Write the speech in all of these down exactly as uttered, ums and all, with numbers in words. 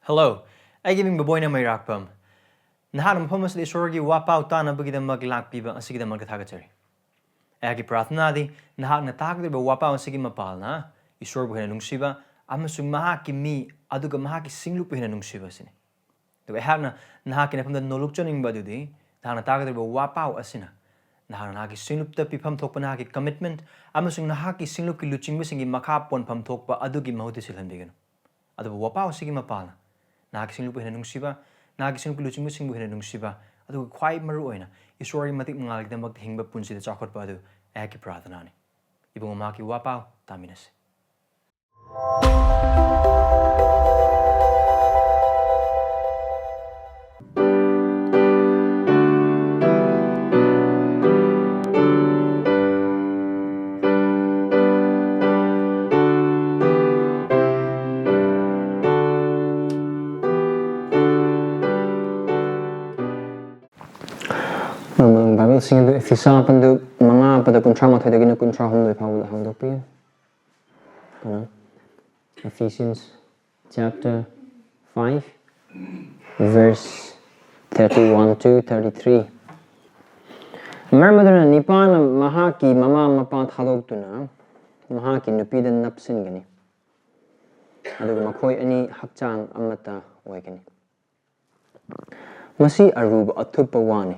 Hello, ꯑꯩꯒꯤ ꯃꯤꯡ ꯕꯕꯣꯏꯅ ꯃꯩꯔꯥꯛꯄꯝ꯫ ꯅꯍꯥꯛꯅ ꯃꯐꯝ ꯑꯁꯤꯗ ꯏꯁꯣꯔꯒꯤ ꯋꯥꯄꯥꯎ ꯇꯥꯅꯕꯒꯤꯗꯃꯛ ꯂꯥꯛꯄꯤꯕ ꯑꯁꯤꯒꯤꯗꯃꯛꯇ ꯊꯥꯒꯠꯆꯔꯤ꯫ ꯑꯩꯍꯥꯛꯀꯤ ꯄ꯭ꯔꯥꯔꯊꯅꯥꯗꯤ ꯅꯍꯥꯛꯅ ꯇꯥꯒꯗꯧꯔꯤꯕ ꯋꯥꯄꯥꯎ ꯑꯁꯤꯒꯤ ꯃꯄꯥꯜꯅ ꯏꯁꯣꯔꯕꯨ ꯍꯦꯟꯅ ꯅꯨꯡꯁꯤꯕ ꯑꯃꯁꯨꯡ ꯃꯍꯥꯛꯀꯤ ꯃꯤ ꯑꯗꯨꯒ ꯃꯍꯥꯛꯀꯤ ꯁꯤꯡꯂꯨꯞꯄꯨ ꯍꯦꯟꯅ ꯅꯨꯡꯁꯤꯕ ꯑꯁꯤꯅꯤ꯫ ꯑꯗꯨꯒ ꯑꯩꯍꯥꯛꯅ ꯅꯍꯥꯛꯀꯤ ꯅꯐꯝꯗ ꯅꯣꯂꯨꯛꯆꯅꯤꯡꯕ ꯑꯗꯨꯗꯤ ꯅꯍꯥꯛꯅ ꯇꯥꯒꯗꯧꯔꯤꯕ ꯋꯥꯄꯥꯎ ꯑꯁꯤꯅ ꯅꯍꯥꯛꯅ ꯅꯍꯥꯛꯀꯤ ꯁꯤꯡꯂꯨꯞꯇ ꯄꯤꯐꯝ ꯊꯣꯛꯄ ꯅꯍꯥꯛꯀꯤ commitment ꯑꯃꯁꯨꯡ ꯅꯍꯥꯛꯀꯤ ꯁꯤꯡꯂꯨꯞꯀꯤ ꯂꯨꯆꯤꯡꯕꯁꯤꯡꯒꯤ ꯃꯈꯥ ꯄꯣꯟꯐꯝ ꯊꯣꯛꯄ ꯑꯗꯨꯒꯤ ꯃꯍꯨꯠꯇ ꯁꯤꯜꯍꯟꯕꯤꯒꯅꯨ꯫ ꯑꯗꯨꯕꯨ ꯋꯥꯄꯥꯎ ꯑꯁꯤꯒꯤ ꯃꯄꯥꯜꯅ ꯅꯍꯥꯛꯀꯤ ꯁꯤꯡꯂꯨꯞꯄꯨ ꯍꯦꯟꯅ ꯅꯨꯡꯁꯤꯕ, ꯅꯍꯥꯛꯀꯤ ꯁꯤꯡꯂꯨꯞꯀꯤ ꯂꯨꯆꯤꯡꯕꯁꯤꯡꯕꯨ ꯍꯦꯟꯅ ꯅꯨꯡꯁꯤꯕ, ꯑꯗꯨꯒ ꯈ꯭ꯋꯥꯏ ꯃꯔꯨ ꯑꯣꯏꯅ ꯏꯁꯣꯔꯒꯤ ꯃꯇꯤꯛ ꯃꯉꯥꯜꯒꯤꯗꯃꯛꯇ ꯍꯤꯡꯕ ꯄꯨꯟꯁꯤꯗ ꯆꯥꯎꯈꯠꯄ ꯑꯗꯨ ꯑꯩꯍꯥꯛꯀꯤ ꯄ꯭ꯔꯥꯔꯊꯅꯥꯅꯤ꯫ ꯏꯕꯨꯡꯉꯣ, ꯃꯍꯥꯛꯀꯤ ꯋꯥꯄꯥꯎ ꯇꯥꯃꯤꯟꯅꯁꯤ꯫ ꯃꯃꯥꯡ ꯕꯥꯏꯕꯜꯁꯤꯡ ꯑꯗꯨ ꯏꯐꯤꯁꯥ ꯄꯟꯗꯨ ꯃꯉꯥ ꯄꯗ ꯀꯨꯟꯊ꯭ꯔꯥ ꯃꯥꯊꯣꯏꯗꯒꯤꯅ ꯀꯨꯟꯊ꯭ꯔꯥ ꯍꯨꯝꯗꯣꯏ ꯐꯥꯎꯕꯗ ꯍꯥꯡꯗꯣꯛꯄꯤꯌꯨ꯫ ꯀꯩꯅꯣ, Ephesians chapter five, verse thirty-one to thirty-three꯫ ꯃꯔꯝ ꯑꯗꯨꯅ ꯅꯤꯄꯥꯅ ꯃꯍꯥꯛꯀꯤ ꯃꯃꯥ ꯃꯄꯥ ꯊꯥꯗꯣꯛꯇꯨꯅ ꯃꯍꯥꯛꯀꯤ ꯅꯨꯄꯤꯗ ꯅꯞꯁꯤꯟꯒꯅꯤ, ꯑꯗꯨꯒ ꯃꯈꯣꯏ ꯑꯅꯤ ꯍꯛꯆꯥꯡ ꯑꯃꯠꯇ ꯑꯣꯏꯒꯅꯤ꯫ ꯃꯁꯤ ꯑꯔꯨꯕ ꯑꯊꯨꯞꯄ ꯋꯥꯅꯤ,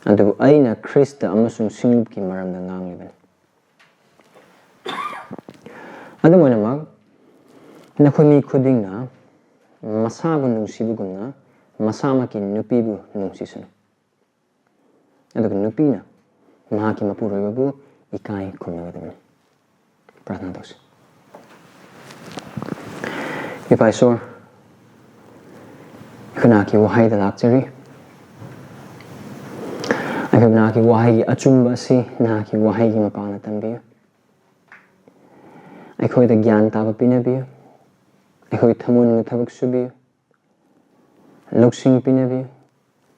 ꯑꯗꯨꯕꯨ ꯑꯩꯅ ꯈ꯭ꯔꯤꯁꯇ ꯑꯃꯁꯨꯡ ꯁꯤꯡꯂꯨꯞꯀꯤ ꯃꯔꯝꯗ ꯉꯥꯡꯂꯤꯕꯅꯤ꯫ ꯑꯗꯨꯝ ꯑꯣꯏꯅꯃꯛ, ꯅꯈꯣꯏ ꯃꯤ ꯈꯨꯗꯤꯡꯅ ꯃꯁꯥꯕꯨ ꯅꯨꯡꯁꯤꯕꯒꯨꯝꯅ ꯃꯁꯥꯃꯛꯀꯤ ꯅꯨꯄꯤꯕꯨ ꯅꯨꯡꯁꯤꯁꯅꯨ꯫ ꯑꯗꯨꯒ ꯅꯨꯄꯤꯅ ꯃꯍꯥꯛꯀꯤ ꯃꯄꯨꯔꯣꯏꯕꯕꯨ ꯏꯀꯥꯏ ꯈꯨꯝꯅꯒꯗꯕꯅꯤ꯫ ꯄ꯭ꯔꯥꯔꯊꯅꯥ ꯇꯧꯁꯤ꯫ ꯏꯄꯥ ꯏꯁꯣꯔ, ꯑꯩꯈꯣꯏ ꯅꯍꯥꯛꯀꯤ ꯋꯥꯍꯩꯗ ꯂꯥꯛꯆꯔꯤ꯫ ꯑꯩꯈꯣꯏ ꯅꯍꯥꯛꯀꯤ ꯋꯥꯍꯩꯒꯤ ꯑꯆꯨꯝꯕ ꯑꯁꯤ ꯅꯍꯥꯛꯀꯤ ꯋꯥꯍꯩꯒꯤ ꯃꯄꯥꯟꯅ ꯇꯝꯕꯤꯌꯨ꯫ ꯑꯩꯈꯣꯏꯗ ꯒ꯭ꯌꯥꯟ ꯇꯥꯕ ꯄꯤꯅꯕꯤꯌꯨ꯫ ꯑꯩꯈꯣꯏ ꯊꯃꯣꯏꯅ ꯊꯕꯛ ꯁꯨꯕꯤꯌꯨ꯫ ꯂꯧꯁꯤꯡ ꯄꯤꯅꯕꯤꯌꯨ꯫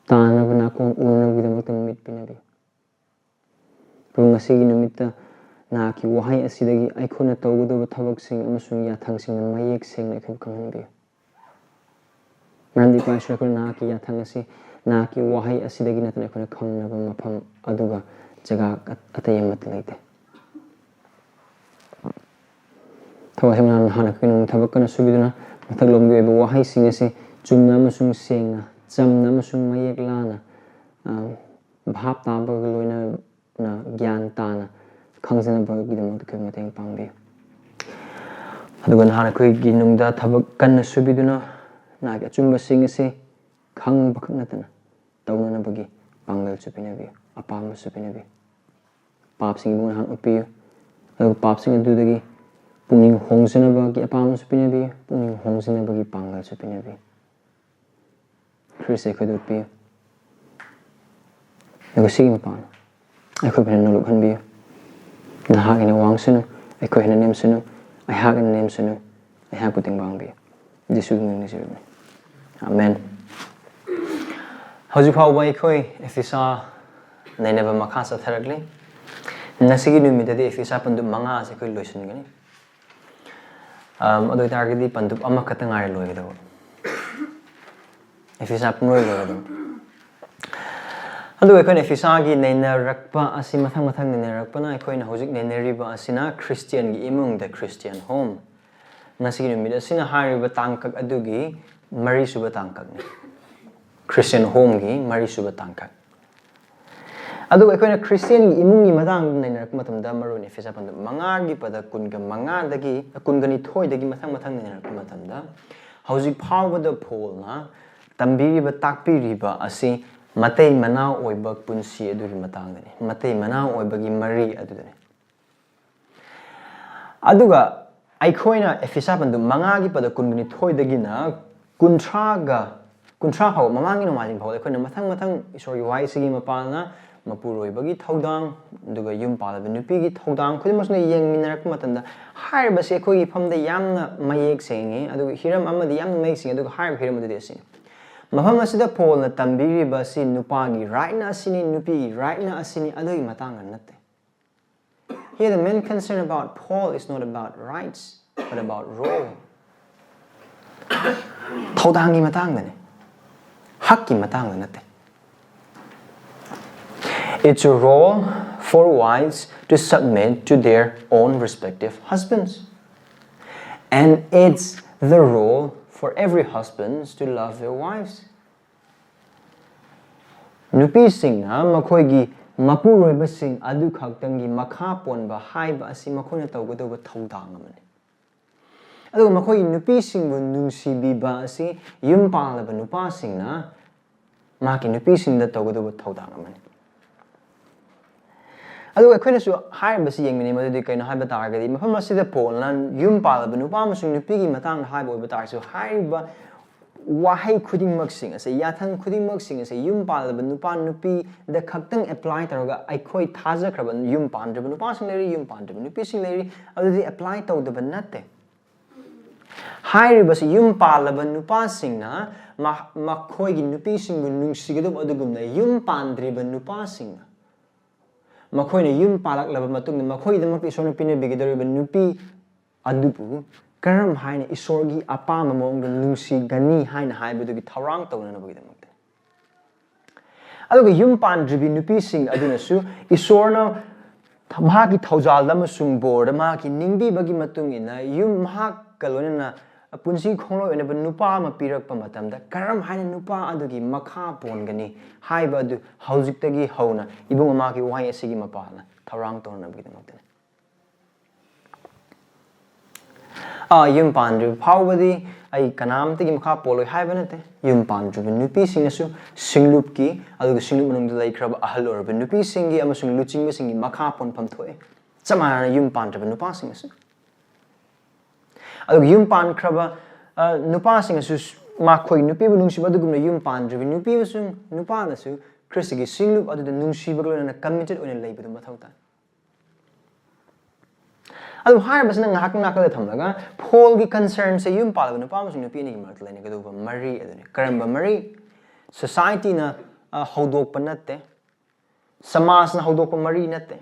ꯇꯥꯅꯕ ꯅꯥꯀꯣꯡ, ꯎꯅꯕꯒꯤꯗꯃꯛꯇ ꯃꯤꯠ ꯄꯤꯅꯕꯤꯌꯨ꯫ ꯄꯨꯡ ꯑꯁꯤꯒꯤ ꯅꯨꯃꯤꯠꯇ ꯅꯍꯥꯛꯀꯤ ꯋꯥꯍꯩ ꯑꯁꯤꯗꯒꯤ ꯑꯩꯈꯣꯏꯅ ꯇꯧꯒꯗꯕ ꯊꯕꯛꯁꯤꯡ ꯑꯃꯁꯨꯡ ꯌꯥꯊꯪꯁꯤꯡꯅ ꯃꯌꯦꯛ ꯁꯦꯡꯅ ꯑꯩꯈꯣꯏꯕꯨ ꯈꯪꯍꯟꯕꯤꯌꯨ꯫ ꯃꯔꯝꯗꯤ ꯏꯄꯥ ꯏꯁꯣꯔ, ꯑꯩꯈꯣꯏꯅ ꯅꯍꯥꯛꯀꯤ ꯌꯥꯊꯪ ꯑꯁꯤ, ꯅꯍꯥꯛꯀꯤ ꯋꯥꯍꯩ ꯑꯁꯤꯗꯒꯤ ꯅꯠꯇꯅ ꯑꯩꯈꯣꯏꯅ ꯈꯪꯅꯕ ꯃꯐꯝ ꯑꯗꯨꯒ ꯖꯒꯥ ꯑꯇꯩ ꯑꯃꯠꯇ ꯂꯩꯇꯦ꯫ ꯊꯋꯥꯏ ꯁꯦꯡꯅ ꯅꯍꯥꯛꯅ ꯑꯩꯈꯣꯏ ꯅꯣꯡꯃ ꯊꯕꯛ ꯀꯟꯅ ꯁꯨꯕꯤꯗꯨꯅ ꯃꯊꯛꯂꯣꯝꯒꯤ ꯑꯣꯏꯕ ꯋꯥꯍꯩꯁꯤꯡ ꯑꯁꯤ ꯆꯨꯝꯅ ꯑꯃꯁꯨꯡ ꯁꯦꯡꯅ, ꯆꯝꯅ ꯑꯃꯁꯨꯡ ꯃꯌꯦꯛ ꯂꯥꯅ, ꯑ, ꯚꯥꯞ ꯇꯥꯕꯒ ꯂꯣꯏꯅꯅ ꯒ꯭ꯌꯥꯟ ꯇꯥꯅ ꯈꯪꯖꯅꯕꯒꯤꯗꯃꯛꯇ ꯑꯩꯈꯣꯏ ꯃꯇꯦꯡ ꯄꯥꯡꯕꯤꯌꯨ꯫ ꯑꯗꯨꯒ ꯅꯍꯥꯛꯅ ꯑꯩꯈꯣꯏꯒꯤ ꯅꯨꯡꯗ ꯊꯕꯛ ꯀꯟꯅ ꯁꯨꯕꯤꯗꯨꯅ ꯅꯍꯥꯛꯀꯤ ꯑꯆꯨꯝꯕꯁꯤꯡ ꯑꯁꯤ ꯈꯪꯕ ꯈꯛ ꯅꯠꯇꯅ ꯇꯧꯅꯅꯕꯒꯤ ꯄꯥꯡꯒꯜꯁꯨ ꯄꯤꯅꯕꯤꯌꯨ, ꯑꯄꯥꯝꯕꯁꯨ ꯄꯤꯅꯕꯤꯌꯨ꯫ ꯄꯥꯞꯁꯤꯡ ꯏꯕꯨꯡꯉꯣ ꯅꯍꯥꯛ ꯎꯠꯄꯤꯌꯨ꯫ ꯑꯗꯨꯒ ꯄꯥꯞꯁꯤꯡ ꯑꯗꯨꯗꯒꯤ ꯄꯨꯛꯅꯤꯡ ꯍꯣꯡꯖꯅꯕꯒꯤ ꯑꯄꯥꯝꯕꯁꯨ ꯄꯤꯅꯕꯤꯌꯨ, ꯄꯨꯛꯅꯤꯡ ꯍꯣꯡꯖꯅꯕꯒꯤ ꯄꯥꯡꯒꯜꯁꯨ ꯄꯤꯅꯕꯤꯌꯨ꯫ ꯈ꯭ꯔꯤꯁ ꯑꯩꯈꯣꯏꯗ ꯎꯠꯄꯤꯌꯨ꯫ ꯑꯗꯨꯒ ꯁꯤꯒꯤ ꯃꯄꯥꯟ ꯑꯩꯈꯣꯏꯕꯨ ꯍꯦꯟꯅ ꯅꯣꯂꯨꯛꯍꯟꯕꯤꯌꯨ꯫ ꯅꯍꯥꯛ ꯍꯦꯟꯅ ꯋꯥꯡꯁꯅꯨ, ꯑꯩꯈꯣꯏ ꯍꯦꯟꯅ ꯅꯦꯝꯁꯅꯨ, ꯑꯩꯍꯥꯛ ꯍꯦꯟꯅ ꯅꯦꯝꯁꯅꯨ, ꯑꯩꯍꯥꯛꯄꯨ ꯇꯦꯡꯕꯥꯡꯕꯤꯌꯨ꯫ ꯖꯤꯁꯨꯒꯤ ꯃꯤꯡꯗ ꯅꯤꯖꯕꯅꯤ꯫ ꯑꯥꯃꯦꯟ꯫ ꯍꯧꯖꯤꯛ ꯐꯥꯎꯕ ꯑꯩꯈꯣꯏ ꯑꯦꯐꯤꯁꯥ ꯅꯩꯅꯕ ꯃꯈꯥ ꯆꯠꯊꯔꯛꯂꯤ꯫ ꯉꯁꯤꯒꯤ ꯅꯨꯃꯤꯠꯇꯗꯤ ꯑꯦꯐꯤꯁꯥ ꯄꯟꯗꯨꯞ ꯃꯉꯥ ꯑꯁꯤ ꯑꯩꯈꯣꯏ ꯂꯣꯏꯁꯤꯟꯒꯅꯤ꯫ ꯑꯝ, ꯑꯗꯨ ꯑꯣꯏꯇꯥꯔꯒꯗꯤ ꯄꯟꯗꯨꯞ ꯑꯃꯈꯛꯇ ꯉꯥꯏꯔꯦ ꯂꯣꯏꯒꯗꯕ꯫ ꯑꯦꯐꯤꯁꯥ ꯄꯨꯡꯂꯣꯏ ꯂꯣꯏꯔꯗꯕ꯫ ꯑꯗꯨꯒ ꯑꯩꯈꯣꯏꯅ ꯑꯦꯐꯤꯁꯥꯒꯤ ꯅꯩꯅꯔꯛꯄ ꯑꯁꯤ ꯃꯊꯪ ꯃꯊꯪ ꯅꯩꯅꯔꯛꯄꯅ ꯑꯩꯈꯣꯏꯅ ꯍꯧꯖꯤꯛ ꯅꯩꯅꯔꯤꯕ ꯑꯁꯤꯅ ꯈ꯭ꯔꯤꯁꯇꯤꯌꯥꯟꯒꯤ ꯏꯃꯨꯡꯗ, Christian home꯫ ꯉꯁꯤꯒꯤ ꯅꯨꯃꯤꯠ ꯑꯁꯤꯅ ꯍꯥꯏꯔꯤꯕ ꯇꯥꯡꯀꯛ ꯑꯗꯨꯒꯤ ꯃꯔꯤꯁꯨꯕ ꯇꯥꯡꯀꯛꯅꯤ꯫ Christian homeꯒꯤ ꯃꯔꯤꯁꯨꯕ ꯇꯥꯡꯀꯛ꯫ ꯑꯗꯨꯒ ꯑꯩꯈꯣꯏꯅ ꯈ꯭ꯔꯤꯁꯇꯤꯌꯥꯟꯒꯤ ꯏꯃꯨꯡꯒꯤ ꯃꯇꯥꯡꯗ ꯅꯩꯅꯔꯛꯄ ꯃꯇꯝꯗ, ꯃꯔꯨꯑꯣꯏꯅ ꯑꯦꯐꯤꯁꯥ ꯄꯟꯗꯨꯞ ꯃꯉꯥꯒꯤ ꯄꯗ ꯀꯨꯟꯒ ꯃꯉꯥꯗꯒꯤ, ꯀꯨꯟꯒ ꯅꯤꯊꯣꯏꯗꯒꯤ ꯃꯊꯪ ꯃꯊꯪ ꯅꯩꯅꯔꯛꯄ ꯃꯇꯝꯗ, ꯍꯧꯖꯤꯛ ꯐꯥꯎꯕꯗ ꯄꯣꯜꯅ ꯇꯝꯕꯤꯔꯤꯕ, ꯇꯥꯛꯄꯤꯔꯤꯕ ꯑꯁꯤ ꯃꯇꯩ ꯃꯅꯥꯎ ꯑꯣꯏꯕ ꯄꯨꯟꯁꯤ ꯑꯗꯨꯒꯤ ꯃꯇꯥꯡꯗꯅꯤ, ꯃꯇꯩ ꯃꯅꯥꯎ ꯑꯣꯏꯕꯒꯤ ꯃꯔꯤ ꯑꯗꯨꯗꯅꯤ꯫ ꯑꯗꯨꯒ ꯑꯩꯈꯣꯏꯅ ꯑꯦꯐꯤꯁꯥ ꯄꯟꯗꯨꯞ ꯃꯉꯥꯒꯤ ꯄꯗ ꯀꯨꯟꯒ ꯅꯤꯊꯣꯏꯗꯒꯤꯅ ꯀꯨꯟꯊ꯭ꯔꯥꯒ, ꯀꯨꯟꯊ꯭ꯔꯥ ꯐꯥꯎꯕ, ꯃꯃꯥꯡꯒꯤ ꯅꯣꯡꯃꯥꯏꯖꯤꯡ ꯐꯥꯎꯕꯗ ꯑꯩꯈꯣꯏꯅ ꯃꯊꯪ ꯃꯊꯪ ꯏꯁꯣꯔꯒꯤ ꯋꯥꯍꯩꯁꯤꯒꯤ ꯃꯄꯥꯜꯅ ꯃꯄꯨꯔꯣꯏꯕꯒꯤ ꯊꯧꯗꯥꯡ, ꯑꯗꯨꯒ ꯌꯨꯝ ꯄꯥꯜꯂꯕ ꯅꯨꯄꯤꯒꯤ ꯊꯧꯗꯥꯡ ꯈꯨꯗꯤꯡꯃꯛꯁꯤꯅ ꯌꯦꯡꯃꯤꯟꯅꯔꯛꯄ ꯃꯇꯝꯗ, ꯍꯥꯏꯔꯤꯕꯁꯤ ꯑꯩꯈꯣꯏꯒꯤ ꯐꯝꯗ ꯌꯥꯝꯅ ꯃꯌꯦꯛ ꯁꯦꯡꯉꯤ, ꯑꯗꯨꯒ ꯍꯤꯔꯝ ꯑꯃꯗꯤ ꯌꯥꯝꯅ ꯃꯌꯦꯛ ꯁꯦꯡꯉꯤ꯫ ꯑꯗꯨꯒ ꯍꯥꯏꯔꯤꯕ ꯍꯤꯔꯝ ꯑꯗꯨꯗꯤ ꯑꯁꯤꯅꯤ꯫ ꯃꯐꯝ ꯑꯁꯤꯗ ꯄꯣꯜꯅ ꯇꯝꯕꯤꯔꯤꯕ ꯑꯁꯤ ꯅꯨꯄꯥꯒꯤ rightꯅ ꯑꯁꯤꯅꯤ, ꯅꯨꯄꯤꯒꯤ rightꯅ ꯑꯁꯤꯅꯤ, ꯑꯗꯨꯒꯤ ꯃꯇꯥꯡꯗ ꯅꯠꯇꯦ꯫ Here the main concern about Paul is not about rights, but about role. ꯊꯧꯗꯥꯡꯒꯤ ꯃꯇꯥꯡꯗꯅꯦ, ꯍꯛꯀꯤ ꯃꯇꯥꯡꯗ ꯅꯠꯇꯦ. It's a role for wives to submit to their own respective husbands. And it's the role for every husband to love their wives. ꯅꯨꯄꯤꯁꯤꯡꯅ ꯃꯈꯣꯏꯒꯤ ꯃꯄꯨꯔꯣꯏꯕꯁꯤꯡ ꯑꯗꯨ ꯈꯛꯇꯪꯒꯤ ꯃꯈꯥ ꯄꯣꯟꯕ ꯍꯥꯏꯕ ꯑꯁꯤ ꯃꯈꯣꯏꯅ ꯇꯧꯒꯗꯧꯕ ꯊꯧꯗꯥꯡ ꯑꯃꯅꯤ. ꯑꯗꯨꯒ ꯃꯈꯣꯏꯒꯤ ꯅꯨꯄꯤꯁꯤꯡꯕꯨ ꯅꯨꯡꯁꯤꯕꯤꯕ ꯑꯁꯤ ꯌꯨꯝ ꯄꯥꯜꯂꯕ ꯅꯨꯄꯥꯁꯤꯡꯅ ꯃꯍꯥꯛꯀꯤ ꯅꯨꯄꯤꯁꯤꯡꯗ ꯇꯧꯒꯗꯧꯕ ꯊꯧꯗꯥꯡ ꯑꯃꯅꯤ. ꯑꯗꯨꯒ ꯑꯩꯈꯣꯏꯅꯁꯨ ꯍꯥꯏꯔꯤꯕꯁꯤ ꯌꯦꯡꯃꯤꯟꯅꯩ, ꯃꯗꯨꯗꯤ ꯀꯩꯅꯣ ꯍꯥꯏꯕ ꯇꯥꯔꯒꯗꯤ, ꯃꯐꯝ ꯑꯁꯤꯗ ꯄꯣꯜꯅ ꯌꯨꯝ ꯄꯥꯜꯂꯕ ꯅꯨꯄꯥ ꯑꯃꯁꯨꯡ ꯅꯨꯄꯤꯒꯤ ꯃꯇꯥꯡꯗ ꯍꯥꯏꯕ ꯑꯣꯏꯕ ꯇꯥꯔꯁꯨ, ꯍꯥꯏꯔꯤꯕ ꯋꯥꯍꯩ ꯈꯨꯗꯤꯡꯃꯛꯁꯤꯡ ꯑꯁꯦ, ꯌꯥꯊꯪ ꯈꯨꯗꯤꯡꯃꯛꯁꯤꯡ ꯑꯁꯦ ꯌꯨꯝ ꯄꯥꯜꯂꯕ ꯅꯨꯄꯥ ꯅꯨꯄꯤꯗ ꯈꯛꯇꯪ apply ꯇꯧꯔꯒ, ꯑꯩꯈꯣꯏ ꯊꯥꯖꯈ꯭ꯔꯕ ꯌꯨꯝ ꯄꯥꯟꯗ꯭ꯔꯤꯕ ꯅꯨꯄꯥꯁꯤꯡ ꯂꯩꯔꯤ, ꯌꯨꯝ ꯄꯥꯟꯗ꯭ꯔꯤꯕ ꯅꯨꯄꯤꯁꯤꯡ ꯂꯩꯔꯤ, ꯑꯗꯨꯗꯤ apply ꯇꯧꯗꯕ ꯅꯠꯇꯦ. ꯍꯥꯏꯔꯤꯕꯁꯤ ꯌꯨꯝ ꯄꯥꯜꯂꯕ ꯅꯨꯄꯥꯁꯤꯡꯅ ꯃ-, ꯃꯈꯣꯏꯒꯤ ꯅꯨꯄꯤꯁꯤꯡꯕꯨ ꯅꯨꯡꯁꯤꯒꯗꯕ ꯑꯗꯨꯒꯨꯝꯅ, ꯌꯨꯝ ꯄꯥꯟꯗ꯭ꯔꯤꯕ ꯅꯨꯄꯥꯁꯤꯡꯅ ꯃꯈꯣꯏꯅ ꯌꯨꯝ ꯄꯥꯜꯂꯛꯂꯕ ꯃꯇꯨꯡꯗ ꯃꯈꯣꯏꯒꯤꯗꯃꯛꯇ ꯏꯁꯣꯔꯅ ꯄꯤꯅꯕꯤꯒꯗꯧꯔꯤꯕ ꯅꯨꯄꯤ ꯑꯗꯨꯕꯨ ꯀꯔꯝ ꯍꯥꯏꯅ ꯏꯁꯣꯔꯒꯤ ꯑꯄꯥꯝꯕ ꯃꯑꯣꯡꯗ ꯅꯨꯡꯁꯤꯒꯅꯤ ꯍꯥꯏꯅ ꯍꯥꯏꯕꯗꯨꯒꯤ ꯊꯧꯔꯥꯡ ꯇꯧꯅꯅꯕꯒꯤꯗꯃꯛꯇꯅꯤ. ꯑꯗꯨꯒ ꯌꯨꯝ ꯄꯥꯟꯗ꯭ꯔꯤꯕꯤ ꯅꯨꯄꯤꯁꯤꯡ ꯑꯗꯨꯅꯁꯨ ꯏꯁꯣꯔꯅ ꯃꯍꯥꯛꯀꯤ ꯊꯧꯖꯥꯜꯗ ꯑꯃꯁꯨꯡ ꯕꯣꯔꯗ ꯃꯍꯥꯛꯀꯤ ꯅꯤꯡꯕꯤꯕꯒꯤ ꯃꯇꯨꯡ ꯏꯟꯅ ꯌꯨꯝ ꯃꯍꯥꯛꯀ ꯂꯣꯏꯅꯅ ꯄꯨꯟꯁꯤ ꯈꯣꯡꯂꯣꯏ ꯑꯣꯏꯅꯕ ꯅꯨꯄꯥ ꯑꯃ ꯄꯤꯔꯛꯄ ꯃꯇꯝꯗ ꯀꯔꯝ ꯍꯥꯏꯅ ꯅꯨꯄꯥ ꯑꯗꯨꯒꯤ ꯃꯈꯥ ꯄꯣꯟꯒꯅꯤ ꯍꯥꯏꯕ ꯑꯗꯨ ꯍꯧꯖꯤꯛꯇꯒꯤ ꯍꯧꯅ ꯏꯕꯨꯡ ꯑꯃꯒꯤ ꯋꯥꯍꯩ ꯑꯁꯤꯒꯤ ꯃꯄꯥꯅ ꯊꯧꯔꯥꯡ ꯇꯧꯅꯅꯕꯒꯤꯗꯃꯛꯇꯅꯤ. ꯑꯥ, ꯌꯨꯝ ꯄꯥꯟꯗ꯭ꯔꯤꯕ ꯐꯥꯎꯕꯗꯤ ꯑꯩ ꯀꯅꯥꯝꯇꯒꯤ ꯃꯈꯥ ꯄꯣꯜꯂꯣꯏ ꯍꯥꯏꯕ ꯅꯠꯇꯦ. ꯌꯨꯝ ꯄꯥꯟꯗ꯭ꯔꯤꯕ ꯅꯨꯄꯤꯁꯤꯡꯅꯁꯨ ꯁꯤꯡꯂꯨꯞꯀꯤ, ꯑꯗꯨꯒ ꯁꯤꯡꯂꯨꯞ ꯃꯅꯨꯡꯗ ꯂꯩꯈ꯭ꯔꯕ ꯑꯍꯜ ꯑꯣꯏꯔꯕ ꯅꯨꯄꯤꯁꯤꯡꯒꯤ ꯑꯃꯁꯨꯡ ꯂꯨꯆꯤꯡꯕꯁꯤꯡꯒꯤ ꯃꯈꯥ ꯄꯣꯟꯐꯝ ꯊꯣꯛꯑꯦ, ꯆꯞ ꯃꯥꯟꯅꯅ ꯌꯨꯝ ꯄꯥꯟꯗ꯭ꯔꯤꯕ ꯅꯨꯄꯥꯁꯤꯡꯅꯁꯨ. ꯑꯗꯨꯒ ꯌꯨꯝ ꯄꯥꯟꯈ꯭ꯔꯕ, ꯑ, ꯅꯨꯄꯥꯁꯤꯡꯅꯁꯨ ꯃꯈꯣꯏ ꯅꯨꯄꯤꯕꯨ ꯅꯨꯡꯁꯤꯕ ꯑꯗꯨꯒꯨꯝꯅ ꯌꯨꯝ ꯄꯥꯟꯗ꯭ꯔꯤꯕ ꯅꯨꯄꯤ ꯑꯃꯁꯨꯡ ꯅꯨꯄꯥꯅꯁꯨ ꯈ꯭ꯔꯤꯁꯇꯒꯤ ꯁꯤꯡꯂꯨꯞ ꯑꯗꯨꯗ ꯅꯨꯡꯁꯤꯕꯒ ꯂꯣꯏꯅꯅ committed ꯑꯣꯏꯅ ꯂꯩꯕꯗꯨ ꯃꯊꯧ ꯇꯥꯏ. ꯑꯗꯨ ꯍꯥꯏꯔꯤꯕꯁꯤꯅ ꯉꯥꯏꯍꯥꯛ ꯅꯥꯀꯜꯗ ꯊꯝꯂꯒ, ꯐꯣꯜꯒꯤ concernꯁꯦ ꯌꯨꯝ ꯄꯥꯜꯂꯕ ꯅꯨꯄꯥ ꯑꯃꯁꯨꯡ ꯅꯨꯄꯤ ꯑꯅꯤꯒꯤ ꯃꯔꯛꯇ ꯂꯩꯅꯒꯗꯧꯕ ꯃꯔꯤ ꯑꯗꯨꯅꯤ. ꯀꯔꯝꯕ ꯃꯔꯤ? Societyꯅ, ꯑ, ꯍꯧꯗꯣꯛꯄ ꯅꯠꯇꯦ, ꯁꯃꯥꯖꯅ ꯍꯧꯗꯣꯛꯄ ꯃꯔꯤ ꯅꯠꯇꯦ,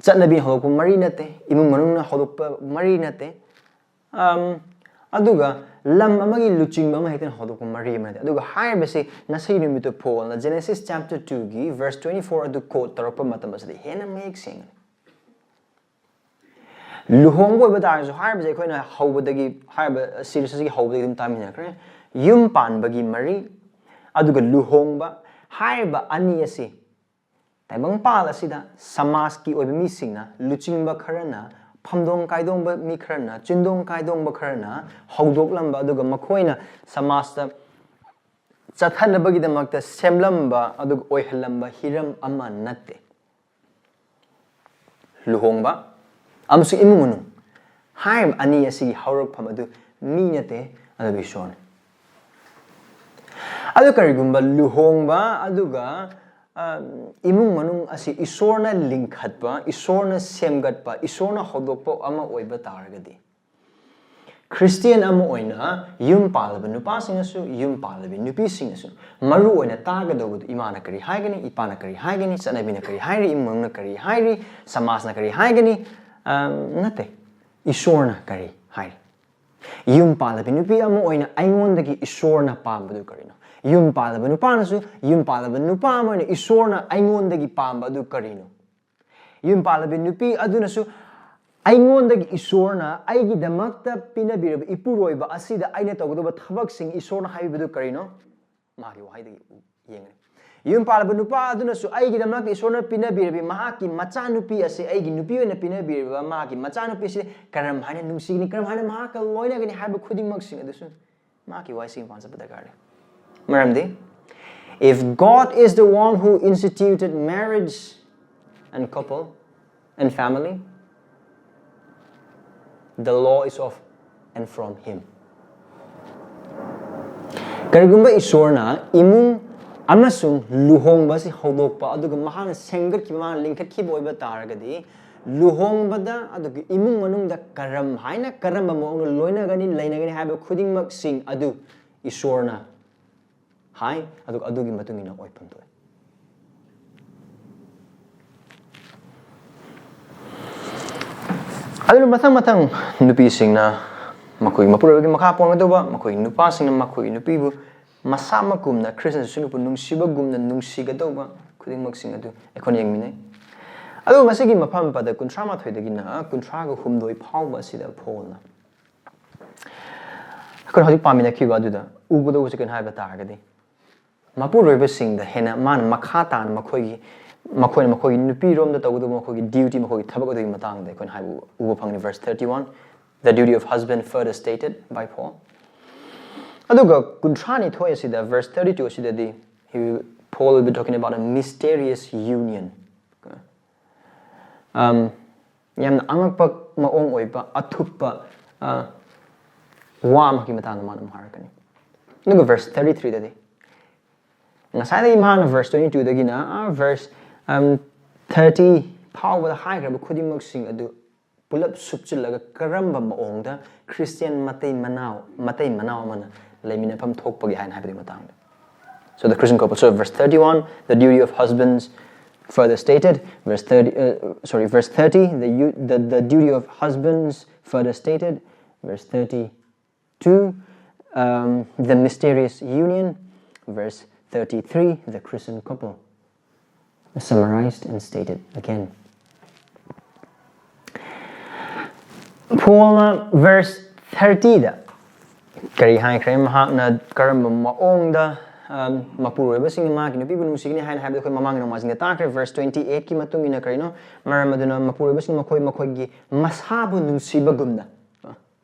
ꯆꯠꯅꯕꯤꯅ ꯍꯧꯗꯣꯛꯄ ꯃꯔꯤ ꯅꯠꯇꯦ, ꯏꯃꯨꯡ ꯃꯅꯨꯡꯅ ꯍꯧꯗꯣꯛꯄ ꯃꯔꯤ ꯅꯠꯇꯦ. ꯑꯝ, ꯑꯗꯨꯒ ꯂꯝ ꯑꯃꯒꯤ ꯂꯨꯆꯤꯡꯕ ꯑꯃ ꯍꯦꯛꯇꯅ ꯍꯧꯗꯣꯛꯄ ꯃꯔꯤ ꯑꯃ ꯅꯠꯇꯦ꯫ ꯑꯗꯨꯒ ꯍꯥꯏꯔꯤꯕꯁꯤ ꯉꯁꯤ ꯅꯨꯃꯤꯠꯇ ꯄꯣꯜꯅ Genesis chapter two ꯒꯤ verse twenty four ꯑꯗꯨ quote ꯇꯧꯔꯛꯄ ꯃꯇꯝ ꯑꯁꯤꯗ ꯍꯦꯟꯅ ꯃꯌꯦꯛ ꯁꯦꯡꯒꯅꯤ꯫ ꯂꯨꯍꯣꯡꯕ ꯑꯣꯏꯕ ꯇꯥꯔꯁꯨ, ꯍꯥꯏꯔꯤꯕꯁꯦ ꯑꯩꯈꯣꯏꯅ ꯍꯧꯕꯗꯒꯤ, ꯍꯥꯏꯔꯤꯕ series ꯑꯁꯤꯒꯤ ꯍꯧꯕꯗꯒꯤ ꯑꯗꯨꯝ ꯇꯥꯃꯤꯟꯅꯈ꯭ꯔꯦ꯫ ꯌꯨꯝ ꯄꯥꯟꯕꯒꯤ ꯃꯔꯤ, ꯑꯗꯨꯒ ꯂꯨꯍꯣꯡꯕ, ꯍꯥꯏꯔꯤꯕ ꯑꯅꯤ ꯑꯁꯤ ꯇꯥꯏꯕꯪꯄꯥꯜ ꯑꯁꯤꯗ ꯁꯃꯥꯖꯀꯤ ꯑꯣꯏꯕ ꯃꯤꯁꯤꯡꯅ, ꯂꯨꯆꯤꯡꯕ ꯈꯔꯅ, ꯐꯝꯗꯣꯡ ꯀꯥꯏꯗꯣꯡꯕ ꯃꯤ ꯈꯔꯅ, ꯆꯤꯟꯗꯣꯡ ꯀꯥꯏꯗꯣꯡꯕ ꯈꯔꯅ ꯍꯧꯗꯣꯛꯂꯝꯕ, ꯑꯗꯨꯒ ꯃꯈꯣꯏꯅ ꯁꯃꯥꯖꯇ ꯆꯠꯊꯅꯕꯒꯤꯗꯃꯛꯇ ꯁꯦꯝꯂꯝꯕ ꯑꯗꯨꯒ ꯑꯣꯏꯍꯜꯂꯝꯕ ꯍꯤꯔꯝ ꯑꯃ ꯅꯠꯇꯦ꯫ ꯂꯨꯍꯣꯡꯕ ꯑꯃꯁꯨꯡ ꯏꯃꯨꯡ ꯃꯅꯨꯡ ꯍꯥꯏꯔꯤꯕ ꯑꯅꯤ ꯑꯁꯤꯒꯤ ꯍꯧꯔꯛꯐꯝ ꯑꯗꯨ ꯃꯤ ꯅꯠꯇꯦ, ꯑꯗꯨꯕꯨ ꯏꯁꯣꯔꯅꯤ꯫ ꯑꯗꯨ ꯀꯔꯤꯒꯨꯝꯕ ꯂꯨꯍꯣꯡꯕ ꯑꯗꯨꯒ, ꯑ, ꯏꯃꯨꯡ ꯃꯅꯨꯡ ꯑꯁꯤ ꯏꯁꯣꯔꯅ ꯂꯤꯡꯈꯠꯄ, ꯏꯁꯣꯔꯅ ꯁꯦꯝꯒꯠꯄ, ꯏꯁꯣꯔꯅ ꯍꯧꯗꯣꯛꯄ ꯑꯃ ꯑꯣꯏꯕ ꯇꯥꯔꯒꯗꯤ, ꯈ꯭ꯔꯤꯁꯇꯤꯌꯥꯟ ꯑꯃ ꯑꯣꯏꯅ ꯌꯨꯝ ꯄꯥꯜꯂꯕ ꯅꯨꯄꯥꯁꯤꯡꯅꯁꯨ, ꯌꯨꯝ ꯄꯥꯜꯂꯕꯤ ꯅꯨꯄꯤꯁꯤꯡꯅꯁꯨ ꯃꯔꯨ ꯑꯣꯏꯅ ꯇꯥꯒꯗꯧꯕꯗꯨ ꯏꯃꯥꯅ ꯀꯔꯤ ꯍꯥꯏꯒꯅꯤ, ꯏꯄꯥꯅ ꯀꯔꯤ ꯍꯥꯏꯒꯅꯤ, ꯆꯠꯅꯕꯤꯅ ꯀꯔꯤ ꯍꯥꯏꯔꯤ, ꯏꯃꯨꯡꯅ ꯀꯔꯤ ꯍꯥꯏꯔꯤ, ꯁꯃꯥꯖꯅ ꯀꯔꯤ ꯍꯥꯏꯒꯅꯤ, ꯑ, ꯅꯠꯇꯦ, ꯏꯁꯣꯔꯅ ꯀꯔꯤ ꯍꯥꯏꯔꯤ? ꯌꯨꯝ ꯄꯥꯜꯂꯕꯤ ꯅꯨꯄꯤ ꯑꯃ ꯑꯣꯏꯅ ꯑꯩꯉꯣꯟꯗꯒꯤ ꯏꯁꯣꯔꯅ ꯄꯥꯝꯕꯗꯨ ꯀꯔꯤꯅꯣ? ꯌꯨꯝ ꯄꯥꯜꯂꯕ ꯅꯨꯄꯥꯅꯁꯨ, ꯌꯨꯝ ꯄꯥꯜꯂꯕ ꯅꯨꯄꯥ ꯑꯃ ꯑꯣꯏꯅ ꯏꯁꯣꯔꯅ ꯑꯩꯉꯣꯟꯗꯒꯤ ꯄꯥꯝꯕ ꯑꯗꯨ ꯀꯔꯤꯅꯣ? ꯌꯨꯝ ꯄꯥꯜꯂꯕꯤ ꯅꯨꯄꯤ ꯑꯗꯨꯅꯁꯨ ꯑꯩꯉꯣꯟꯗꯒꯤ ꯏꯁꯣꯔꯅ ꯑꯩꯒꯤꯗꯃꯛꯇ ꯄꯤꯅꯕꯤꯔꯕ ꯏꯄꯨꯔꯣꯏꯕ ꯑꯁꯤꯗ ꯑꯩꯅ ꯇꯧꯒꯗꯕ ꯊꯕꯛꯁꯤꯡ ꯏꯁꯣꯔꯅ ꯍꯥꯏꯕꯤꯕꯗꯨ ꯀꯔꯤꯅꯣ? ꯃꯥꯒꯤ ꯋꯥꯍꯩꯗꯒꯤ ꯎ-, ꯌꯦꯡꯒꯅꯤ꯫ ꯌꯨꯝ ꯄꯥꯜꯂꯕ ꯅꯨꯄꯥ ꯑꯗꯨꯅꯁꯨ ꯑꯩꯒꯤꯗꯃꯛꯇ ꯏꯁꯣꯔꯅ ꯄꯤꯅꯕꯤꯔꯕꯤ ꯃꯍꯥꯛꯀꯤ ꯃꯆꯥꯅꯨꯄꯤ ꯑꯁꯤ, ꯑꯩꯒꯤ ꯅꯨꯄꯤ ꯑꯣꯏꯅ ꯄꯤꯅꯕꯤꯔꯕ ꯃꯍꯥꯛꯀꯤ ꯃꯆꯥꯅꯨꯄꯤ ꯑꯁꯤ ꯀꯔꯝ ꯍꯥꯏꯅ ꯅꯨꯡꯁꯤꯒꯅꯤ, ꯀꯔꯝ ꯍꯥꯏꯅ ꯃꯍꯥꯛꯀ ꯂꯣꯏꯅꯒꯅꯤ ꯍꯥꯏꯕ ꯈꯨꯗꯤꯡꯃꯛꯁꯤꯡ ꯑꯗꯨꯁꯨ ꯃꯍꯥꯛꯀꯤ ꯋꯥꯍꯩꯁꯤꯡ ꯃꯄꯥꯟ ꯆꯠꯄ ꯗꯔꯀꯥꯔ ꯂꯩ꯫ ꯃꯔꯝꯗꯤ, if God is the one who instituted marriage and couple and family, the law is of and from him. ꯀꯔꯤꯒꯨꯝꯕ ꯏꯁꯣꯔꯅ ꯏꯃꯨꯡ ꯑꯃꯁꯨꯡ ꯂꯨꯍꯣꯡꯕ ꯑꯁꯤ ꯍꯧꯗꯣꯛꯄ, ꯑꯗꯨꯒ ꯃꯍꯥꯛꯅ ꯁꯦꯝꯒꯠꯈꯤꯕ, ꯃꯍꯥꯛꯅ ꯂꯤꯡꯈꯠꯈꯤꯕ ꯑꯣꯏꯕ ꯇꯥꯔꯒꯗꯤ, ꯂꯨꯍꯣꯡꯕꯗ, ꯑꯗꯨꯒ ꯏꯃꯨꯡ ꯃꯅꯨꯡꯗ ꯀꯔꯝ ꯍꯥꯏꯅ, ꯀꯔꯝꯕ ꯃꯑꯣꯡꯗ ꯂꯣꯏꯅꯒꯅꯤ, ꯂꯩꯅꯒꯅꯤ ꯍꯥꯏꯕ ꯈꯨꯗꯤꯡꯃꯛꯁꯤꯡ ꯑꯗꯨ ꯏꯁꯣꯔꯅ ꯍꯥꯏ, ꯑꯗꯨꯒ ꯑꯗꯨꯒꯤ ꯃꯇꯨꯡ ꯏꯟꯅ ꯑꯣꯏꯐꯝ ꯊꯣꯛꯑꯦ꯫ ꯑꯗꯨꯅ ꯃꯊꯪ ꯃꯊꯪ ꯅꯨꯄꯤꯁꯤꯡꯅ ꯃꯈꯣꯏꯒꯤ ꯃꯄꯨꯔꯣꯏꯕꯒꯤ ꯃꯈꯥ ꯄꯣꯟꯒꯗꯧꯕ, ꯃꯈꯣꯏꯒꯤ ꯅꯨꯄꯥꯁꯤꯡꯅ ꯃꯈꯣꯏꯒꯤ ꯅꯨꯄꯤꯕꯨ ꯃꯁꯥꯃꯛꯀꯨꯝꯅ ꯈ꯭ꯔꯤꯁꯇ ꯖꯤꯁꯨꯕꯨ ꯅꯨꯡꯁꯤꯕꯒꯨꯝꯅ ꯅꯨꯡꯁꯤꯒꯗꯧꯕ ꯈꯨꯗꯤꯡꯃꯛꯁꯤꯡ ꯑꯗꯨ ꯑꯩꯈꯣꯏꯅ ꯌꯦꯡꯃꯤꯟꯅꯩ꯫ ꯑꯗꯨꯒ ꯉꯁꯤꯒꯤ ꯃꯐꯝ ꯄꯗ ꯀꯨꯟꯊ꯭ꯔꯥ ꯃꯥꯊꯣꯏꯗꯒꯤꯅ ꯀꯨꯟꯊ꯭ꯔꯥꯒ ꯍꯨꯝꯗꯣꯏ ꯐꯥꯎꯕ ꯑꯁꯤꯗ ꯄꯣꯜꯅ ꯑꯩꯈꯣꯏꯅ ꯍꯧꯖꯤꯛ ꯄꯥꯃꯤꯟꯅꯈꯤꯕ ꯑꯗꯨꯗ ꯎꯒꯗꯧꯕꯁꯦ ꯀꯩꯅꯣ ꯍꯥꯏꯕ ꯇꯥꯔꯒꯗꯤ, ꯃꯄꯨꯔꯣꯏꯕꯁꯤꯡꯗ ꯍꯦꯟꯅ ꯃꯥꯅ ꯃꯈꯥ ꯇꯥꯅ ꯃꯈꯣꯏꯒꯤ, ꯃꯈꯣꯏꯅ ꯃꯈꯣꯏꯒꯤ ꯅꯨꯄꯤꯔꯣꯝꯗ ꯇꯧꯒꯗꯕ ꯃꯈꯣꯏꯒꯤ duty, ꯃꯈꯣꯏꯒꯤ ꯊꯕꯛ ꯑꯗꯨꯒꯤ ꯃꯇꯥꯡꯗ ꯑꯩꯈꯣꯏꯅ ꯍꯥꯏꯕ ꯎꯕ ꯐꯪꯒꯅꯤ꯫ Verse thirty-one, "The duty of husband further stated by Paul." ꯑꯗꯨꯒ ꯀꯨꯟꯊ꯭ꯔꯥ ꯅꯤꯊꯣꯏ ꯑꯁꯤꯗ, verse thirty-two ꯑꯁꯤꯗꯗꯤ, he will, Paul will be talking about a mysterious union. Um, ꯌꯥꯝꯅ ꯑꯉꯛꯄ ꯃꯑꯣꯡ ꯑꯣꯏꯕ, ꯑꯊꯨꯞꯄ, ꯑ, ꯋꯥ ꯑꯃꯒꯤ ꯃꯇꯥꯡꯗ ꯃꯥꯅ ꯑꯃꯨꯛ ꯍꯥꯏꯔꯛꯀꯅꯤ꯫ ꯑꯗꯨꯒ verse thirty-three ꯗꯗꯤ, ꯉꯁꯥꯏꯗꯒꯤ ꯃꯍꯥꯛꯅ verse twenty-two ꯗꯒꯤꯅ, ꯑ, verse, um, thirty ꯐꯥꯎꯕꯗ ꯍꯥꯏꯈ꯭ꯔꯕ ꯈꯨꯗꯤꯡꯃꯛꯁꯤꯡ ꯑꯗꯨ ꯄꯨꯂꯞ ꯁꯨꯞꯆꯤꯜꯂꯒ ꯀꯔꯝꯕ ꯃꯑꯣꯡꯗ ꯈ꯭ꯔꯤꯁꯇꯤꯌꯥꯟ ꯃꯇꯩ ꯃꯅꯥꯎ, ꯃꯇꯩ ꯃꯅꯥꯎ ꯑꯃꯅ ꯂꯩꯃꯤꯟꯅꯐꯝ ꯊꯣꯛꯄꯒꯦ ꯍꯥꯏꯅ ꯍꯥꯏꯕꯒꯤ ꯃꯇꯥꯡꯗ꯫ So the Christian couple. So verse thirty-one, the duty of husbands further stated. Verse thirty, uh, sorry, verse thirty, the, u- the, the duty of husbands further stated. Verse thirty-two, um, the mysterious union. Verse thirty-three, the Christian couple. Summarized and stated again. ꯄꯣꯜꯅ verse thirty ꯗ ꯀꯔꯤ ꯍꯥꯏꯈ꯭ꯔꯦ? ꯃꯍꯥꯛꯅ ꯀꯔꯝꯕ ꯃꯑꯣꯡꯗ, ꯑꯝ, ꯃꯄꯨꯔꯣꯏꯕꯁꯤꯡꯅ ꯃꯍꯥꯛꯀꯤ ꯅꯨꯄꯤꯕꯨ ꯅꯨꯡꯁꯤꯒꯅꯤ ꯍꯥꯏꯅ ꯍꯥꯏꯕꯗꯨ ꯑꯩꯈꯣꯏ ꯃꯃꯥꯡꯒꯤ ꯅꯣꯡꯃꯥꯏꯖꯤꯡꯗ ꯇꯥꯈ꯭ꯔꯦ꯫ Verse twenty-eight ꯀꯤ ꯃꯇꯨꯡ ꯏꯟꯅ ꯀꯔꯤꯅꯣ? ꯃꯔꯝ ꯑꯗꯨꯅ ꯃꯄꯨꯔꯣꯏꯕꯁꯤꯡ ꯃꯈꯣꯏ ꯃꯈꯣꯏꯒꯤ ꯃꯁꯥꯕꯨ ꯅꯨꯡꯁꯤꯕꯒꯨꯝꯅ,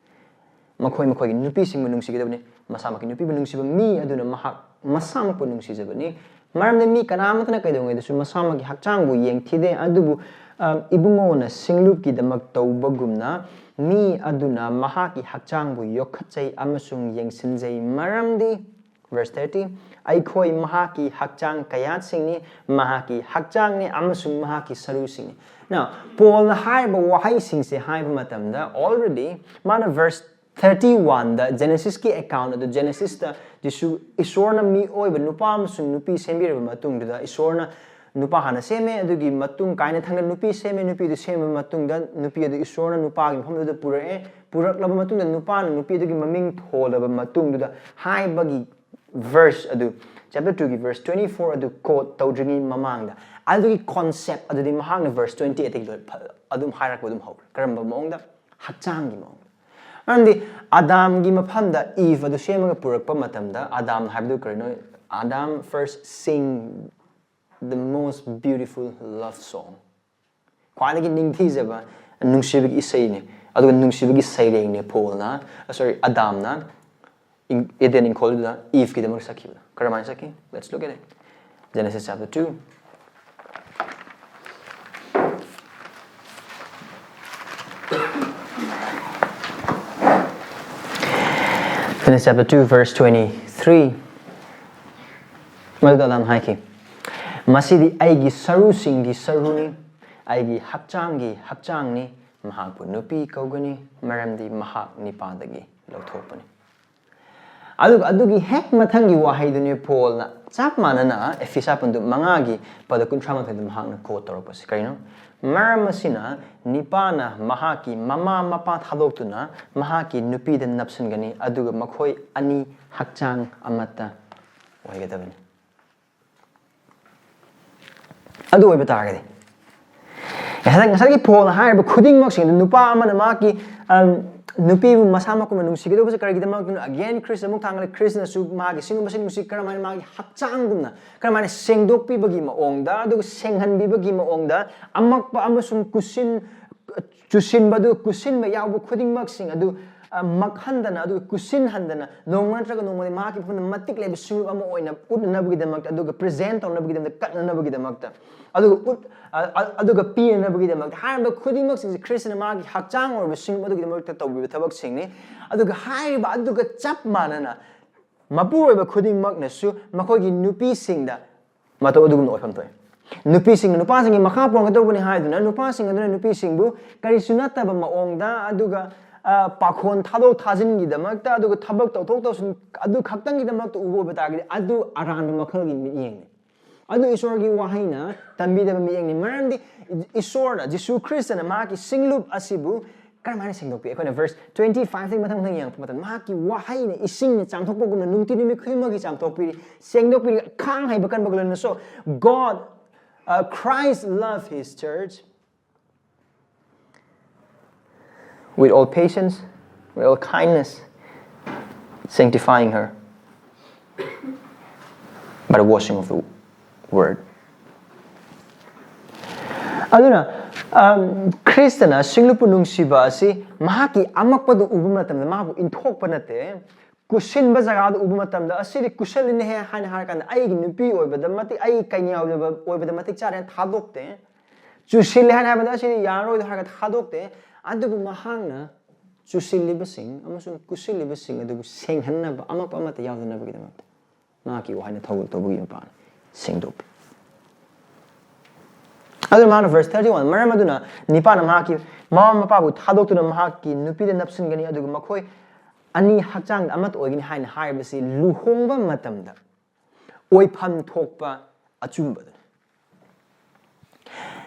ꯃꯈꯣꯏ ꯃꯈꯣꯏꯒꯤ ꯅꯨꯄꯤꯁꯤꯡꯕꯨ ꯅꯨꯡꯁꯤꯒꯗꯕꯅꯤ꯫ ꯃꯁꯥꯃꯛꯀꯤ ꯅꯨꯄꯤꯕꯨ ꯅꯨꯡꯁꯤꯕ ꯃꯤ ꯑꯗꯨꯅ ꯃꯍꯥꯛ ꯃꯁꯥꯃꯛꯄꯨ ꯅꯨꯡꯁꯤꯖꯕꯅꯤ꯫ ꯃꯔꯝꯗꯤ ꯃꯤ ꯀꯅꯥ ꯑꯃꯠꯇꯅ ꯀꯩꯗꯧꯉꯩꯗꯁꯨ ꯃꯁꯥꯃꯛꯀꯤ ꯍꯛꯆꯥꯡꯕꯨ ꯌꯦꯡꯊꯤꯗꯦ, ꯑꯗꯨꯕꯨ, ꯑ, ꯏꯕꯨꯡꯉꯣꯅ ꯁꯤꯡꯂꯨꯞꯀꯤꯗꯃꯛ ꯇꯧꯕꯒꯨꯝꯅ ꯃꯤ ꯑꯗꯨꯅ ꯃꯍꯥꯛꯀꯤ ꯍꯛꯆꯥꯡꯕꯨ ꯌꯣꯛꯈꯠꯆꯩ ꯑꯃꯁꯨꯡ ꯌꯦꯡꯁꯤꯟꯖꯩ꯫ ꯃꯔꯝꯗꯤ, verse thirty, "ꯑꯩꯈꯣꯏ ꯃꯍꯥꯛꯀꯤ ꯍꯛꯆꯥꯡ ꯀꯌꯥꯠꯁꯤꯡꯅꯤ, ꯃꯍꯥꯛꯀꯤ ꯍꯛꯆꯥꯡꯅꯤ ꯑꯃꯁꯨꯡ ꯃꯍꯥꯛꯀꯤ ꯁꯔꯨꯁꯤꯡꯅꯤ"꯫ Now, ꯄꯣꯜꯅ ꯍꯥꯏꯔꯤꯕ ꯋꯥꯍꯩꯁꯤꯡꯁꯦ ꯍꯥꯏꯕ ꯃꯇꯝꯗ, already ꯃꯥꯅ verse thirty-one ꯗ Genesis ꯀꯤ account ꯑꯗꯨ, Genesis ꯇ ꯖꯤꯁꯨ, ꯏꯁꯣꯔꯅ ꯃꯤꯑꯣꯏꯕ ꯅꯨꯄꯥ ꯑꯃꯁꯨꯡ ꯅꯨꯄꯤ ꯁꯦꯝꯕꯤꯔꯕ ꯃꯇꯨꯡꯗꯨꯗ, ꯏꯁꯣꯔꯅ ꯅꯨꯄꯥ ꯍꯥꯟꯅ ꯁꯦꯝꯃꯦ, ꯑꯗꯨꯒꯤ ꯃꯇꯨꯡ ꯀꯥꯏꯅ ꯊꯪꯅ ꯅꯨꯄꯤ ꯁꯦꯝꯃꯦ, ꯅꯨꯄꯤꯗꯨ ꯁꯦꯝꯃꯕ ꯃꯇꯨꯡꯗ ꯅꯨꯄꯤ ꯑꯗꯨ ꯏꯁꯣꯔꯅ ꯅꯨꯄꯥꯒꯤ ꯃꯐꯝꯗꯨꯗ ꯄꯨꯔꯛꯑꯦ꯫ ꯄꯨꯔꯛꯂꯕ ꯃꯇꯨꯡꯗ ꯅꯨꯄꯥꯅ ꯅꯨꯄꯤ ꯑꯗꯨꯒꯤ ꯃꯃꯤꯡ ꯊꯣꯜꯂꯕ ꯃꯇꯨꯡꯗꯨꯗ ꯍꯥꯏꯕꯒꯤ verse ꯑꯗꯨ, chapter two ꯒꯤ verse twenty four ꯑꯗꯨ quote ꯇꯧꯗ꯭ꯔꯤꯉꯩ ꯃꯃꯥꯡꯗ ꯑꯗꯨꯒꯤ concept ꯑꯗꯨꯗꯤ ꯃꯍꯥꯛꯅ verse twenty eight ꯇꯒꯤ ꯂꯣꯏ ꯐ-, ꯑꯗꯨꯝ ꯍꯥꯏꯔꯛꯄ ꯑꯗꯨꯝ ꯍꯧꯈ꯭ꯔꯦ꯫ ꯀꯔꯝꯕ ꯃꯑꯣꯡꯗ? ꯍꯛꯆꯥꯡꯒꯤ ꯃꯑꯣꯡꯗ꯫ ꯃꯔꯝꯗꯤ ꯑꯗꯥꯝꯒꯤ ꯃꯐꯝꯗ ꯏꯚ ꯑꯗꯨ ꯁꯦꯝꯃꯒ ꯄꯨꯔꯛꯄ ꯃꯇꯝꯗ, ꯑꯗꯥꯝ ꯍꯥꯏꯕꯗꯨ ꯀꯔꯤꯅꯣ? Adam first sing the most beautiful love song. ꯈ꯭ꯋꯥꯏꯗꯒꯤ ꯅꯤꯡꯊꯤꯖꯕ ꯅꯨꯡꯁꯤꯕꯒꯤ ꯏꯁꯩꯅꯤ, ꯑꯗꯨꯒ ꯅꯨꯡꯁꯤꯕꯒꯤ ꯁꯩꯔꯦꯡꯅꯤ ꯄꯣꯜꯅ, ꯁꯣꯔꯤ, ꯑꯗꯥꯝꯅ ꯏꯪ-, ꯏꯗꯦꯟ ꯏꯪꯈꯣꯜꯗꯨꯗ ꯏꯚꯀꯤꯗꯃꯛ ꯁꯛꯈꯤꯕꯗꯣ꯫ ꯀꯔꯝꯍꯥꯏꯅ ꯁꯛꯈꯤ? Let's look at it. Genesis chapter two. Genesis chapter two, verse twenty three. ꯃꯗꯨꯗ ꯑꯗꯥꯝ ꯍꯥꯏꯈꯤ, "ꯃꯁꯤꯗꯤ ꯑꯩꯒꯤ ꯁꯔꯨꯁꯤꯡꯒꯤ ꯁꯔꯨꯅꯤ, ꯑꯩꯒꯤ ꯍꯛꯆꯥꯡꯒꯤ ꯍꯛꯆꯥꯡꯅꯤ, ꯃꯍꯥꯛꯄꯨ ꯅꯨꯄꯤ ꯀꯧꯒꯅꯤ, ꯃꯔꯝꯗꯤ ꯃꯍꯥꯛ ꯅꯤꯄꯥꯗꯒꯤ ꯂꯧꯊꯣꯛꯄꯅꯤ"꯫ ꯑꯗꯨꯒ ꯑꯗꯨꯒꯤ ꯍꯦꯛ ꯃꯊꯪꯒꯤ ꯋꯥꯍꯩꯗꯨꯅꯤ ꯄꯣꯜꯅ ꯆꯞ ꯃꯥꯟꯅꯅ ꯑꯦꯐꯤꯁꯥ ꯄꯟꯗꯨꯞ ꯃꯉꯥꯒꯤ ꯄꯗ ꯀꯨꯟꯊ꯭ꯔꯥ ꯃꯥꯊꯣꯏꯗ ꯃꯍꯥꯛꯅ quote ꯇꯧꯔꯛꯄꯁꯤ꯫ ꯀꯔꯤꯅꯣ? "ꯃꯔꯝ ꯑꯁꯤꯅ ꯅꯤꯄꯥꯅ ꯃꯍꯥꯛꯀꯤ ꯃꯃꯥ ꯃꯄꯥ ꯊꯥꯗꯣꯛꯇꯨꯅ ꯃꯍꯥꯛꯀꯤ ꯅꯨꯄꯤꯗ ꯅꯞꯁꯤꯟꯒꯅꯤ, ꯑꯗꯨꯒ ꯃꯈꯣꯏ ꯑꯅꯤ ꯍꯛꯆꯥꯡ ꯑꯃꯠꯇ ꯑꯣꯏꯒꯗꯕꯅꯤ"꯫ ꯑꯗꯨ ꯑꯣꯏꯕ ꯇꯥꯔꯒꯗꯤ, ꯉꯁꯥꯏ, ꯉꯁꯥꯏꯒꯤ ꯄꯣꯜꯅ ꯍꯥꯏꯔꯤꯕ ꯈꯨꯗꯤꯡꯃꯛꯁꯤꯡ ꯑꯗꯨ ꯅꯨꯄꯥ ꯑꯃꯅ ꯃꯍꯥꯛꯀꯤ, ꯑꯝ, ꯅꯨꯄꯤꯕꯨ ꯃꯁꯥꯃꯛꯀꯨꯝꯅ ꯅꯨꯡꯁꯤꯒꯗꯧꯕꯁꯦ ꯀꯔꯤꯒꯤꯗꯃꯛꯇꯅꯣ? Again, ꯈ꯭ꯔꯤꯁꯇ ꯑꯃꯨꯛ ꯊꯥꯡꯒꯠꯂꯦ꯫ ꯈ꯭ꯔꯤꯁꯇꯅꯁꯨ ꯃꯥꯒꯤ ꯁꯤꯒꯨꯝꯕꯁꯤ ꯅꯨꯡꯁꯤ, ꯀꯔꯝꯍꯥꯏꯅ ꯃꯥꯒꯤ ꯍꯛꯆꯥꯡꯒꯨꯝꯅ, ꯀꯔꯝꯍꯥꯏꯅ ꯁꯦꯡꯗꯣꯛꯄꯤꯕꯒꯤ ꯃꯑꯣꯡꯗ, ꯑꯗꯨꯒ ꯁꯦꯡꯍꯟꯕꯤꯕꯒꯤ ꯃꯑꯣꯡꯗ, ꯑꯃꯛꯄ ꯑꯃꯁꯨꯡ ꯀꯨꯁꯤꯟ, ꯆꯨꯁꯤꯟꯕ, ꯑꯗꯨꯒ ꯀꯨꯁꯤꯟꯕ ꯌꯥꯎꯕ ꯈꯨꯗꯤꯡꯃꯛꯁꯤꯡ ꯑꯗꯨ, ꯑ, ꯃꯛꯍꯟꯗꯅ, ꯑꯗꯨꯒ ꯀꯨꯁꯤꯟꯍꯟꯗꯅ, ꯅꯣꯡꯃ ꯅꯠꯇ꯭ꯔꯒ ꯅꯣꯡꯃꯗꯤ ꯃꯍꯥꯛꯀꯤ ꯃꯐꯝꯗ ꯃꯇꯤꯛ ꯂꯩꯕ ꯁꯤꯡꯂꯨꯞ ꯑꯃ ꯑꯣꯏꯅ ꯎꯠꯅꯅꯕꯒꯤꯗꯃꯛꯇ, ꯑꯗꯨꯒ present ꯇꯧꯅꯕꯒꯤꯗꯃꯛꯇ, ꯀꯠꯅꯅꯕꯒꯤꯗꯃꯛꯇ, ꯑꯗꯨꯒ ꯎꯠ-, ꯑ, ꯑ, ꯑꯗꯨꯒ ꯄꯤꯅꯅꯕꯒꯤꯗꯃꯛꯇ, ꯍꯥꯏꯔꯤꯕ ꯈꯨꯗꯤꯡꯃꯛꯁꯤꯡꯁꯦ ꯈ꯭ꯔꯤꯁꯇꯅ ꯃꯥꯒꯤ ꯍꯛꯆꯥꯡ ꯑꯣꯏꯔꯕ ꯁꯤꯡꯂꯨꯞ ꯑꯗꯨꯒꯤꯗꯃꯛꯇ ꯇꯧꯕꯤꯕ ꯊꯕꯛꯁꯤꯡꯅꯤ꯫ ꯑꯗꯨꯒ ꯍꯥꯏꯔꯤꯕ ꯑꯗꯨꯒ ꯆꯞ ꯃꯥꯟꯅꯅ ꯃꯄꯨꯔꯣꯏꯕ ꯈꯨꯗꯤꯡꯃꯛꯅꯁꯨ ꯃꯈꯣꯏꯒꯤ ꯅꯨꯄꯤꯁꯤꯡꯗ ꯃꯇꯧ ꯑꯗꯨꯒꯨꯝꯅ ꯑꯣꯏꯐꯝ ꯊꯣꯛꯏ꯫ ꯅꯨꯄꯤꯁꯤꯡꯅ ꯅꯨꯄꯥꯁꯤꯡꯒꯤ ꯃꯈꯥ ꯄꯣꯟꯒꯗꯧꯕꯅꯤ ꯍꯥꯏꯗꯨꯅ, ꯅꯨꯄꯥꯁꯤꯡ ꯑꯗꯨꯅ ꯅꯨꯄꯤꯁꯤꯡꯕꯨ ꯀꯔꯤꯁꯨ ꯅꯠꯇꯕ ꯃꯑꯣꯡꯗ, ꯑꯗꯨꯒ, ꯑ, ꯄꯥꯈꯣꯟ ꯊꯥꯗꯣꯛ ꯊꯥꯖꯤꯟꯒꯤꯗꯃꯛꯇ, ꯑꯗꯨꯒ ꯊꯕꯛ ꯇꯧꯊꯣꯛ ꯇꯧꯁꯤꯟ ꯑꯗꯨ ꯈꯛꯇꯪꯒꯤꯗꯃꯛꯇ ꯎꯕ ꯑꯣꯏꯕ ꯇꯥꯔꯒꯗꯤ, ꯑꯗꯨ ꯑꯔꯥꯟꯕ ꯃꯈꯜꯒꯤ ꯃꯤꯠꯌꯦꯡꯅꯤ꯫ ꯑꯗꯨ ꯏꯁꯣꯔꯒꯤ ꯋꯥꯍꯩꯅ ꯇꯝꯕꯤꯗꯕ ꯃꯤꯠꯌꯦꯡꯅꯤ꯫ ꯃꯔꯝꯗꯤ ꯏꯁꯣꯔꯅ, ꯖꯤꯁꯨ ꯈ꯭ꯔꯤꯁꯇꯅ ꯃꯍꯥꯛꯀꯤ ꯁꯤꯡꯂꯨꯞ ꯑꯁꯤꯕꯨ ꯀꯔꯝꯍꯥꯏꯅ ꯁꯦꯡꯗꯣꯛꯄꯤ? ꯑꯩꯈꯣꯏꯅ verse twenty five ꯇꯒꯤ ꯃꯊꯪ ꯃꯊꯪ ꯌꯦꯡꯉꯛꯄ ꯃꯇꯝꯗ ꯃꯍꯥꯛꯀꯤ ꯋꯥꯍꯩꯅ ꯏꯁꯤꯡꯅ ꯆꯥꯝꯊꯣꯛꯄꯒꯨꯝꯅ ꯅꯨꯡꯇꯤ ꯅꯨꯃꯤꯠ ꯈꯨꯗꯤꯡꯃꯛꯀꯤ ꯆꯥꯝꯊꯣꯛꯄꯤꯔꯤ, ꯁꯦꯡꯗꯣꯛꯄꯤꯔꯤ, ꯑꯈꯥꯡ ꯍꯩꯕ ꯀꯟꯕꯒ ꯂꯣꯏꯅꯅ꯫ So God, uh, Christ love his church with all patience, with all kindness, sanctifying her by the washing of the word. ꯑꯗꯨꯅ, ꯑꯝ, ꯈ꯭ꯔꯤꯁꯇꯅ ꯁꯤꯡꯂꯨꯞꯄꯨ ꯅꯨꯡꯁꯤꯕ ꯑꯁꯤ ꯃꯍꯥꯛꯀꯤ ꯑꯃꯛꯄꯗꯨ ꯎꯕ ꯃꯇꯝꯗ ꯃꯥꯕꯨ ꯏꯟꯊꯣꯛꯄ ꯅꯠꯇꯦ, ꯀꯨꯁꯤꯟꯕ ꯖꯒꯥꯗ ꯎꯕ ꯃꯇꯝꯗ, "ꯑꯁꯤꯗꯤ ꯀꯨꯁꯜꯂꯤꯅꯦꯍꯦ" ꯍꯥꯏꯅ ꯍꯥꯏꯔꯀꯥꯟꯗ, "ꯑꯩꯒꯤ ꯅꯨꯄꯤ ꯑꯣꯏꯕꯗ ꯃꯇꯤꯛ, ꯑꯩꯒꯤ ꯀꯩꯅꯥ ꯑꯣꯏꯕꯗ, ꯑꯣꯏꯕꯗ ꯃꯇꯤꯛ ꯆꯥꯔꯦ" ꯍꯥꯏꯅ ꯊꯥꯗꯣꯛꯇꯦ꯫ "ꯆꯨꯁꯤꯜꯂꯦ" ꯍꯥꯏꯅ ꯍꯥꯏꯕꯗ, "ꯑꯁꯤꯗꯤ ꯌꯥꯔꯔꯣꯏꯗꯣ" ꯍꯥꯏꯔꯒ ꯊꯥꯗꯣꯛꯇꯦ꯫ ꯑꯗꯨꯕꯨ ꯃꯍꯥꯛꯅ ꯆꯨꯁꯤꯜꯂꯤꯕꯁꯤꯡ ꯑꯃꯁꯨꯡ ꯀꯨꯁꯤꯜꯂꯤꯕꯁꯤꯡ ꯑꯗꯨꯕꯨ ꯁꯦꯡꯍꯟꯅꯕ, ꯑꯃꯛꯄ ꯑꯃꯠꯇ ꯌꯥꯎꯗꯅꯕꯒꯤꯗꯃꯛꯇ ꯃꯍꯥꯛꯀꯤ ꯋꯥꯍꯩꯅ ꯊꯧꯒꯜ ꯇꯧꯕꯒꯤ ꯃꯄꯥꯟ ꯁꯦꯡꯗꯣꯛꯄꯤ꯫ ꯑꯗꯨꯅ ꯃꯥꯅ verse thirty one, "ꯃꯔꯝ ꯑꯗꯨꯅ ꯅꯤꯄꯥꯅ ꯃꯍꯥꯛꯀꯤ ꯃꯃꯥ ꯃꯄꯥꯕꯨ ꯊꯥꯗꯣꯛꯇꯨꯅ ꯃꯍꯥꯛꯀꯤ ꯅꯨꯄꯤꯗ ꯅꯞꯁꯤꯟꯒꯅꯤ, ꯑꯗꯨꯒ ꯃꯈꯣꯏ ꯑꯅꯤ ꯍꯛꯆꯥꯡꯗ ꯑꯃꯠꯇ ꯑꯣꯏꯒꯅꯤ" ꯍꯥꯏꯅ ꯍꯥꯏꯕꯁꯤ ꯂꯨꯍꯣꯡꯕ ꯃꯇꯝꯗ ꯑꯣꯏꯐꯝ ꯊꯣꯛꯄ ꯑꯆꯨꯝꯕꯗꯨꯅꯤ꯫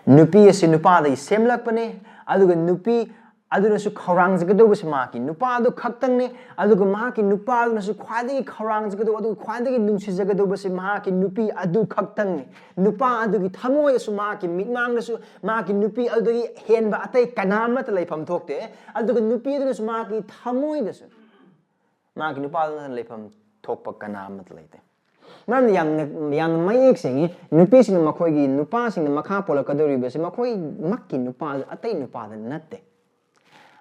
ꯅꯨꯄꯤ ꯑꯁꯤ ꯅꯨꯄꯥꯗꯒꯤ ꯁꯦꯝꯂꯛꯄꯅꯤ, ꯑꯗꯨꯒ ꯅꯨꯄꯤ ꯑꯗꯨꯅꯁꯨ ꯈꯧꯔꯥꯡꯖꯒꯗꯧꯕꯁꯤ ꯃꯍꯥꯛꯀꯤ ꯅꯨꯄꯥ ꯑꯗꯨ ꯈꯛꯇꯪꯅꯤ, ꯑꯗꯨꯒ ꯃꯍꯥꯛꯀꯤ ꯅꯨꯄꯥ ꯑꯗꯨꯅꯁꯨ ꯈ꯭ꯋꯥꯏꯗꯒꯤ ꯈꯧꯔꯥꯡꯖꯒꯗꯧꯕ, ꯑꯗꯨꯒ ꯈ꯭ꯋꯥꯏꯗꯒꯤ ꯅꯨꯡꯁꯤꯖꯒꯗꯧꯕꯁꯤ ꯃꯍꯥꯛꯀꯤ ꯅꯨꯄꯤ ꯑꯗꯨ ꯈꯛꯇꯪꯅꯤ꯫ ꯅꯨꯄꯥ ꯑꯗꯨꯒꯤ ꯊꯃꯣꯏꯗꯁꯨ, ꯃꯍꯥꯛꯀꯤ ꯃꯤꯠꯃꯥꯡꯗꯁꯨ, ꯃꯍꯥꯛꯀꯤ ꯅꯨꯄꯤ ꯑꯗꯨꯗꯒꯤ ꯍꯦꯟꯕ ꯑꯇꯩ ꯀꯅꯥ ꯑꯃꯠꯇ ꯂꯩꯐꯝ ꯊꯣꯛꯇꯦ꯫ ꯑꯗꯨꯒ ꯅꯨꯄꯤ ꯑꯗꯨꯅꯁꯨ ꯃꯍꯥꯛꯀꯤ ꯊꯃꯣꯏꯗꯁꯨ ꯃꯍꯥꯛꯀꯤ ꯅꯨꯄꯥꯗꯨꯅ ꯂꯩꯐꯝ ꯊꯣꯛꯄ ꯀꯅꯥ ꯑꯃꯠꯇ ꯂꯩꯇꯦ꯫ ꯃꯔꯝꯗꯤ ꯌꯥꯝꯅ, ꯌꯥꯝꯅ ꯃꯌꯦꯛ ꯁꯦꯡꯉꯤ, ꯅꯨꯄꯤꯁꯤꯡꯅ ꯃꯈꯣꯏꯒꯤ ꯅꯨꯄꯥꯁꯤꯡꯅ ꯃꯈꯥ ꯄꯣꯜꯂꯛꯀꯗꯧꯔꯤꯕꯁꯤ ꯃꯈꯣꯏꯃꯛꯀꯤ ꯅꯨꯄꯥ, ꯑꯇꯩ ꯅꯨꯄꯥꯗ ꯅꯠꯇꯦ꯫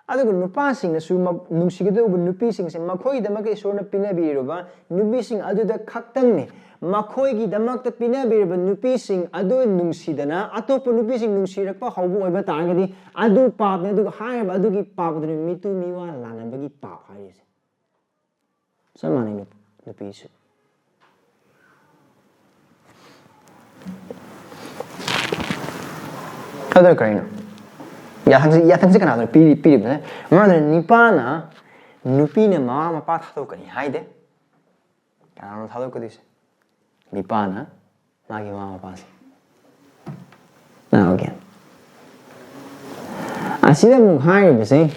ꯑꯗꯨꯒ ꯅꯨꯄꯥꯁꯤꯡꯅꯁꯨ ꯃ-, ꯅꯨꯡꯁꯤꯒꯗꯧꯕ ꯅꯨꯄꯤꯁꯤꯡꯁꯦ ꯃꯈꯣꯏꯒꯤꯗꯃꯛꯇ ꯏꯁꯣꯔꯅ ꯄꯤꯅꯕꯤꯔꯤꯕ ꯅꯨꯄꯤꯁꯤꯡ ꯑꯗꯨꯗ ꯈꯛꯇꯪꯅꯤ꯫ ꯃꯈꯣꯏꯒꯤꯗꯃꯛꯇ ꯄꯤꯅꯕꯤꯔꯤꯕ ꯅꯨꯄꯤꯁꯤꯡ ꯑꯗꯨ ꯅꯨꯡꯁꯤꯗꯅ ꯑꯇꯣꯞꯄ ꯅꯨꯄꯤꯁꯤꯡ ꯅꯨꯡꯁꯤꯔꯛꯄ ꯍꯧꯕ ꯑꯣꯏꯕ ꯇꯥꯔꯒꯗꯤ, ꯑꯗꯨ ꯄꯥꯞꯅꯤ꯫ ꯑꯗꯨꯒ ꯍꯥꯏꯔꯤꯕ ꯑꯗꯨꯒꯤ ꯄꯥꯞ ꯑꯗꯨꯅ ꯃꯤꯇꯨ ꯃꯤꯋꯥ ꯂꯥꯟꯅꯕꯒꯤ ꯄꯥꯞ ꯍꯥꯏꯔꯤꯁꯦ꯫ ꯆꯞ ꯃꯥꯟꯅꯩ ꯅꯨ-, ꯅꯨꯄꯤꯁꯨ꯫ ꯑꯗꯨꯅ ꯀꯔꯤꯅꯣ? ꯌꯥꯊꯪꯁꯤ, ꯌꯥꯊꯪꯁꯤ ꯀꯅꯥꯗꯅꯣ ꯄꯤꯔꯤ-, ꯄꯤꯔꯤꯕꯅꯣ? ꯃꯔꯝ ꯑꯗꯨꯅ ꯅꯤꯄꯥꯅ, ꯅꯨꯄꯤꯅ ꯃꯃꯥ ꯃꯄꯥ ꯊꯥꯗꯣꯛꯀꯅꯤ ꯍꯥꯏꯗꯦ꯫ ꯀꯅꯥꯅꯣ ꯊꯥꯗꯣꯛꯀꯗꯣꯏꯁꯦ? ꯅꯤꯄꯥꯅ ꯃꯥꯒꯤ ꯃꯃꯥ ꯃꯄꯥꯁꯦ꯫ ꯑꯣꯀꯦ꯫ ꯑꯁꯤꯗ ꯑꯃꯨꯛ ꯍꯥꯏꯔꯤꯕꯁꯦ,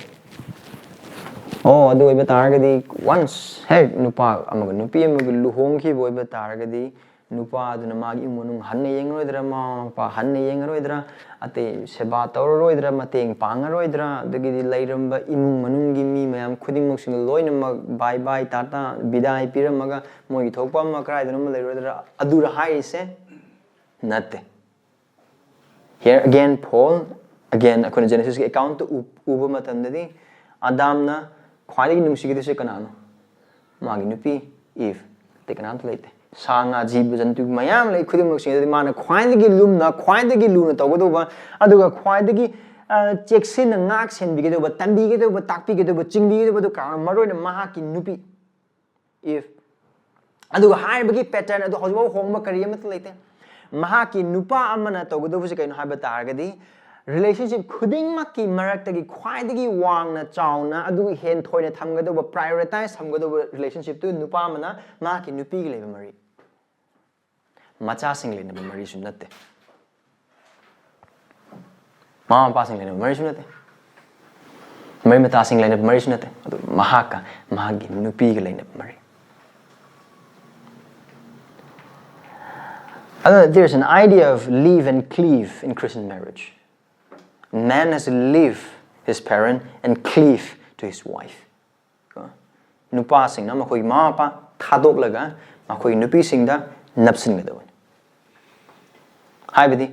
ꯑꯣ, ꯑꯗꯨ ꯑꯣꯏꯕ ꯇꯥꯔꯒꯗꯤ, ꯋꯥꯟꯁ ꯍꯦꯛ ꯅꯨꯄꯥ ꯑꯃꯒ ꯅꯨꯄꯤ ꯑꯃꯒ ꯂꯨꯍꯣꯡꯈꯤꯕ ꯑꯣꯏꯕ ꯇꯥꯔꯒꯗꯤ, ꯅꯨꯄꯥ ꯑꯗꯨꯅ ꯃꯥꯒꯤ ꯏꯃꯨꯡ ꯃꯅꯨꯡ ꯍꯟꯅ ꯌꯦꯡꯉꯔꯣꯏꯗ꯭ꯔꯥ, ꯃꯃꯥ ꯃꯄꯥ ꯍꯟꯅ ꯌꯦꯡꯉꯔꯣꯏꯗ꯭ꯔꯥ, ꯑꯇꯩ ꯁꯦꯕꯥ ꯇꯧꯔꯔꯣꯏꯗ꯭ꯔꯥ, ꯃꯇꯦꯡ ꯄꯥꯡꯉꯔꯣꯏꯗ꯭ꯔꯥ, ꯑꯗꯒꯤꯗꯤ ꯂꯩꯔꯝꯕ ꯏꯃꯨꯡ ꯃꯅꯨꯡꯒꯤ ꯃꯤ ꯃꯌꯥꯝ ꯈꯨꯗꯤꯡꯃꯛꯁꯤꯡꯗ ꯂꯣꯏꯅꯃꯛ ꯕꯥꯏ ꯕꯥꯏ ꯇꯥꯇꯥ ꯕꯤꯗꯥꯏ ꯄꯤꯔꯝꯃꯒ ꯃꯣꯏꯒꯤ ꯊꯣꯛꯄ ꯑꯃ ꯀꯗꯥꯏꯗꯅꯣ ꯑꯃ ꯂꯩꯔꯣꯏꯗ꯭ꯔꯥ? ꯑꯗꯨꯔ ꯍꯥꯏꯔꯤꯁꯦ? ꯅꯠꯇꯦ꯫ Here again, Paul, again, ꯑꯩꯈꯣꯏꯅ ꯖꯦꯅꯦꯁꯤꯁꯀꯤ ꯑꯦꯀꯥꯎꯟꯠꯇ ꯎ-, ꯎꯕ ꯃꯇꯝꯗꯗꯤ, ꯑꯗꯥꯝꯅ ꯈ꯭ꯋꯥꯏꯗꯒꯤ ꯅꯨꯡꯁꯤꯒꯗꯣꯏꯁꯦ ꯀꯅꯥꯅꯣ? ꯃꯥꯒꯤ ꯅꯨꯄꯤ ꯏꯚ꯫ ꯑꯇꯩ ꯀꯅꯥꯝꯇ ꯂꯩꯇꯦ꯫ ꯁꯥ ꯉꯥ, ꯖꯤꯕ ꯖꯟꯇꯨ ꯃꯌꯥꯝ ꯂꯩ, ꯈꯨꯗꯤꯡꯃꯛꯁꯤꯡ ꯑꯗꯨꯗꯤ ꯃꯥꯅ ꯈ꯭ꯋꯥꯏꯗꯒꯤ ꯂꯨꯝꯅ, ꯈ꯭ꯋꯥꯏꯗꯒꯤ ꯂꯨꯅ ꯇꯧꯒꯗꯧꯕ, ꯑꯗꯨꯒ ꯈ꯭ꯋꯥꯏꯗꯒꯤ, ꯑ, ꯆꯦꯛꯁꯤꯟꯅ ꯉꯥꯛ ꯁꯦꯟꯕꯤꯒꯗꯧꯕ, ꯇꯝꯕꯤꯒꯗꯧꯕ, ꯇꯥꯛꯄꯤꯒꯗꯧꯕ, ꯆꯤꯡꯕꯤꯒꯗꯧꯕ ꯑꯗꯨ ꯀꯅꯥꯅꯣ? ꯃꯔꯨ ꯑꯣꯏꯅ ꯃꯍꯥꯛꯀꯤ ꯅꯨꯄꯤ ꯏꯚ꯫ ꯑꯗꯨꯒ ꯍꯥꯏꯔꯤꯕꯒꯤ ꯄꯦꯇꯔꯟ ꯑꯗꯨ ꯍꯧꯖꯤꯛꯐꯥꯎ ꯍꯣꯡꯕ ꯀꯔꯤ ꯑꯃꯠꯇ ꯂꯩꯇꯦ꯫ ꯃꯍꯥꯛꯀꯤ ꯅꯨꯄꯥ ꯑꯃꯅ ꯇꯧꯒꯗꯧꯕꯁꯤ ꯀꯩꯅꯣ ꯍꯥꯏꯕ ꯇꯥꯔꯒꯗꯤ, ꯔꯤꯂꯦꯁꯟꯁꯤꯞ ꯈꯨꯗꯤꯡꯃꯛꯀꯤ ꯃꯔꯛꯇꯒꯤ ꯈ꯭ꯋꯥꯏꯗꯒꯤ ꯋꯥꯡꯅ ꯆꯥꯎꯅ, ꯑꯗꯨꯒꯤ ꯍꯦꯟ ꯊꯣꯏꯅ ꯊꯝꯒꯗꯧꯕ, ꯄ꯭ꯔꯥꯏꯌꯣꯔꯤꯇꯥꯏꯁ ꯊꯝꯒꯗꯧꯕ ꯔꯤꯂꯦꯁꯟꯁꯤꯞꯇꯨ ꯅꯨꯄꯥ ꯑꯃꯅ ꯃꯍꯥꯛꯀꯤ ꯅꯨꯄꯤꯒ ꯂꯩꯕ ꯃꯔꯤ꯫ ꯃꯆꯥꯁꯤꯡ ꯂꯩꯅꯕ ꯃꯔꯤꯁꯨ ꯅꯠꯇꯦ꯫ ꯃꯃꯥ ꯃꯄꯥꯁꯤꯡ ꯂꯩꯅꯕ ꯃꯔꯤꯁꯨ ꯅꯠꯇꯦ꯫ ꯃꯔꯤ ꯃꯇꯥꯁꯤꯡ ꯂꯩꯅꯕ ꯃꯔꯤꯁꯨ ꯅꯠꯇꯦ꯫ ꯑꯗꯨ ꯃꯍꯥꯛꯀ ꯃꯍꯥꯛꯀꯤ ꯅꯨꯄꯤꯒ ꯂꯩꯅꯕ ꯃꯔꯤ꯫ ꯑꯗꯨꯅ, there is an idea of leave and cleave in Christian marriage. Man has to leave his parent and cleave to his wife. ꯀꯣ? ꯅꯨꯄꯥꯁꯤꯡꯅ ꯃꯈꯣꯏꯒꯤ ꯃꯃꯥ ꯃꯄꯥ ꯊꯥꯗꯣꯛꯂꯒ ꯃꯈꯣꯏꯒꯤ ꯅꯨꯄꯤꯁꯤꯡꯗ ꯅꯞꯁꯤꯟꯒꯗꯕꯅꯤ꯫ ꯍꯥꯏꯕꯗꯤ,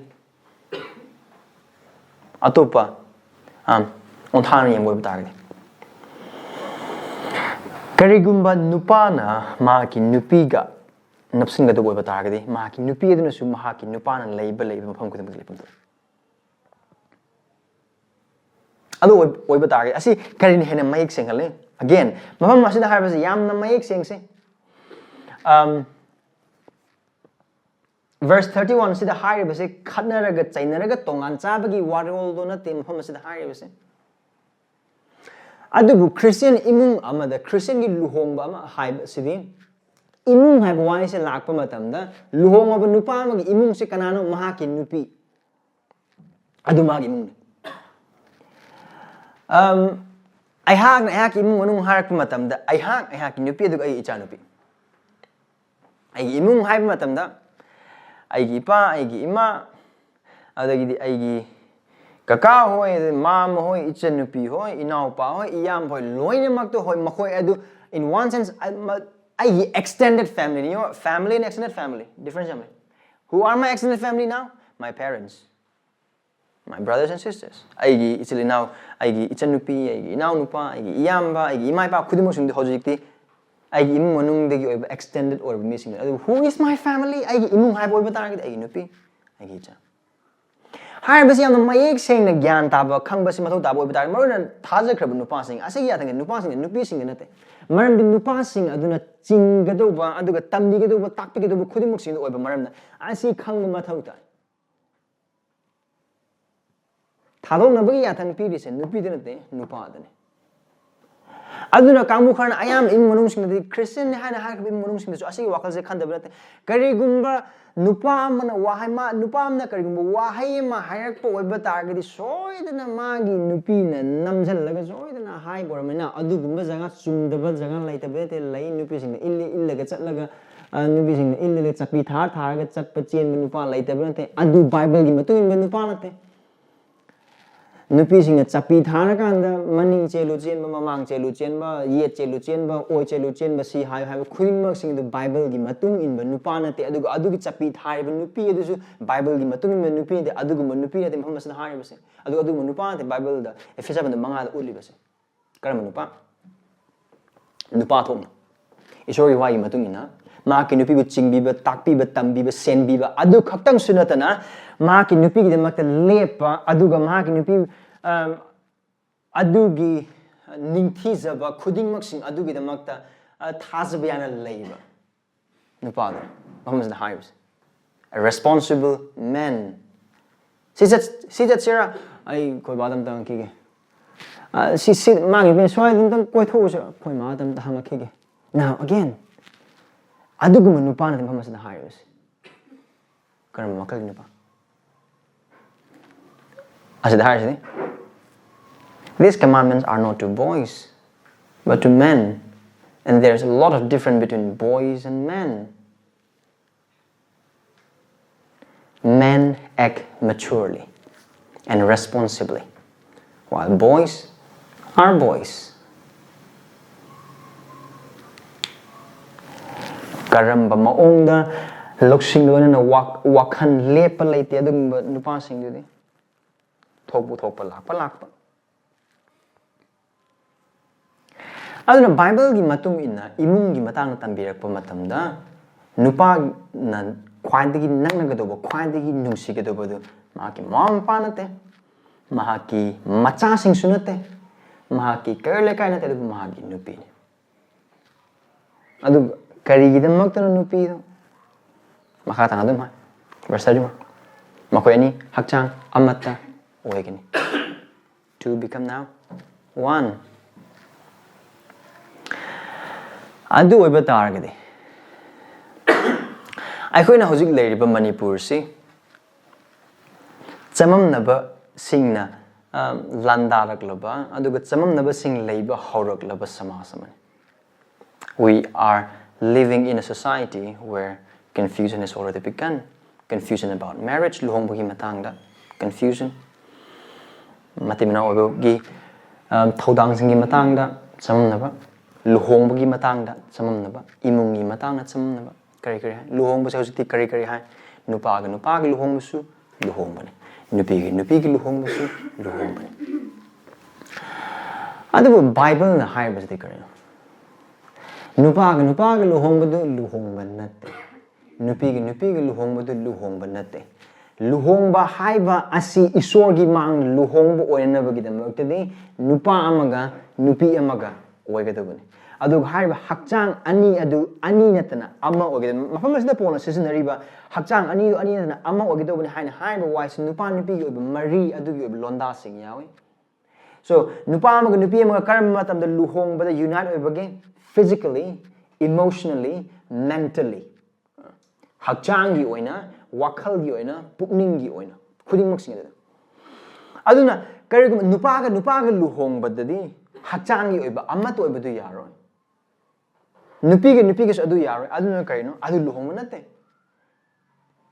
ꯑꯇꯣꯞꯄ, ꯑꯝ, ꯑꯣꯟꯊꯥꯅ ꯌꯦꯡꯕ ꯑꯣꯏꯕ ꯇꯥꯔꯒꯗꯤ, ꯀꯔꯤꯒꯨꯝꯕ ꯅꯨꯄꯥꯅ ꯃꯍꯥꯛꯀꯤ ꯅꯨꯄꯤꯒ ꯅꯞꯁꯤꯟꯒꯗꯕ ꯑꯣꯏꯕ ꯇꯥꯔꯒꯗꯤ, ꯃꯍꯥꯛꯀꯤ ꯅꯨꯄꯤ ꯑꯗꯨꯅꯁꯨ ꯃꯍꯥꯛꯀꯤ ꯅꯨꯄꯥꯅ ꯂꯩꯕ, ꯂꯩꯕ ꯃꯐꯝ ꯈꯨꯗꯤꯡꯃꯛꯇ ꯂꯩꯐꯝ ꯊꯣꯛꯏ꯫ ꯑꯗꯨ ꯑꯣꯏ-, ꯑꯣꯏꯕ ꯇꯥꯔꯒꯗꯤ, ꯑꯁꯤ ꯀꯔꯤꯅ ꯍꯦꯟꯅ ꯃꯌꯦꯛ ꯁꯦꯡꯍꯜꯂꯤ? Again, ꯃꯐꯝ ꯑꯁꯤꯗ ꯍꯥꯏꯕꯁꯤ ꯌꯥꯝꯅ ꯃꯌꯦꯛ ꯁꯦꯡꯁꯤ꯫ ꯑꯝ, verse thirty one ꯁꯤꯗ ꯍꯥꯏꯔꯤꯕꯁꯤ ꯈꯠꯅꯔꯒ ꯆꯩꯅꯔꯒ ꯇꯣꯉꯥꯟ ꯆꯥꯕꯒꯤ ꯋꯥꯔꯣꯜꯗꯣ ꯅꯠꯇꯦ ꯃꯐꯝ ꯑꯁꯤꯗ ꯍꯥꯏꯔꯤꯕꯁꯤ꯫ ꯑꯗꯨꯕꯨ ꯈ꯭ꯔꯤꯁꯇꯤꯌꯟ ꯏꯃꯨꯡ ꯑꯃꯗ ꯈ꯭ꯔꯤꯁꯇꯤꯌꯟꯒꯤ ꯂꯨꯍꯣꯡꯕ ꯑꯃ ꯍꯥꯏꯕꯁꯤꯗꯤ ꯏꯃꯨꯡ ꯍꯥꯏꯕ ꯋꯥꯍꯩꯁꯦ ꯂꯥꯛꯄ ꯃꯇꯝꯗ, ꯂꯨꯍꯣꯡꯉꯕ ꯅꯨꯄꯥ ꯑꯃꯒꯤ ꯏꯃꯨꯡꯁꯦ ꯀꯅꯥꯅꯣ? ꯃꯍꯥꯛꯀꯤ ꯅꯨꯄꯤ꯫ ꯑꯗꯨ ꯃꯥꯒꯤ ꯏꯃꯨꯡꯅꯤ꯫ ꯑꯝ, ꯑꯩꯍꯥꯛꯅ ꯑꯩꯍꯥꯛꯀꯤ ꯏꯃꯨꯡ ꯃꯅꯨꯡ ꯍꯥꯏꯔꯛꯄ ꯃꯇꯝꯗ, ꯑꯩꯍꯥꯛ, ꯑꯩꯍꯥꯛꯀꯤ ꯅꯨꯄꯤ, ꯑꯗꯨꯒ ꯑꯩꯒꯤ ꯏꯆꯥꯅꯨꯄꯤ꯫ ꯑꯩꯒꯤ ꯏꯃꯨꯡ ꯍꯥꯏꯕ ꯃꯇꯝꯗ, ꯑꯩꯒꯤ ꯏꯄꯥ, ꯑꯩꯒꯤ ꯏꯃꯥ, ꯑꯗꯒꯤꯗꯤ ꯑꯩꯒꯤ ꯀꯀꯥ ꯍꯣꯏ, ꯑꯗꯩ ꯃꯥꯃ ꯍꯣꯏ, ꯏꯆꯟꯅꯨꯄꯤ ꯍꯣꯏ, ꯏꯅꯥꯎꯄꯥ ꯍꯣꯏ, ꯏꯌꯥꯝꯕ ꯍꯣꯏ, ꯂꯣꯏꯅꯃꯛꯇꯣ ꯍꯣꯏ, ꯃꯈꯣꯏ ꯑꯗꯨ, in one sense, ꯑꯩ-, ꯃ-, ꯑꯩꯒꯤ extended family ꯅꯤ꯫ Family and extended family, difference ꯌꯥꯝ ꯂꯩ꯫ Who are my extended family now? My parents, my brothers and sisters. ꯑꯩꯒꯤ ꯏꯆꯤꯜ ꯏꯅꯥꯎ, ꯑꯩꯒꯤ ꯏꯆꯟꯅꯨꯄꯤ, ꯑꯩꯒꯤ ꯏꯅꯥꯎꯅꯨꯄꯥ, ꯑꯩꯒꯤ ꯏꯌꯥꯝꯕ, ꯑꯩꯒꯤ ꯏꯃꯥ ꯏꯄꯥ ꯈꯨꯗꯤꯡꯃꯛꯁꯤꯡꯗꯤ ꯍꯧꯖꯤꯛꯇꯤ ꯑꯩꯒꯤ ꯏꯃꯨꯡ ꯃꯅꯨꯡꯗꯒꯤ ꯑꯣꯏꯕ extended ꯑꯣꯏꯔꯕ ꯃꯤꯁꯤꯡꯅꯤ꯫ ꯑꯗꯨꯕꯨ who is my family? ꯑꯩꯒꯤ ꯏꯃꯨꯡ ꯍꯥꯏꯕ ꯑꯣꯏꯕ ꯇꯥꯔꯒꯗꯤ ꯑꯩꯒꯤ ꯅꯨꯄꯤ, ꯑꯩꯒꯤ ꯏꯆꯥ꯫ ꯍꯥꯏꯔꯤꯕꯁꯤ ꯌꯥꯝꯅ ꯃꯌꯦꯛ ꯁꯦꯡꯅ ꯒ꯭ꯌꯥꯟ ꯇꯥꯕ, ꯈꯪꯕꯁꯤ ꯃꯊꯧ ꯇꯥꯕ ꯑꯣꯏꯕ ꯇꯥꯔꯒꯗꯤ, ꯃꯔꯨ ꯑꯣꯏꯅ ꯊꯥꯖꯈ꯭ꯔꯕ ꯅꯨꯄꯥꯁꯤꯡ, ꯑꯁꯤꯒꯤ ꯌꯥꯊꯪꯒꯤ ꯅꯨꯄꯥꯁꯤꯡꯅ, ꯅꯨꯄꯤꯁꯤꯡꯗ ꯅꯠꯇꯦ꯫ ꯃꯔꯝꯗꯤ ꯅꯨꯄꯥꯁꯤꯡ ꯑꯗꯨꯅ ꯆꯤꯡꯒꯗꯧꯕ, ꯑꯗꯨꯒ ꯇꯝꯕꯤꯒꯗꯧꯕ, ꯇꯥꯛꯄꯤꯒꯗꯧꯕ ꯈꯨꯗꯤꯡꯃꯛꯁꯤꯡꯗ ꯑꯣꯏꯕ ꯃꯔꯝꯅ ꯑꯁꯤ ꯈꯪꯕ ꯃꯊꯧ ꯇꯥꯏ꯫ ꯊꯥꯗꯣꯛꯅꯕꯒꯤ ꯌꯥꯊꯪ ꯄꯤꯔꯤꯁꯦ ꯅꯨꯄꯤꯗ ꯅꯠꯇꯦ, ꯅꯨꯄꯥꯗꯅꯤ꯫ ꯑꯗꯨꯅ ꯀꯥꯡꯕꯨ ꯈꯔꯅ ꯑꯌꯥꯝꯕ ꯏꯃꯨꯡ ꯃꯅꯨꯡꯁꯤꯡꯗꯗꯤ, ꯈ꯭ꯔꯤꯁꯇꯤꯌꯟꯅꯤ ꯍꯥꯏꯅ ꯍꯥꯏꯈ꯭ꯔꯕ ꯏꯃꯨꯡ ꯃꯅꯨꯡꯁꯤꯡꯗꯁꯨ ꯑꯁꯤꯒꯤ ꯋꯥꯈꯜꯁꯦ ꯈꯟꯗꯕ ꯅꯠꯇꯦ꯫ ꯀꯔꯤꯒꯨꯝꯕ ꯅꯨꯄꯥ ꯑꯃꯅ ꯋꯥꯍꯩ, ꯃꯥ, ꯅꯨꯄꯥ ꯑꯃꯅ ꯀꯔꯤꯒꯨꯝꯕ ꯋꯥꯍꯩ ꯑꯃ ꯍꯥꯏꯔꯛꯄ ꯑꯣꯏꯕ ꯇꯥꯔꯒꯗꯤ, ꯁꯣꯏꯗꯅ ꯃꯥꯒꯤ ꯅꯨꯄꯤꯅ ꯅꯝꯁꯤꯜꯂꯒ ꯁꯣꯏꯗꯅ ꯍꯥꯏꯕ ꯑꯣꯏꯔꯕꯅꯤꯅ, ꯑꯗꯨꯒꯨꯝꯕ ꯖꯒꯥ ꯆꯨꯝꯗꯕ ꯖꯒꯥ ꯂꯩꯇꯕ ꯅꯠꯇꯦ꯫ ꯂꯩ, ꯅꯨꯄꯤꯁꯤꯡꯅ ꯏꯜꯂꯤ, ꯏꯜꯂꯒ ꯆꯠꯂꯒ, ꯑ, ꯅꯨꯄꯤꯁꯤꯡꯅ ꯏꯜꯂꯒ ꯆꯠꯄꯤ ꯊꯥꯔ ꯊꯥꯔꯒ ꯆꯠꯄ ꯆꯦꯟꯕ ꯅꯨꯄꯥ ꯂꯩꯇꯕ ꯅꯠꯇꯦ꯫ ꯑꯗꯨ ꯕꯥꯏꯕꯜꯒꯤ ꯃꯇꯨꯡ ꯏꯟꯕ ꯅꯨꯄꯥ ꯅꯠꯇꯦ꯫ ꯅꯨꯄꯤꯁꯤꯡꯅ ꯆꯠꯄꯤ ꯊꯥꯔꯀꯥꯟꯗ ꯃꯅꯤꯡ ꯆꯦꯜꯂꯨ ꯆꯦꯟꯕ, ꯃꯃꯥꯡ ꯆꯦꯜꯂꯨ ꯆꯦꯟꯕ, ꯌꯦꯠ ꯆꯦꯜꯂꯨ ꯆꯦꯟꯕ, ꯑꯣꯏ ꯆꯦꯜꯂꯨ ꯆꯦꯟꯕ, ꯁꯤ ꯍꯥꯏꯌꯨ ꯍꯥꯏꯕ ꯈꯨꯗꯤꯡꯃꯛꯁꯤꯡꯗꯨ ꯕꯥꯏꯕꯜꯒꯤ ꯃꯇꯨꯡ ꯏꯟꯕ ꯅꯨꯄꯥ ꯅꯠꯇꯦ꯫ ꯑꯗꯨꯒ ꯑꯗꯨꯒꯤ ꯆꯠꯄꯤ ꯊꯥꯔꯤꯕ ꯅꯨꯄꯤ ꯑꯗꯨꯁꯨ ꯕꯥꯏꯕꯜꯒꯤ ꯃꯇꯨꯡ ꯏꯟꯕ ꯅꯨꯄꯤ ꯅꯠꯇꯦ꯫ ꯑꯗꯨꯒꯨꯝꯕ ꯅꯨꯄꯤ ꯅꯠꯇꯦ ꯃꯐꯝ ꯑꯁꯤꯗ ꯍꯥꯏꯔꯤꯕꯁꯦ꯫ ꯑꯗꯨꯒ ꯑꯗꯨꯒꯨꯝꯕ ꯅꯨꯄꯥ ꯅꯠꯇꯦ ꯕꯥꯏꯕꯜꯗ, ꯑꯦꯐꯦꯁ ꯃꯉꯥꯗ ꯎꯠꯂꯤꯕꯁꯦ꯫ ꯀꯔꯝꯕ ꯅꯨꯄꯥ? ꯅꯨꯄꯥ ꯊꯣꯛꯅ꯫ ꯏꯁꯣꯔꯒꯤ ꯋꯥꯒꯤ ꯃꯇꯨꯡ ꯏꯟꯅ ꯃꯍꯥꯛꯀꯤ ꯅꯨꯄꯤꯕꯨ ꯆꯤꯡꯕꯤꯕ, ꯇꯥꯛꯄꯤꯕ, ꯇꯝꯕꯤꯕ, ꯁꯦꯟꯕꯤꯕ, ꯑꯗꯨ ꯈꯛꯇꯪꯁꯨ ꯅꯠꯇꯅ ꯃꯍꯥꯛꯀꯤ ꯅꯨꯄꯤꯒꯤꯗꯃꯛꯇ ꯂꯦꯞꯄ, ꯑꯗꯨꯒ ꯃꯍꯥꯛꯀꯤ ꯅꯨꯄꯤ, ꯑ, ꯑꯗꯨꯒꯤ ꯅꯤꯡꯊꯤꯖꯕ ꯈꯨꯗꯤꯡꯃꯛꯁꯤꯡ ꯑꯗꯨꯒꯤꯗꯃꯛꯇ, ꯑ, ꯊꯥꯖꯕ ꯌꯥꯅ ꯂꯩꯕ ꯅꯨꯄꯥꯗꯣ, ꯃꯐꯝ ꯑꯁꯤꯗ ꯍꯥꯏꯔꯤꯕꯁꯦ꯫ A responsible man. ꯁꯤ ꯆꯠ-, ꯁꯤ ꯆꯠꯁꯤꯔꯥ? ꯑꯩ ꯑꯩꯈꯣꯏ ꯕꯥꯗ ꯑꯝꯇ ꯍꯪꯉꯛꯈꯤꯒꯦ꯫ ꯑ, ꯁꯤ, ꯁꯤ, ꯃꯥꯒꯤ ꯁ꯭ꯋꯥꯏꯗ ꯑꯝꯇꯪ ꯀꯣꯏꯊꯣꯛꯎꯁꯤꯔꯥ? ꯑꯩꯈꯣꯏ ꯃꯥꯗ ꯑꯝꯇ ꯍꯪꯉꯛꯈꯤꯒꯦ꯫ Now, again, ꯑꯗꯨꯒꯨꯝꯕ ꯅꯨꯄꯥꯅꯗꯤ ꯃꯐꯝ ꯑꯁꯤꯗ ꯍꯥꯏꯔꯤꯕꯁꯦ꯫ ꯀꯔꯝꯕ ꯃꯈꯜꯒꯤ ꯅꯨꯄꯥ? ꯑꯁꯤꯗ ꯍꯥꯏꯔꯤꯁꯤꯅꯤ, "These commandments are not to boys, but to men. And there's a lot of difference between boys and men. Men act maturely and responsibly, while boys are boys." ꯀꯔꯝꯕ ꯃꯑꯣꯡꯗ ꯂꯧꯁꯤꯡ ꯂꯣꯏꯅꯅ ꯋꯥꯛ-, ꯋꯥꯈꯜ ꯂꯦꯞꯄ ꯂꯩꯇꯦ ꯑꯗꯨꯒꯨꯝꯕ ꯅꯨꯄꯥꯁꯤꯡꯗꯨꯗꯤ꯫ ꯊꯣꯛꯄꯨ ꯊꯣꯛꯄ, ꯂꯥꯛꯄ ꯂꯥꯛꯄ꯫ ꯑꯗꯨꯅ ꯕꯥꯏꯕꯜꯒꯤ ꯃꯇꯨꯡ ꯏꯟꯅ ꯏꯃꯨꯡꯒꯤ ꯃꯇꯥꯡꯗ ꯇꯝꯕꯤꯔꯛꯄ ꯃꯇꯝꯗ, ꯅꯨꯄꯥꯅ ꯈ꯭ꯋꯥꯏꯗꯒꯤ ꯅꯛꯅꯒꯗꯧꯕ, ꯈ꯭ꯋꯥꯏꯗꯒꯤ ꯅꯨꯡꯁꯤꯒꯗꯧꯕꯗꯨ ꯃꯍꯥꯛꯀꯤ ꯃꯃꯥ ꯃꯄꯥ ꯅꯠꯇꯦ, ꯃꯍꯥꯛꯀꯤ ꯃꯆꯥꯁꯤꯡꯁꯨ ꯅꯠꯇꯦ, ꯃꯍꯥꯛꯀꯤ ꯀꯩꯔꯣꯜ ꯂꯩꯀꯥꯏ ꯅꯠꯇꯦ, ꯑꯗꯨꯕꯨ ꯃꯍꯥꯛꯀꯤ ꯅꯨꯄꯤꯅꯤ꯫ ꯑꯗꯨ ꯀꯔꯤꯒꯤꯗꯃꯛꯇꯅꯣ ꯅꯨꯄꯤꯗꯣ? ꯃꯈꯥ ꯇꯥꯅ ꯑꯗꯨꯝ ꯍꯥꯏ, verse thirty-one, "ꯃꯈꯣꯏ ꯑꯅꯤ ꯍꯛꯆꯥꯡ ꯑꯃꯠꯇ ꯑꯣꯏꯒꯅꯤ." Two become now one. ꯑꯗꯨ ꯑꯣꯏꯕ ꯇꯥꯔꯒꯗꯤ, ꯑꯩꯈꯣꯏꯅ ꯍꯧꯖꯤꯛ ꯂꯩꯔꯤꯕ ꯃꯅꯤꯄꯨꯔꯁꯤ ꯆꯃꯝꯅꯕꯁꯤꯡꯅ, ꯑ, ꯂꯥꯟꯗꯥꯔꯛꯂꯕ, ꯑꯗꯨꯒ ꯆꯃꯝꯅꯕꯁꯤꯡ ꯂꯩꯕ ꯍꯧꯔꯛꯂꯕ ꯁꯃꯥꯖ ꯑꯃꯅꯤ꯫ We are living in a society where confusion has already begun. Confusion about marriage, ꯂꯨꯍꯣꯡꯕꯒꯤ ꯃꯇꯥꯡꯗ confusion, ꯃꯇꯩ ꯃꯅꯥꯎ ꯑꯣꯏꯕꯒꯤ, ꯑ, ꯊꯧꯗꯥꯡꯁꯤꯡꯒꯤ ꯃꯇꯥꯡꯗ ꯆꯃꯝꯅꯕ, ꯂꯨꯍꯣꯡꯕꯒꯤ ꯃꯇꯥꯡꯗ ꯆꯃꯝꯅꯕ, ꯏꯃꯨꯡꯒꯤ ꯃꯇꯥꯡꯗ ꯆꯃꯝꯅꯕ, ꯀꯔꯤ ꯀꯔꯤ ꯍꯥꯏ? ꯂꯨꯍꯣꯡꯕꯁꯦ ꯍꯧꯖꯤꯛꯇꯤ ꯀꯔꯤ ꯀꯔꯤ ꯍꯥꯏ? ꯅꯨꯄꯥꯒ ꯅꯨꯄꯥꯒꯤ ꯂꯨꯍꯣꯡꯕꯁꯨ ꯂꯨꯍꯣꯡꯕꯅꯤ, ꯅꯨꯄꯤꯒꯤ ꯅꯨꯄꯤꯒꯤ ꯂꯨꯍꯣꯡꯕꯁꯨ ꯂꯨꯍꯣꯡꯕꯅꯤ꯫ ꯑꯗꯨꯕꯨ ꯕꯥꯏꯕꯜꯅ ꯍꯥꯏꯔꯤꯕꯁꯤꯗꯤ ꯀꯔꯤꯅꯣ? ꯅꯨꯄꯥꯒ ꯅꯨꯄꯥꯒ ꯂꯨꯍꯣꯡꯕꯗꯨ ꯂꯨꯍꯣꯡꯕ ꯅꯠꯇꯦ, ꯅꯨꯄꯤꯒ ꯅꯨꯄꯤꯒ ꯂꯨꯍꯣꯡꯕꯗꯨ ꯂꯨꯍꯣꯡꯕ ꯅꯠꯇꯦ꯫ ꯂꯨꯍꯣꯡꯕ ꯍꯥꯏꯕ ꯑꯁꯤ ꯏꯁꯣꯔꯒꯤ ꯃꯥꯡꯗ ꯂꯨꯍꯣꯡꯕ ꯑꯣꯏꯅꯅꯕꯒꯤꯗꯃꯛꯇꯗꯤ ꯅꯨꯄꯥ ꯑꯃꯒ ꯅꯨꯄꯤ ꯑꯃꯒ ꯑꯣꯏꯒꯗꯕꯅꯤ꯫ ꯑꯗꯨꯒ ꯍꯥꯏꯔꯤꯕ ꯍꯛꯆꯥꯡ ꯑꯅꯤ ꯑꯗꯨ ꯑꯅꯤ ꯅꯠꯇꯅ ꯑꯃ ꯑꯣꯏꯒꯗꯕꯅꯤ꯫ ꯃꯐꯝ ꯑꯁꯤꯗ ꯄꯣꯜꯅ ꯁꯤꯖꯤꯟꯅꯔꯤꯕ "ꯍꯛꯆꯥꯡ ꯑꯅꯤꯗꯨ ꯑꯅꯤ ꯅꯠꯇꯅ ꯑꯃ ꯑꯣꯏꯒꯗꯧꯕꯅꯤ" ꯍꯥꯏꯅ ꯍꯥꯏꯔꯤꯕ ꯋꯥꯍꯩꯁꯤ ꯅꯨꯄꯥ ꯅꯨꯄꯤꯒꯤ ꯑꯣꯏꯕ ꯃꯔꯤ ꯑꯗꯨꯒꯤ ꯑꯣꯏꯕ ꯂꯣꯟꯗꯥꯁꯤꯡ ꯌꯥꯎꯏ꯫ So, ꯅꯨꯄꯥ ꯑꯃꯒ ꯅꯨꯄꯤ ꯑꯃꯒ ꯀꯔꯝꯕ ꯃꯇꯝꯗ ꯂꯨꯍꯣꯡꯕꯗ unite ꯑꯣꯏꯕꯒꯦ? Physically, emotionally, mentally, ꯍꯛꯆꯥꯡꯒꯤ ꯑꯣꯏꯅ, ꯋꯥꯈꯜꯒꯤ ꯑꯣꯏꯅ, ꯄꯨꯛꯅꯤꯡꯒꯤ ꯑꯣꯏꯅ, ꯈꯨꯗꯤꯡꯃꯛꯁꯤꯡ ꯑꯗꯨꯗ꯫ ꯑꯗꯨꯅ ꯀꯔꯤꯒꯨꯝꯕ ꯅꯨꯄꯥꯒ ꯅꯨꯄꯥꯒ ꯂꯨꯍꯣꯡꯕꯗꯗꯤ ꯍꯛꯆꯥꯡꯒꯤ ꯑꯣꯏꯕ ꯑꯃꯠꯇ ꯑꯣꯏꯕꯗꯨ ꯌꯥꯔꯣꯏ, ꯅꯨꯄꯤꯒ ꯅꯨꯄꯤꯒꯁꯨ ꯑꯗꯨ ꯌꯥꯔꯣꯏ꯫ ꯑꯗꯨꯅ ꯀꯔꯤꯅꯣ? ꯑꯗꯨ ꯂꯨꯍꯣꯡꯕ ꯅꯠꯇꯦ꯫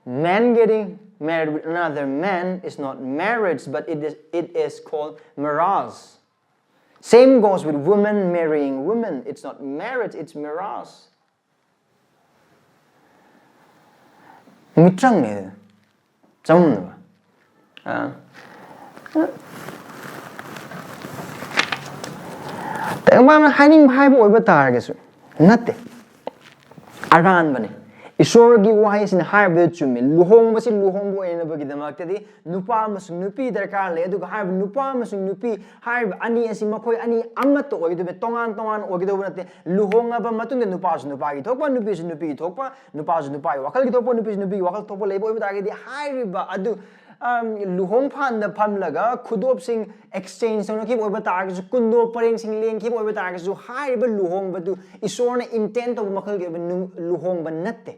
Man getting married with another man is not marriage, but it is, it is called mirage. Same goes with women marrying women. It's not marriage, it's mirage. ꯃꯤꯇ꯭ꯔꯪꯅꯦ, ꯆꯃꯝꯅꯕ꯫ ꯑ, ꯃꯥꯅ ꯍꯥꯏꯅꯤꯡꯕ ꯍꯥꯏꯕ ꯑꯣꯏꯕ ꯇꯥꯔꯒꯁꯨ ꯅꯠꯇꯦ, ꯑꯔꯥꯟꯕꯅꯤ꯫ ꯏꯁꯣꯔꯒꯤ ꯋꯥꯍꯩꯁꯤꯅ ꯍꯥꯏꯔꯕꯗ ꯆꯨꯝꯃꯤ꯫ ꯂꯨꯍꯣꯡꯕꯁꯤ ꯂꯨꯍꯣꯡꯕ ꯑꯣꯏꯅꯕꯒꯤꯗꯃꯛꯇꯗꯤ ꯅꯨꯄꯥ ꯑꯃꯁꯨꯡ ꯅꯨꯄꯤ ꯗꯔꯀꯥꯔ ꯂꯩ꯫ ꯑꯗꯨꯒ ꯍꯥꯏꯔꯤꯕ ꯅꯨꯄꯥ ꯑꯃꯁꯨꯡ ꯅꯨꯄꯤ ꯍꯥꯏꯔꯤꯕ ꯑꯅꯤ ꯑꯁꯤ ꯃꯈꯣꯏ ꯑꯅꯤ ꯑꯃꯠꯇ ꯑꯣꯏꯒꯗꯕ, ꯇꯣꯉꯥꯟ ꯇꯣꯉꯥꯟ ꯑꯣꯏꯒꯗꯧꯕ ꯅꯠꯇꯦ꯫ ꯂꯨꯍꯣꯡꯉꯕ ꯃꯇꯨꯡꯗ ꯅꯨꯄꯥꯁꯨ ꯅꯨꯄꯥꯒꯤ ꯊꯣꯛꯄ, ꯅꯨꯄꯤꯁꯨ ꯅꯨꯄꯤꯒꯤ ꯊꯣꯛꯄ, ꯅꯨꯄꯥꯁꯨ ꯅꯨꯄꯥꯒꯤ ꯋꯥꯈꯜꯒꯤ ꯊꯣꯛꯄ, ꯅꯨꯄꯤꯁꯨ ꯅꯨꯄꯤꯒꯤ ꯋꯥꯈꯜ ꯊꯣꯛꯄ ꯂꯩꯕ ꯑꯣꯏꯕ ꯇꯥꯔꯒꯗꯤ ꯍꯥꯏꯔꯤꯕ ꯑꯗꯨ, ꯑꯝ, ꯂꯨꯍꯣꯡ ꯐꯥꯟꯗ ꯐꯝꯂꯒ ꯈꯨꯗꯣꯞꯁꯤꯡ exchange ꯇꯧꯅꯈꯤꯕ ꯑꯣꯏꯕ ꯇꯥꯔꯒꯁꯨ, ꯀꯨꯟꯗꯣ ꯄꯔꯦꯡꯁꯤꯡ ꯂꯦꯡꯈꯤꯕ ꯑꯣꯏꯕ ꯇꯥꯔꯒꯁꯨ, ꯍꯥꯏꯔꯤꯕ ꯂꯨꯍꯣꯡꯕꯗꯨ ꯏꯁꯣꯔꯅ intend ꯇꯧꯕ ꯃꯈꯜꯒꯤ ꯑꯣꯏꯕ ꯅꯨ-, ꯂꯨꯍꯣꯡꯕ ꯅꯠꯇꯦ꯫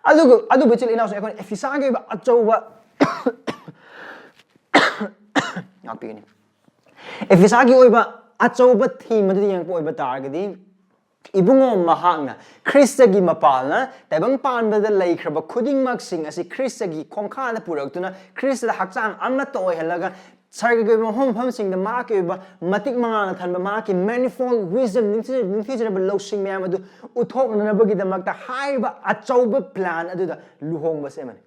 ꯑꯗꯨꯒ, ꯑꯗꯨꯕꯨ ꯏꯆꯤꯜ ꯏꯅꯥꯎꯁꯤꯡ, ꯑꯩꯈꯣꯏꯅ ꯑꯦꯐꯤꯁꯥꯒꯤ ꯑꯣꯏꯕ ꯑꯆꯧꯕ ꯉꯥꯛꯄꯤꯒꯅꯤ꯫ ꯑꯦꯐꯤꯁꯥꯒꯤ ꯑꯣꯏꯕ ꯑꯆꯧꯕ theme ꯑꯗꯨꯗ ꯌꯦꯡꯉꯛꯄ ꯑꯣꯏꯕ ꯇꯥꯔꯒꯗꯤ, ꯏꯕꯨꯡꯉꯣ ꯃꯍꯥꯛꯅ ꯈ꯭ꯔꯤꯁꯇꯒꯤ ꯃꯄꯥꯜꯅ ꯇꯥꯏꯕꯪ ꯄꯥꯟꯕꯗ ꯂꯩꯈ꯭ꯔꯕ ꯈꯨꯗꯤꯡꯃꯛꯁꯤꯡ ꯑꯁꯤ ꯈ꯭ꯔꯤꯁꯇꯒꯤ ꯈꯣꯡꯈꯥꯗ ꯄꯨꯔꯛꯇꯨꯅ ꯈ꯭ꯔꯤꯁꯇꯗ ꯍꯛꯆꯥꯡ ꯑꯃꯠꯇ ꯑꯣꯏꯍꯜꯂꯒ ꯁꯔꯒꯒꯤ ꯑꯣꯏꯕ ꯃꯐꯝ ꯃꯐꯝꯁꯤꯡꯗ ꯃꯍꯥꯛꯀꯤ ꯑꯣꯏꯕ ꯃꯇꯤꯛ ꯃꯉꯥꯅ ꯊꯟꯕ ꯃꯍꯥꯛꯀꯤ manifold wisdom, ꯅꯤꯡꯊꯤꯖ-, ꯅꯤꯡꯊꯤꯖꯔꯕ ꯂꯧꯁꯤꯡ ꯃꯌꯥꯝ ꯑꯗꯨ ꯎꯠꯊꯣꯛꯅꯅꯕꯒꯤꯗꯃꯛꯇ ꯍꯥꯏꯔꯤꯕ ꯑꯆꯧꯕ plan ꯑꯗꯨꯗ ꯂꯨꯍꯣꯡꯕꯁꯦ ꯑꯃꯅꯤ꯫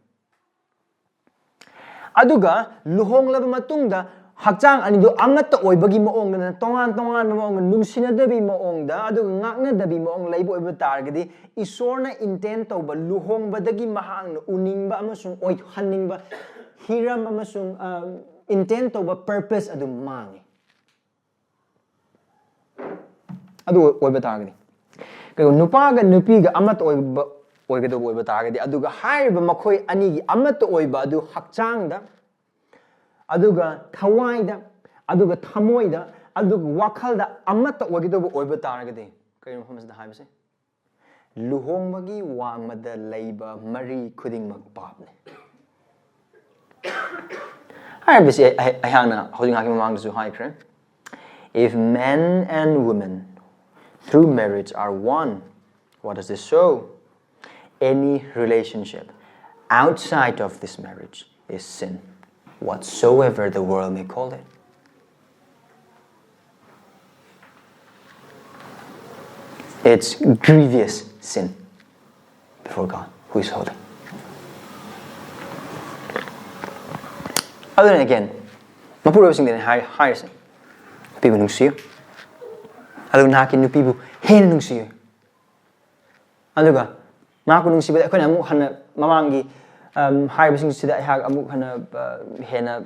ꯑꯗꯨꯒ ꯂꯨꯍꯣꯡꯂꯕ ꯃꯇꯨꯡꯗ ꯍꯛꯆꯥꯡ ꯑꯅꯤꯗꯨ ꯑꯃꯠꯇ ꯑꯣꯏꯕꯒꯤ ꯃꯑꯣꯡꯗ, ꯇꯣꯉꯥꯟ ꯇꯣꯉꯥꯟꯕ ꯃꯑꯣꯡꯗ, ꯅꯨꯡꯁꯤꯅꯗꯕꯤ ꯃꯑꯣꯡꯗ, ꯑꯗꯨꯒ ꯉꯥꯛꯅꯗꯕꯤ ꯃꯑꯣꯡ ꯂꯩꯕ ꯑꯣꯏꯕ ꯇꯥꯔꯒꯗꯤ, ꯏꯁꯣꯔꯅ intend ꯇꯧꯕ ꯂꯨꯍꯣꯡꯕꯗꯒꯤ ꯃꯍꯥꯛꯅ ꯎꯅꯤꯡꯕ ꯑꯃꯁꯨꯡ ꯑꯣꯏꯍꯟꯅꯤꯡꯕ ꯍꯤꯔꯝ ꯑꯃꯁꯨꯡ, ꯑ, intend ꯇꯧꯕ purpose ꯑꯗꯨ ꯃꯥꯡꯉꯤ꯫ ꯑꯗꯨ ꯑꯣꯏꯕ ꯇꯥꯔꯒꯗꯤ, ꯀꯩꯒꯨꯝꯕ ꯅꯨꯄꯥꯒ ꯅꯨꯄꯤꯒ ꯑꯃꯠꯇ ꯑꯣꯏꯕ, ꯑꯣꯏꯒꯗꯧꯕ ꯑꯣꯏꯕ ꯇꯥꯔꯒꯗꯤ, ꯑꯗꯨꯒ ꯍꯥꯏꯔꯤꯕ ꯃꯈꯣꯏ ꯑꯅꯤꯒꯤ ꯑꯃꯠꯇ ꯑꯣꯏꯕ ꯑꯗꯨ ꯍꯛꯆꯥꯡꯗ, ꯑꯗꯨꯒ ꯊꯋꯥꯏꯗ, ꯑꯗꯨꯒ ꯊꯃꯣꯏꯗ, ꯑꯗꯨꯒ ꯋꯥꯈꯜꯗ ꯑꯃꯠꯇ ꯑꯣꯏꯒꯗꯧꯕ ꯑꯣꯏꯕ ꯇꯥꯔꯒꯗꯤ, ꯀꯔꯤꯅꯣ ꯃꯐꯝ ꯑꯁꯤꯗ ꯍꯥꯏꯕꯁꯦ? ꯂꯨꯍꯣꯡꯕꯒꯤ ꯋꯥꯡꯃꯗ ꯂꯩꯕ ꯃꯔꯤ ꯈꯨꯗꯤꯡꯃꯛ ꯄꯥꯞꯅꯤ꯫ ꯍꯥꯏꯔꯤꯕꯁꯤ ꯑꯩ- ꯑꯩꯍꯥꯛꯅ ꯍꯧꯖꯤꯛ ꯉꯥꯏꯍꯥꯛꯀꯤ ꯃꯃꯥꯡꯗꯁꯨ ꯍꯥꯏꯈ꯭ꯔꯦ. If men and women through marriage are one, what does this show? Any relationship outside of this marriage is sin, whatsoever the world may call it. It's grievous sin before God, who is holy. ꯑꯗꯨꯅ again, ꯃꯄꯨꯔꯣꯏꯕꯁꯤꯡꯗꯅꯤ ꯍꯥꯏ ꯍꯥꯏꯔꯤꯁꯦ, ꯅꯨꯄꯤꯕꯨ ꯅꯨꯡꯁꯤꯌꯨ, ꯑꯗꯨꯒ ꯅꯍꯥꯛꯀꯤ ꯅꯨꯄꯤꯕꯨ ꯍꯦꯟꯅ ꯅꯨꯡꯁꯤꯌꯨ. ꯑꯗꯨꯒ ꯃꯍꯥꯛꯄꯨ ꯅꯨꯡꯁꯤꯕꯗ ꯑꯩꯈꯣꯏꯅ ꯑꯃꯨꯛ ꯍꯟꯅ ꯃꯃꯥꯡꯒꯤ, ꯑꯝ, ꯍꯥꯏꯔꯤꯕꯁꯤꯡꯁꯤꯗ ꯑꯩꯍꯥꯛ ꯑꯃꯨꯛ ꯍꯟꯅ, ꯑ, ꯍꯦꯟꯅ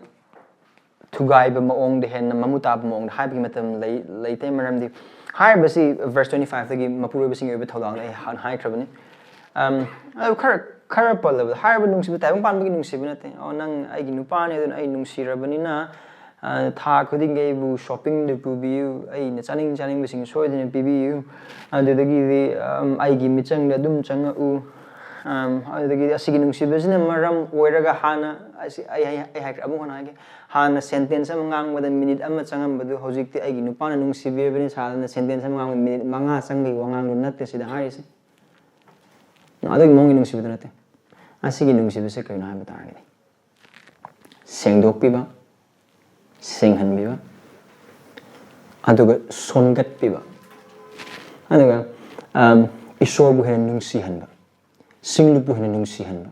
ꯊꯨꯒꯥꯏꯕ ꯃꯑꯣꯡꯗ, ꯍꯦꯟꯅ ꯃꯃꯨ ꯇꯥꯕ ꯃꯑꯣꯡꯗ ꯍꯥꯏꯕꯒꯤ ꯃꯇꯝ ꯂꯩ ꯂꯩꯇꯦ꯫ ꯃꯔꯝꯗꯤ ꯍꯥꯏꯔꯤꯕꯁꯤ verse twenty five ꯇꯒꯤ ꯃꯄꯨꯔꯣꯏꯕꯁꯤꯡꯒꯤ ꯑꯣꯏꯕ ꯊꯧꯗꯥꯡꯗ ꯑꯩ ꯍꯥꯟꯅ ꯍꯥꯏꯈ꯭ꯔꯕꯅꯤ. ꯑꯝ, ꯑꯗꯨ ꯈꯔ ꯈꯔ ꯄꯜꯂꯕꯗ, ꯍꯥꯏꯔꯤꯕ ꯅꯨꯡꯁꯤꯕ ꯇꯥꯏꯕꯪ ꯄꯥꯟꯕꯒꯤ ꯅꯨꯡꯁꯤꯕ ꯅꯠꯇꯦ. "ꯑꯣ, ꯅꯪ ꯑꯩꯒꯤ ꯅꯨꯄꯥꯅꯤ, ꯑꯗꯨꯅ ꯑꯩ ꯅꯨꯡꯁꯤꯔꯕꯅꯤꯅ, ꯑ, ꯊꯥ ꯈꯨꯗꯤꯡꯒꯤ ꯑꯩꯕꯨ shoppingꯗ ꯄꯨꯕꯤꯌꯨ, ꯑꯩꯅ ꯆꯥꯅꯤꯡ ꯆꯥꯅꯤꯡꯕꯁꯤꯡ ꯁꯣꯏꯗꯅ ꯄꯤꯕꯤꯌꯨ, ꯑꯗꯨꯗꯒꯤꯗꯤ, ꯑꯝ, ꯑꯩꯒꯤ ꯃꯤꯆꯪꯗ ꯑꯗꯨꯝ ꯆꯪꯉꯛꯎ." ꯑꯝ, ꯑꯗꯨꯗꯒꯤꯗꯤ ꯑꯁꯤꯒꯤ ꯅꯨꯡꯁꯤꯕꯁꯤꯅ ꯃꯔꯝ ꯑꯣꯏꯔꯒ ꯍꯥꯟꯅ ꯑꯁꯤ ꯑꯩ ꯑꯩ ꯑꯩ ꯍꯥꯏꯈ꯭ꯔꯦ, ꯑꯃꯨꯛ ꯍꯟꯅ ꯍꯥꯏꯒꯦ. ꯍꯥꯟꯅ sentence ꯑꯃ ꯉꯥꯡꯕꯗ minute ꯑꯃ ꯆꯪꯉꯝꯕꯗꯨ ꯍꯧꯖꯤꯛꯇꯤ ꯑꯩꯒꯤ ꯅꯨꯄꯥꯅ ꯅꯨꯡꯁꯤꯕꯤꯔꯕꯅꯤ ꯁꯥꯗꯅ sentence ꯑꯃ ꯉꯥꯡꯕꯗ minute ꯃꯉꯥ ꯆꯪꯕꯒꯤ ꯋꯥꯉꯥꯡꯗꯨ ꯅꯠꯇꯦ ꯁꯤꯗ ꯍꯥꯏꯔꯤꯁꯦ. ꯑꯗꯨꯒꯤ ꯃꯑꯣꯡꯒꯤ ꯅꯨꯡꯁꯤꯕꯗꯨ ꯅꯠꯇꯦ. ꯑꯁꯤꯒꯤ ꯅꯨꯡꯁꯤꯕꯁꯦ ꯀꯔꯤꯅꯣ ꯍꯥꯏꯕ ꯇꯥꯔꯒꯗꯤ, ꯁꯦꯡꯗꯣꯛꯄꯤꯕ, ꯁꯦꯡꯍꯟꯕꯤꯕ, ꯑꯗꯨꯒ ꯁꯣꯟꯒꯠꯄꯤꯕ, ꯑꯗꯨꯒ, ꯑꯝ, ꯏꯁꯣꯔꯕꯨ ꯍꯦꯟꯅ ꯅꯨꯡꯁꯤꯍꯟꯕ, ꯁꯤꯡꯂꯨꯞꯄꯨ ꯍꯦꯟꯅ ꯅꯨꯡꯁꯤꯍꯟꯕ,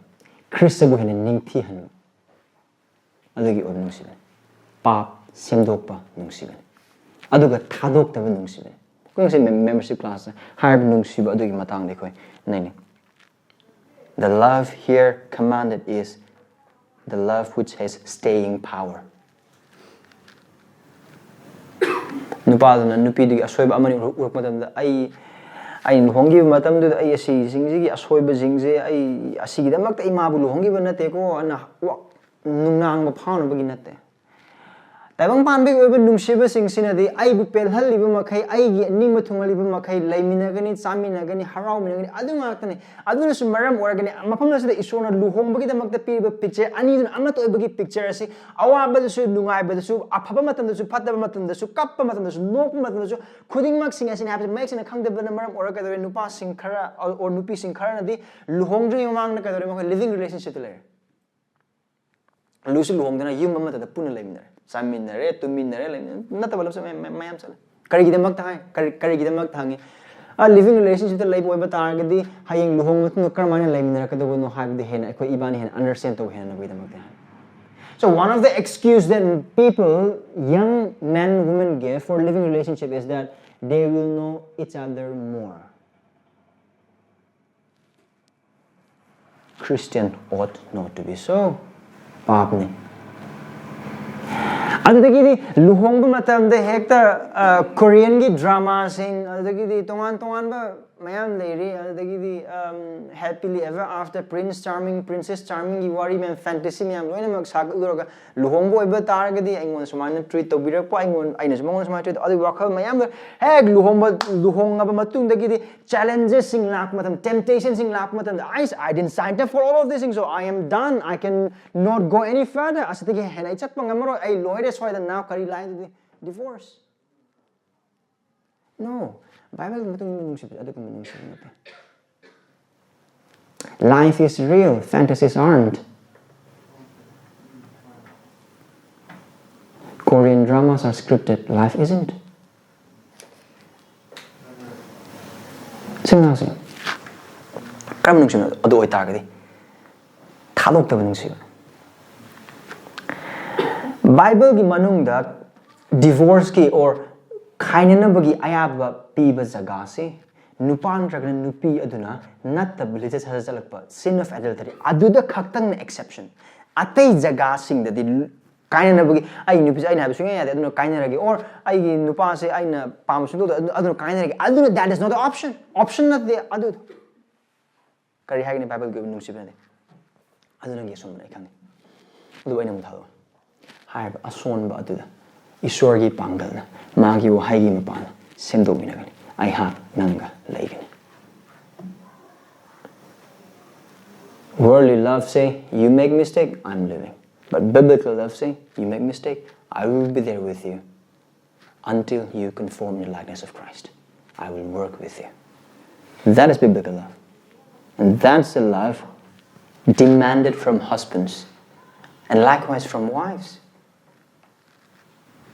ꯈ꯭ꯔꯤꯁꯇꯕꯨ ꯍꯦꯟꯅ ꯅꯤꯡꯊꯤꯍꯟꯕ, ꯑꯗꯨꯒꯤ ꯑꯣꯏꯕ ꯅꯨꯡꯁꯤꯕꯅꯤ. ꯄꯥꯞ ꯁꯦꯝꯗꯣꯛꯄ ꯅꯨꯡꯁꯤꯕꯅꯤ. ꯑꯗꯨꯒ ꯊꯥꯗꯣꯛꯇꯕ ꯅꯨꯡꯁꯤꯕꯅꯤ. ꯑꯩꯈꯣꯏ ꯉꯁꯤ mem- membership classꯇ ꯍꯥꯏꯔꯤꯕ ꯅꯨꯡꯁꯤꯕ ꯑꯗꯨꯒꯤ ꯃꯇꯥꯡꯗ ꯑꯩꯈꯣꯏ ꯅꯩꯅꯩ. The love here commanded is the love which has staying power. ꯅꯨꯄꯥꯗꯨꯅ ꯅꯨꯄꯤꯗꯨꯒꯤ ꯑꯁꯣꯏꯕ ꯑꯃꯅꯤ ꯎꯔꯛ- ꯎꯔꯛꯄ ꯃꯇꯝꯗ, "ꯑꯩ ꯑꯩꯅ ꯂꯨꯍꯣꯡꯈꯤꯕ ꯃꯇꯝꯗꯨꯗ ꯑꯩ ꯑꯁꯤꯁꯤꯡꯁꯤꯒꯤ ꯑꯁꯣꯏꯕꯁꯤꯡꯁꯦ, ꯑꯩ ꯑꯁꯤꯒꯤꯗꯃꯛꯇ ꯑꯩ ꯃꯥꯕꯨ ꯂꯨꯍꯣꯡꯈꯤꯕ ꯅꯠꯇꯦꯀꯣ" ꯑꯅ ꯋꯥ- ꯅꯨꯡꯅꯥꯡꯕ ꯐꯥꯎꯅꯕꯒꯤ ꯅꯠꯇꯦ. ꯇꯥꯏꯕꯪ ꯄꯥꯟꯕꯒꯤ ꯑꯣꯏꯕ ꯅꯨꯡꯁꯤꯕꯁꯤꯡꯁꯤꯅꯗꯤ ꯑꯩꯕꯨ ꯄꯦꯜꯍꯜꯂꯤꯕ ꯃꯈꯩ, ꯑꯩꯒꯤ ꯑꯅꯤꯡꯕ ꯊꯨꯡꯍꯜꯂꯤꯕ ꯃꯈꯩ ꯂꯩꯃꯤꯟꯅꯒꯅꯤ, ꯆꯥꯃꯤꯟꯅꯒꯅꯤ, ꯍꯔꯥꯎꯃꯤꯟꯅꯒꯅꯤ꯫ ꯑꯗꯨ ꯉꯥꯛꯇꯅꯤ꯫ ꯑꯗꯨꯅꯁꯨ ꯃꯔꯝ ꯑꯣꯏꯔꯒꯅꯤ ꯃꯐꯝ ꯑꯁꯤꯗ ꯏꯁꯣꯔꯅ ꯂꯨꯍꯣꯡꯕꯒꯤꯗꯃꯛꯇ ꯄꯤꯔꯤꯕ picture ꯑꯅꯤꯗꯨꯅ ꯑꯃꯠꯇ ꯑꯣꯏꯕꯒꯤ picture ꯑꯁꯤ ꯑꯋꯥꯕꯗꯁꯨ, ꯅꯨꯡꯉꯥꯏꯕꯗꯁꯨ, ꯑꯐꯕ ꯃꯇꯝꯗꯁꯨ, ꯐꯠꯇꯕ ꯃꯇꯝꯗꯁꯨ, ꯀꯞꯄ ꯃꯇꯝꯗꯁꯨ, ꯅꯣꯛꯄ ꯃꯇꯝꯗꯁꯨ, ꯈꯨꯗꯤꯡꯃꯛꯁꯤꯡ ꯑꯁꯤꯅꯤ ꯍꯥꯏꯕꯁꯤ ꯃꯌꯦꯛ ꯁꯦꯡꯅ ꯈꯪꯗꯕꯅ ꯃꯔꯝ ꯑꯣꯏꯔꯒ ꯀꯩꯗꯧꯔꯦ? ꯅꯨꯄꯥꯁꯤꯡ ꯈꯔ or ꯅꯨꯄꯤꯁꯤꯡ ꯈꯔꯅꯗꯤ ꯂꯨꯍꯣꯡꯗ꯭ꯔꯤꯉꯩ ꯃꯃꯥꯡꯗ ꯀꯩꯗꯧꯔꯦ? ꯃꯈꯣꯏ living relationshipꯇ ꯂꯩꯔꯦ꯫ ꯂꯨꯁꯨ ꯂꯨꯍꯣꯡꯗꯅ ꯌꯨꯝ ꯑꯃꯠꯇꯗ ꯄꯨꯟꯅ ꯂꯩꯃꯤꯟꯅꯔꯦ, ꯆꯥꯃꯤꯟꯅꯔꯦ, ꯇꯨꯝꯃꯤꯟꯅꯔꯦ, ꯂꯩꯃꯤꯟꯅꯔꯦ, ꯅꯠꯇꯕ ꯂꯝꯁꯨ ꯃꯌꯥꯝ, ꯃꯌꯥꯝ, ꯃꯌꯥꯝ ꯆꯠꯂꯦ꯫ ꯀꯔꯤꯒꯤꯗꯃꯛꯇ ꯍꯥꯏ? ꯀꯔꯤ, ꯀꯔꯤꯒꯤꯗꯃꯛꯇ ꯍꯪꯉꯤ? ꯑ, living relationshipꯇ ꯂꯩꯕ ꯑꯣꯏꯕ ꯇꯥꯔꯒꯗꯤ ꯍꯌꯦꯡ ꯂꯨꯍꯣꯡꯕ ꯃꯇꯨꯡꯗ ꯀꯔꯝꯍꯥꯏꯅ ꯂꯩꯃꯤꯟꯅꯔꯛꯀꯗꯕꯅꯣ ꯍꯥꯏꯕꯗꯤ ꯍꯦꯟꯅ ꯑꯩꯈꯣꯏ ꯏꯕꯥꯅꯤ ꯍꯦꯟꯅ understand ꯇꯧꯕ ꯍꯦꯟꯅꯕꯒꯤꯗꯃꯛꯇ ꯍꯥꯏ꯫ So one of the excuse that people, young men, women give for living relationship is that they will know each other more. Christian ought not to be so. ꯄꯥꯞꯅꯤ꯫ ꯑꯗꯨꯗꯒꯤꯗꯤ ꯂꯨꯍꯣꯡꯕ ꯃꯇꯝꯗ ꯍꯦꯛꯇ, ꯑ, Koreanꯒꯤ dramaꯁꯤꯡ, ꯑꯗꯨꯗꯒꯤꯗꯤ ꯇꯣꯉꯥꯟ ꯇꯣꯉꯥꯟꯕ ꯃꯌꯥꯝ ꯂꯩꯔꯤ꯫ ꯑꯗꯨꯗꯒꯤꯗꯤ, um, Happily Ever After, Prince Charming, Princess Charmingꯒꯤ ꯋꯥꯔꯤ ꯃꯌꯥꯝ, fantasy ꯃꯌꯥꯝ ꯂꯣꯏꯅꯃꯛ ꯁꯥꯒꯠꯂꯨꯔꯒ ꯂꯨꯍꯣꯡꯕ ꯑꯣꯏꯕ ꯇꯥꯔꯒꯗꯤ ꯑꯩꯉꯣꯟꯗ ꯁꯨꯃꯥꯏꯅ treat ꯇꯧꯕꯤꯔꯛꯄ, ꯑꯩꯉꯣꯟ-, ꯑꯩꯅꯁꯨ ꯃꯉꯣꯟꯗ ꯁꯨꯃꯥꯏꯅ treat ꯇꯧ-, ꯑꯗꯨꯒꯤ ꯋꯥꯈꯜ ꯃꯌꯥꯝꯗꯣ ꯍꯦꯛ ꯂꯨꯍꯣꯡꯕ, ꯂꯨꯍꯣꯡꯉꯕ ꯃꯇꯨꯡꯗꯒꯤꯗꯤ challengesꯁꯤꯡ ꯂꯥꯛꯄ ꯃꯇꯝ, temptationꯁꯤꯡ ꯂꯥꯛꯄ ꯃꯇꯝꯗ, "I, I didn't sign up for all of these things, so I am done, I can not go any further." ꯑꯁꯤꯗꯒꯤ ꯍꯦꯟꯅ ꯑꯩ ꯆꯠꯄ ꯉꯝꯃꯔꯣꯏ, ꯑꯩ ꯂꯣꯏꯔꯦ ꯁ꯭ꯋꯥꯏꯗ, now ꯀꯔꯤ ꯂꯥꯛꯏꯗꯨꯗꯤ? Divorce. No, Bibleꯒꯤ ꯃꯇꯨꯡ ꯏꯟꯅ ꯅꯨꯡꯁꯤꯕꯁꯦ ꯑꯗꯨꯒꯨꯝꯕ ꯅꯨꯡꯁꯤꯕ ꯅꯠꯇꯦ꯫ Life is real, fantasies aren't. Korean dramas are scripted, life isn't. ꯁꯤꯡꯅꯁꯤ ꯀꯔꯝꯕ ꯅꯨꯡꯁꯤꯕꯅꯣ? ꯑꯗꯨ ꯑꯣꯏꯇꯥꯔꯒꯗꯤ ꯊꯥꯗꯣꯛꯇꯕ ꯅꯨꯡꯁꯤꯕ꯫ ꯕꯥꯏꯕꯜꯒꯤ ꯃꯅꯨꯡꯗ divorceꯀꯤ or ꯈꯥꯏꯅꯅꯕꯒꯤ ꯑꯌꯥꯕ ꯄꯤꯕ ꯖꯒꯥꯁꯤ ꯅꯨꯄꯥ ꯅꯠꯇ꯭ꯔꯒꯅ ꯅꯨꯄꯤ ꯑꯗꯨꯅ ꯅꯠꯇꯕ ꯂꯤꯆꯠ ꯁꯥꯖꯠ ꯆꯠꯂꯛꯄ, sin of adultery, ꯑꯗꯨꯗ ꯈꯛꯇꯪꯅ exception꯫ ꯑꯇꯩ ꯖꯒꯥꯁꯤꯡꯗꯗꯤ ꯀꯥꯏꯅꯅꯕꯒꯤ, "ꯑꯩ ꯅꯨꯄꯤꯁꯦ ꯑꯩꯅ ꯍꯥꯏꯕ ꯁꯨꯡꯌꯥ ꯌꯥꯗꯦ, ꯑꯗꯨꯅ ꯀꯥꯏꯅꯔꯒꯦ," or "ꯑꯩꯒꯤ ꯅꯨꯄꯥꯁꯦ ꯑꯩꯅ ꯄꯥꯝꯕ ꯁꯨꯡꯇꯧ ꯇꯧ-, ꯑꯗꯨ-, ꯑꯗꯨꯅ ꯀꯥꯏꯅꯔꯒꯦ," ꯑꯗꯨꯅ, that is not the option. Option ꯅꯠꯇꯦ ꯑꯗꯨ꯫ ꯀꯔꯤ ꯍꯥꯏꯒꯅꯤ? ꯕꯥꯏꯕꯜꯒꯤ ꯑꯣꯏꯕ ꯅꯨꯡꯁꯤꯕꯅꯗꯤ ꯑꯗꯨ ꯅꯪꯒꯤ ꯑꯁꯣꯟꯕꯅ ꯑꯩ ꯈꯪꯉꯤ꯫ ꯑꯗꯨꯕꯨ ꯑꯩꯅ ꯑꯃꯨꯛ ꯊꯥꯗꯣꯛꯑꯣ꯫ ꯍꯥꯏꯔꯤꯕ ꯑꯁꯣꯟꯕ ꯑꯗꯨꯗ ꯏꯁꯣꯔꯒꯤ ꯄꯥꯡꯒꯜꯅ, ꯃꯥꯒꯤ ꯋꯥꯍꯩꯒꯤ ꯃꯄꯥꯟꯅ ꯁꯦꯝꯗꯣꯛꯃꯤꯟꯅꯒꯅꯤ꯫ ꯑꯩꯍꯥꯛ ꯅꯪꯒ ꯂꯩꯒꯅꯤ꯫ Worldly love say, "You make mistake, I'm living." But biblical love say, "You make mistake, I will be there with you until you conform in the likeness of Christ. I will work with you." That is biblical love. And that's the love demanded from husbands and likewise from wives.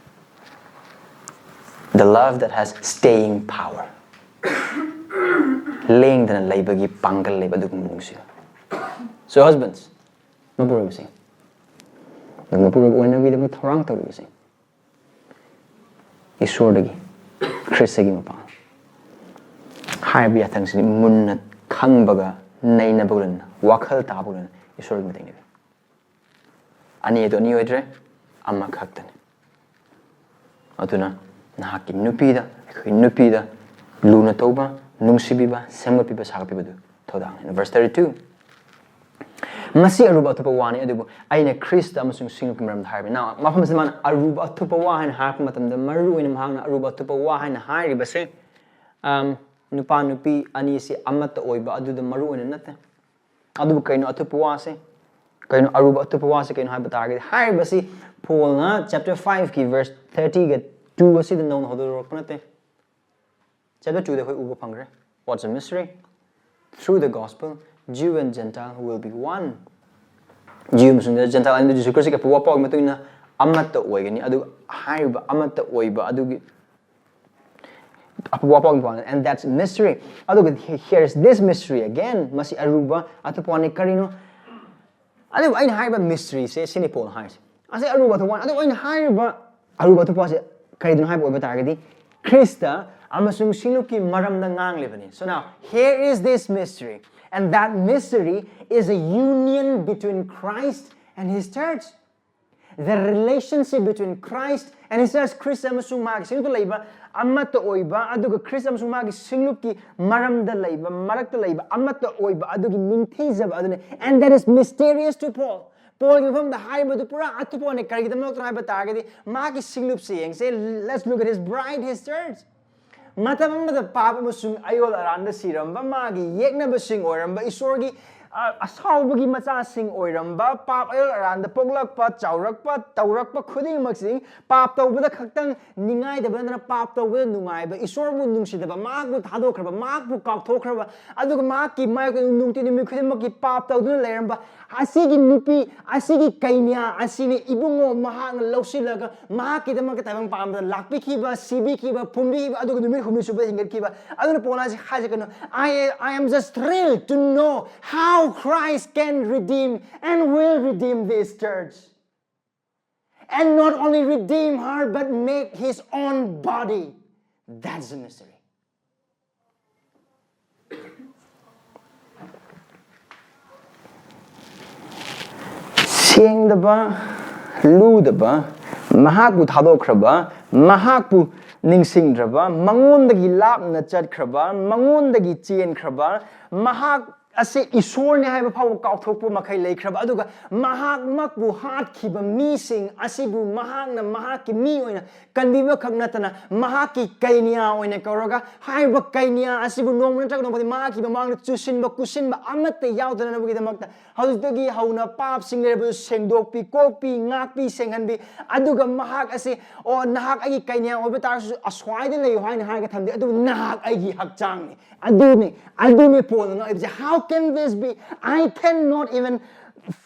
The love that has staying power. ꯂꯦꯡꯗꯅ ꯂꯩꯕꯒꯤ ꯄꯥꯡꯒꯜ ꯂꯩꯕ ꯑꯗꯨꯒꯨꯝꯕ ꯅꯨꯡꯁꯤꯕ꯫ So husbands, ꯃꯄꯨꯔꯣꯏꯕꯁꯤꯡ, ꯑꯗꯨꯒ ꯃꯄꯨꯔꯣꯏꯕ ꯑꯣꯏꯅꯕꯒꯤꯗꯃꯛ ꯊꯧꯔꯥꯡ ꯇꯧꯔꯤꯕꯁꯤꯡ, ꯏꯁꯣꯔꯗꯒꯤ, ꯈ꯭ꯔꯤꯁꯇꯒꯤ ꯃꯄꯥꯟ ꯍꯥꯏꯔꯤꯕ ꯌꯥꯊꯪꯁꯤꯗꯤ ꯃꯨꯟꯅ ꯈꯪꯕꯒ ꯅꯩꯅꯕꯒ ꯂꯣꯏꯅꯅ, ꯋꯥꯈꯜ ꯇꯥꯕꯒ ꯂꯣꯏꯅꯅ ꯏꯁꯣꯔꯒꯤ ꯃꯇꯦꯡ ꯂꯩꯕ꯫ ꯑꯅꯤ ꯑꯗꯨ ꯑꯅꯤ ꯑꯣꯏꯗ꯭ꯔꯦ, ꯑꯃꯈꯛꯇꯅꯤ꯫ ꯑꯗꯨꯅ ꯅꯍꯥꯛꯀꯤ ꯅꯨꯄꯤꯗ, ꯑꯩꯈꯣꯏ ꯅꯨꯄꯤꯗ ꯂꯨꯅ ꯇꯧꯕ, ꯅꯨꯡꯁꯤꯕꯤꯕ, ꯁꯦꯝꯒꯠꯄꯤꯕ, ꯁꯥꯒꯠꯄꯤꯕꯗꯨ ꯊꯧꯗꯥꯡꯅꯤ꯫ Verse thirty two, "ꯃꯁꯤ ꯑꯔꯨꯕ ꯑꯊꯨꯞꯄ ꯋꯥꯅꯤ, ꯑꯗꯨꯕꯨ ꯑꯩꯅ ꯈ꯭ꯔꯤꯁꯇ ꯑꯃꯁꯨꯡ ꯁꯤꯡꯂꯨꯞꯀꯤ ꯃꯔꯝꯗ ꯍꯥꯏꯕꯅꯤ." Now, ꯃꯐꯝ ꯑꯁꯤꯗ ꯃꯥꯅ ꯑꯔꯨꯕ ꯑꯊꯨꯞꯄ ꯋꯥ ꯍꯥꯏꯅ ꯍꯥꯏꯔꯛꯄ ꯃꯇꯝꯗ, ꯃꯔꯨ ꯑꯣꯏꯅ ꯃꯍꯥꯛꯅ ꯑꯔꯨꯕ ꯑꯊꯨꯞꯄ ꯋꯥ ꯍꯥꯏꯅ ꯍꯥꯏꯔꯤꯕꯁꯦ, ꯑꯝ, ꯅꯨꯄꯥ ꯅꯨꯄꯤ ꯑꯅꯤꯁꯤ ꯑꯃꯠꯇ ꯑꯣꯏꯕ ꯑꯗꯨꯗ ꯃꯔꯨ ꯑꯣꯏꯅ ꯅꯠꯇꯦ꯫ ꯑꯗꯨꯕꯨ ꯀꯩꯅꯣ ꯑꯊꯨꯞꯄ ꯋꯥꯁꯦ? ꯀꯩꯅꯣ ꯑꯔꯨꯕ ꯑꯊꯨꯞꯄ ꯋꯥꯁꯦ ꯀꯩꯅꯣ ꯍꯥꯏꯕ ꯇꯥꯔꯒꯗꯤ, ꯍꯥꯏꯔꯤꯕꯁꯤ ꯄꯣꯜꯅ chapter five ꯀꯤ verse thirty ꯒ two ꯑꯁꯤꯗ ꯅꯧꯅ ꯍꯧꯗꯣꯔꯛꯄ ꯅꯠꯇꯦ꯫ Chapter two ꯗ ꯑꯩꯈꯣꯏ ꯎꯕ ꯐꯪꯈ꯭ꯔꯦ꯫ What's a mystery? Through the gospel, Jew and Gentile will be one. Jew ꯑꯃꯁꯨꯡ Gentile ꯑꯅꯤꯗꯨ ꯖꯤꯁꯨ ꯈ꯭ꯔꯤꯁꯇꯒꯤ ꯑꯐꯕ ꯄꯥꯎꯒꯤ ꯃꯇꯨꯡ ꯏꯟꯅ ꯑꯃꯠꯇ ꯑꯣꯏꯒꯅꯤ꯫ ꯑꯗꯨꯒ ꯍꯥꯏꯔꯤꯕ ꯑꯃꯠꯇ ꯑꯣꯏꯕ ꯑꯗꯨꯒꯤ ꯑꯐꯕ ꯄꯥꯎꯒꯤ ꯄꯥꯎꯅꯤ꯫ And that's mystery. ꯑꯗꯨꯒ he- here's this mystery again. ꯃꯁꯤ ꯑꯔꯨꯕ ꯑꯊꯨꯞꯄ ꯋꯥꯅꯤ꯫ ꯀꯔꯤꯅꯣ? ꯑꯗꯨꯕꯨ ꯑꯩꯅ ꯍꯥꯏꯔꯤꯕ mystery ꯁꯦ ꯁꯤꯅꯤ ꯄꯣꯜ ꯍꯥꯏꯔꯤꯁꯦ꯫ ꯑꯁꯤ ꯑꯔꯨꯕ ꯑꯊꯨꯞꯄ ꯋꯥꯅꯤ꯫ ꯑꯗꯨꯕꯨ ꯑꯩꯅ ꯍꯥꯏꯔꯤꯕ ꯑꯔꯨꯕ ꯑꯊꯨꯞꯄ ꯋꯥꯁꯦ ꯀꯔꯤꯅꯣ ꯍꯥꯏꯕ ꯑꯣꯏꯕ ꯇꯥꯔꯒꯗꯤ, ꯈ꯭ꯔꯤꯁꯇ ꯑꯃꯁꯨꯡ ꯁꯤꯡꯂꯨꯞꯀꯤ ꯃꯔꯝꯗ ꯉꯥꯡꯂꯤꯕꯅꯤ꯫ So now, here is this mystery. And that mystery is a union between Christ and his church. The relationship between Christ and his church, ꯈ꯭ꯔꯤꯁ ꯑꯃꯁꯨꯡ ꯃꯥꯒꯤ ꯁꯤꯡꯂꯨꯞꯇ ꯂꯩꯕ ꯑꯃꯠꯇ ꯑꯣꯏꯕ, ꯑꯗꯨꯒ ꯈ꯭ꯔꯤꯁ ꯑꯃꯁꯨꯡ ꯃꯥꯒꯤ ꯁꯤꯡꯂꯨꯞꯀꯤ ꯃꯔꯝꯗ ꯂꯩꯕ, ꯃꯔꯛꯇ ꯂꯩꯕ ꯑꯃꯠꯇ ꯑꯣꯏꯕ ꯑꯗꯨꯒꯤ ꯅꯤꯡꯊꯤꯖꯕ ꯑꯗꯨꯅꯤ꯫ And that is mysterious to Paul. ꯄꯣꯜꯒꯤ ꯃꯐꯝꯗ ꯍꯥꯏꯕꯗꯨ ꯄꯨꯔꯥ ꯑꯇꯣꯞꯄꯅꯦ꯫ ꯀꯔꯤꯒꯤꯗꯃꯛꯇꯅꯣ ꯍꯥꯏꯕ ꯇꯥꯔꯒꯗꯤ, ꯃꯥꯒꯤ ꯁꯤꯡꯂꯨꯞꯁꯦ ꯌꯦꯡꯁꯦ, let's look at his bride, his church. ꯃꯇꯝ ꯑꯃꯗ ꯄꯥꯞ ꯑꯃꯁꯨꯡ ꯑꯌꯣꯜ ꯑꯔꯥꯟꯗ ꯁꯤꯔꯝꯕ, ꯃꯥꯒꯤ ꯌꯦꯛꯅꯕꯁꯤꯡ ꯑꯣꯏꯔꯝꯕ, ꯏꯁꯣꯔꯒꯤ, ꯑ, ꯑꯁꯥꯎꯕꯒꯤ ꯃꯆꯥꯁꯤꯡ ꯑꯣꯏꯔꯝꯕ, ꯄꯥꯞ ꯑꯌꯣꯜ ꯑꯔꯥꯟꯗ ꯄꯣꯛꯂꯛꯄ, ꯆꯥꯎꯔꯛꯄ, ꯇꯧꯔꯛꯄ ꯈꯨꯗꯤꯡꯃꯛꯁꯤꯡ, ꯄꯥꯞ ꯇꯧꯕꯗ ꯈꯛꯇꯪ ꯅꯤꯡꯉꯥꯏꯗꯕ ꯅꯠꯇꯅ, ꯄꯥꯞ ꯇꯧꯕꯗ ꯅꯨꯡꯉꯥꯏꯕ, ꯏꯁꯣꯔꯕꯨ ꯅꯨꯡꯁꯤꯗꯕ, ꯃꯍꯥꯛꯄꯨ ꯊꯥꯗꯣꯛꯈ꯭ꯔꯕ, ꯃꯍꯥꯛꯄꯨ ꯀꯥꯎꯊꯣꯛꯈ꯭ꯔꯕ, ꯑꯗꯨꯒ ꯃꯍꯥꯛꯀꯤ ꯃꯥꯌꯣꯛꯇ ꯅꯨꯡꯇꯤ ꯅꯨꯃꯤꯠ ꯈꯨꯗꯤꯡꯃꯛꯀꯤ ꯄꯥꯞ ꯇꯧꯗꯨꯅ ꯂꯩꯔꯝꯕ, ꯑꯁꯤꯒꯤ ꯅꯨꯄꯤ, ꯑꯁꯤꯒꯤ ꯀꯩꯅ꯭ꯌꯥ ꯑꯁꯤꯅꯤ ꯏꯕꯨꯡꯉꯣ ꯃꯍꯥꯛꯅ ꯂꯧꯁꯤꯜꯂꯒ ꯃꯍꯥꯛꯀꯤꯗꯃꯛꯇ ꯇꯥꯏꯕꯪ ꯄꯥꯟꯕꯗ ꯂꯥꯛꯄꯤꯈꯤꯕ, ꯁꯤꯕꯤꯈꯤꯕ, ꯐꯨꯝꯕꯤꯈꯤꯕ, ꯑꯗꯨꯒ ꯅꯨꯃꯤꯠ ꯍꯨꯝꯅꯤ ꯁꯨꯕꯗ ꯍꯤꯡꯒꯠꯈꯤꯕ꯫ ꯑꯗꯨꯅ ꯄꯣꯜꯅ ꯍꯥꯏꯁꯦ, ꯍꯥꯏꯁꯦ ꯀꯩꯅꯣ? "I, I am just thrilled to know how Christ can redeem and will redeem this church. And not only redeem her, but make his own body." That's the mystery. ꯁꯦꯡꯗꯕ, ꯂꯨꯗꯕ, ꯃꯍꯥꯛꯄꯨ ꯊꯥꯗꯣꯛꯈ꯭ꯔꯕ, ꯃꯍꯥꯛꯄꯨ ꯅꯤꯡꯁꯤꯡꯗ꯭ꯔꯕ, ꯃꯉꯣꯟꯗꯒꯤ ꯂꯥꯞꯅ ꯆꯠꯈ꯭ꯔꯕ, ꯃꯉꯣꯟꯗꯒꯤ ꯆꯦꯟꯈ꯭ꯔꯕ, ꯃꯍꯥꯛ ꯑꯁꯤ ꯏꯁꯣꯔꯅꯤ ꯍꯥꯏꯕ ꯐꯥꯎꯕ ꯀꯥꯎꯊꯣꯛꯄ ꯃꯈꯩ ꯂꯩꯈ꯭ꯔꯕ, ꯑꯗꯨꯒ ꯃꯍꯥꯛꯃꯛꯄꯨ ꯍꯥꯠꯈꯤꯕ ꯃꯤꯁꯤꯡ ꯑꯁꯤꯕꯨ ꯃꯍꯥꯛꯅ ꯃꯍꯥꯛꯀꯤ ꯃꯤ ꯑꯣꯏꯅ ꯀꯟꯕꯤꯕ ꯈꯛ ꯅꯠꯇꯅ, ꯃꯍꯥꯛꯀꯤ ꯀꯩꯅ꯭ꯌꯥ ꯑꯣꯏꯅ ꯀꯧꯔꯒ, ꯍꯥꯏꯔꯤꯕ ꯀꯩꯅ꯭ꯌꯥ ꯑꯁꯤꯕꯨ ꯅꯣꯡꯃ ꯅꯠꯇ꯭ꯔꯒ ꯅꯣꯡꯃꯗꯤ ꯃꯍꯥꯛꯀꯤ ꯃꯃꯥꯡꯗ ꯆꯨꯁꯤꯟꯕ, ꯀꯨꯁꯤꯟꯕ ꯑꯃꯠꯇ ꯌꯥꯎꯗꯅꯕꯒꯤꯗꯃꯛꯇ, ꯍꯧꯖꯤꯛꯇꯒꯤ ꯍꯧꯅ ꯄꯥꯞꯁꯤꯡ ꯂꯩꯔꯕꯁꯨ ꯁꯦꯡꯗꯣꯛꯄꯤ, ꯀꯣꯛꯄꯤ, ꯉꯥꯛꯄꯤ, ꯁꯦꯡꯍꯟꯕꯤ, ꯑꯗꯨꯒ ꯃꯍꯥꯛ ꯑꯁꯤ, "ꯑꯣ, ꯅꯍꯥꯛ ꯑꯩꯒꯤ ꯀꯩꯅ꯭ꯌꯥ ꯑꯣꯏꯕ ꯇꯥꯔꯁꯨ ꯑꯁ꯭ꯋꯥꯏꯗ ꯂꯩꯌꯨ" ꯍꯥꯏꯅ ꯍꯥꯏꯔꯒ ꯊꯝꯗꯦ, ꯑꯗꯨꯕꯨ "ꯅꯍꯥꯛ ꯑꯩꯒꯤ ꯍꯛꯆꯥꯡꯅꯤ"꯫ ꯑꯗꯨꯅꯤ, ꯑꯗꯨꯅꯤ ꯄꯣꯜꯅ ꯉꯥꯡꯂꯤꯕꯁꯦ꯫ How can this be? I cannot even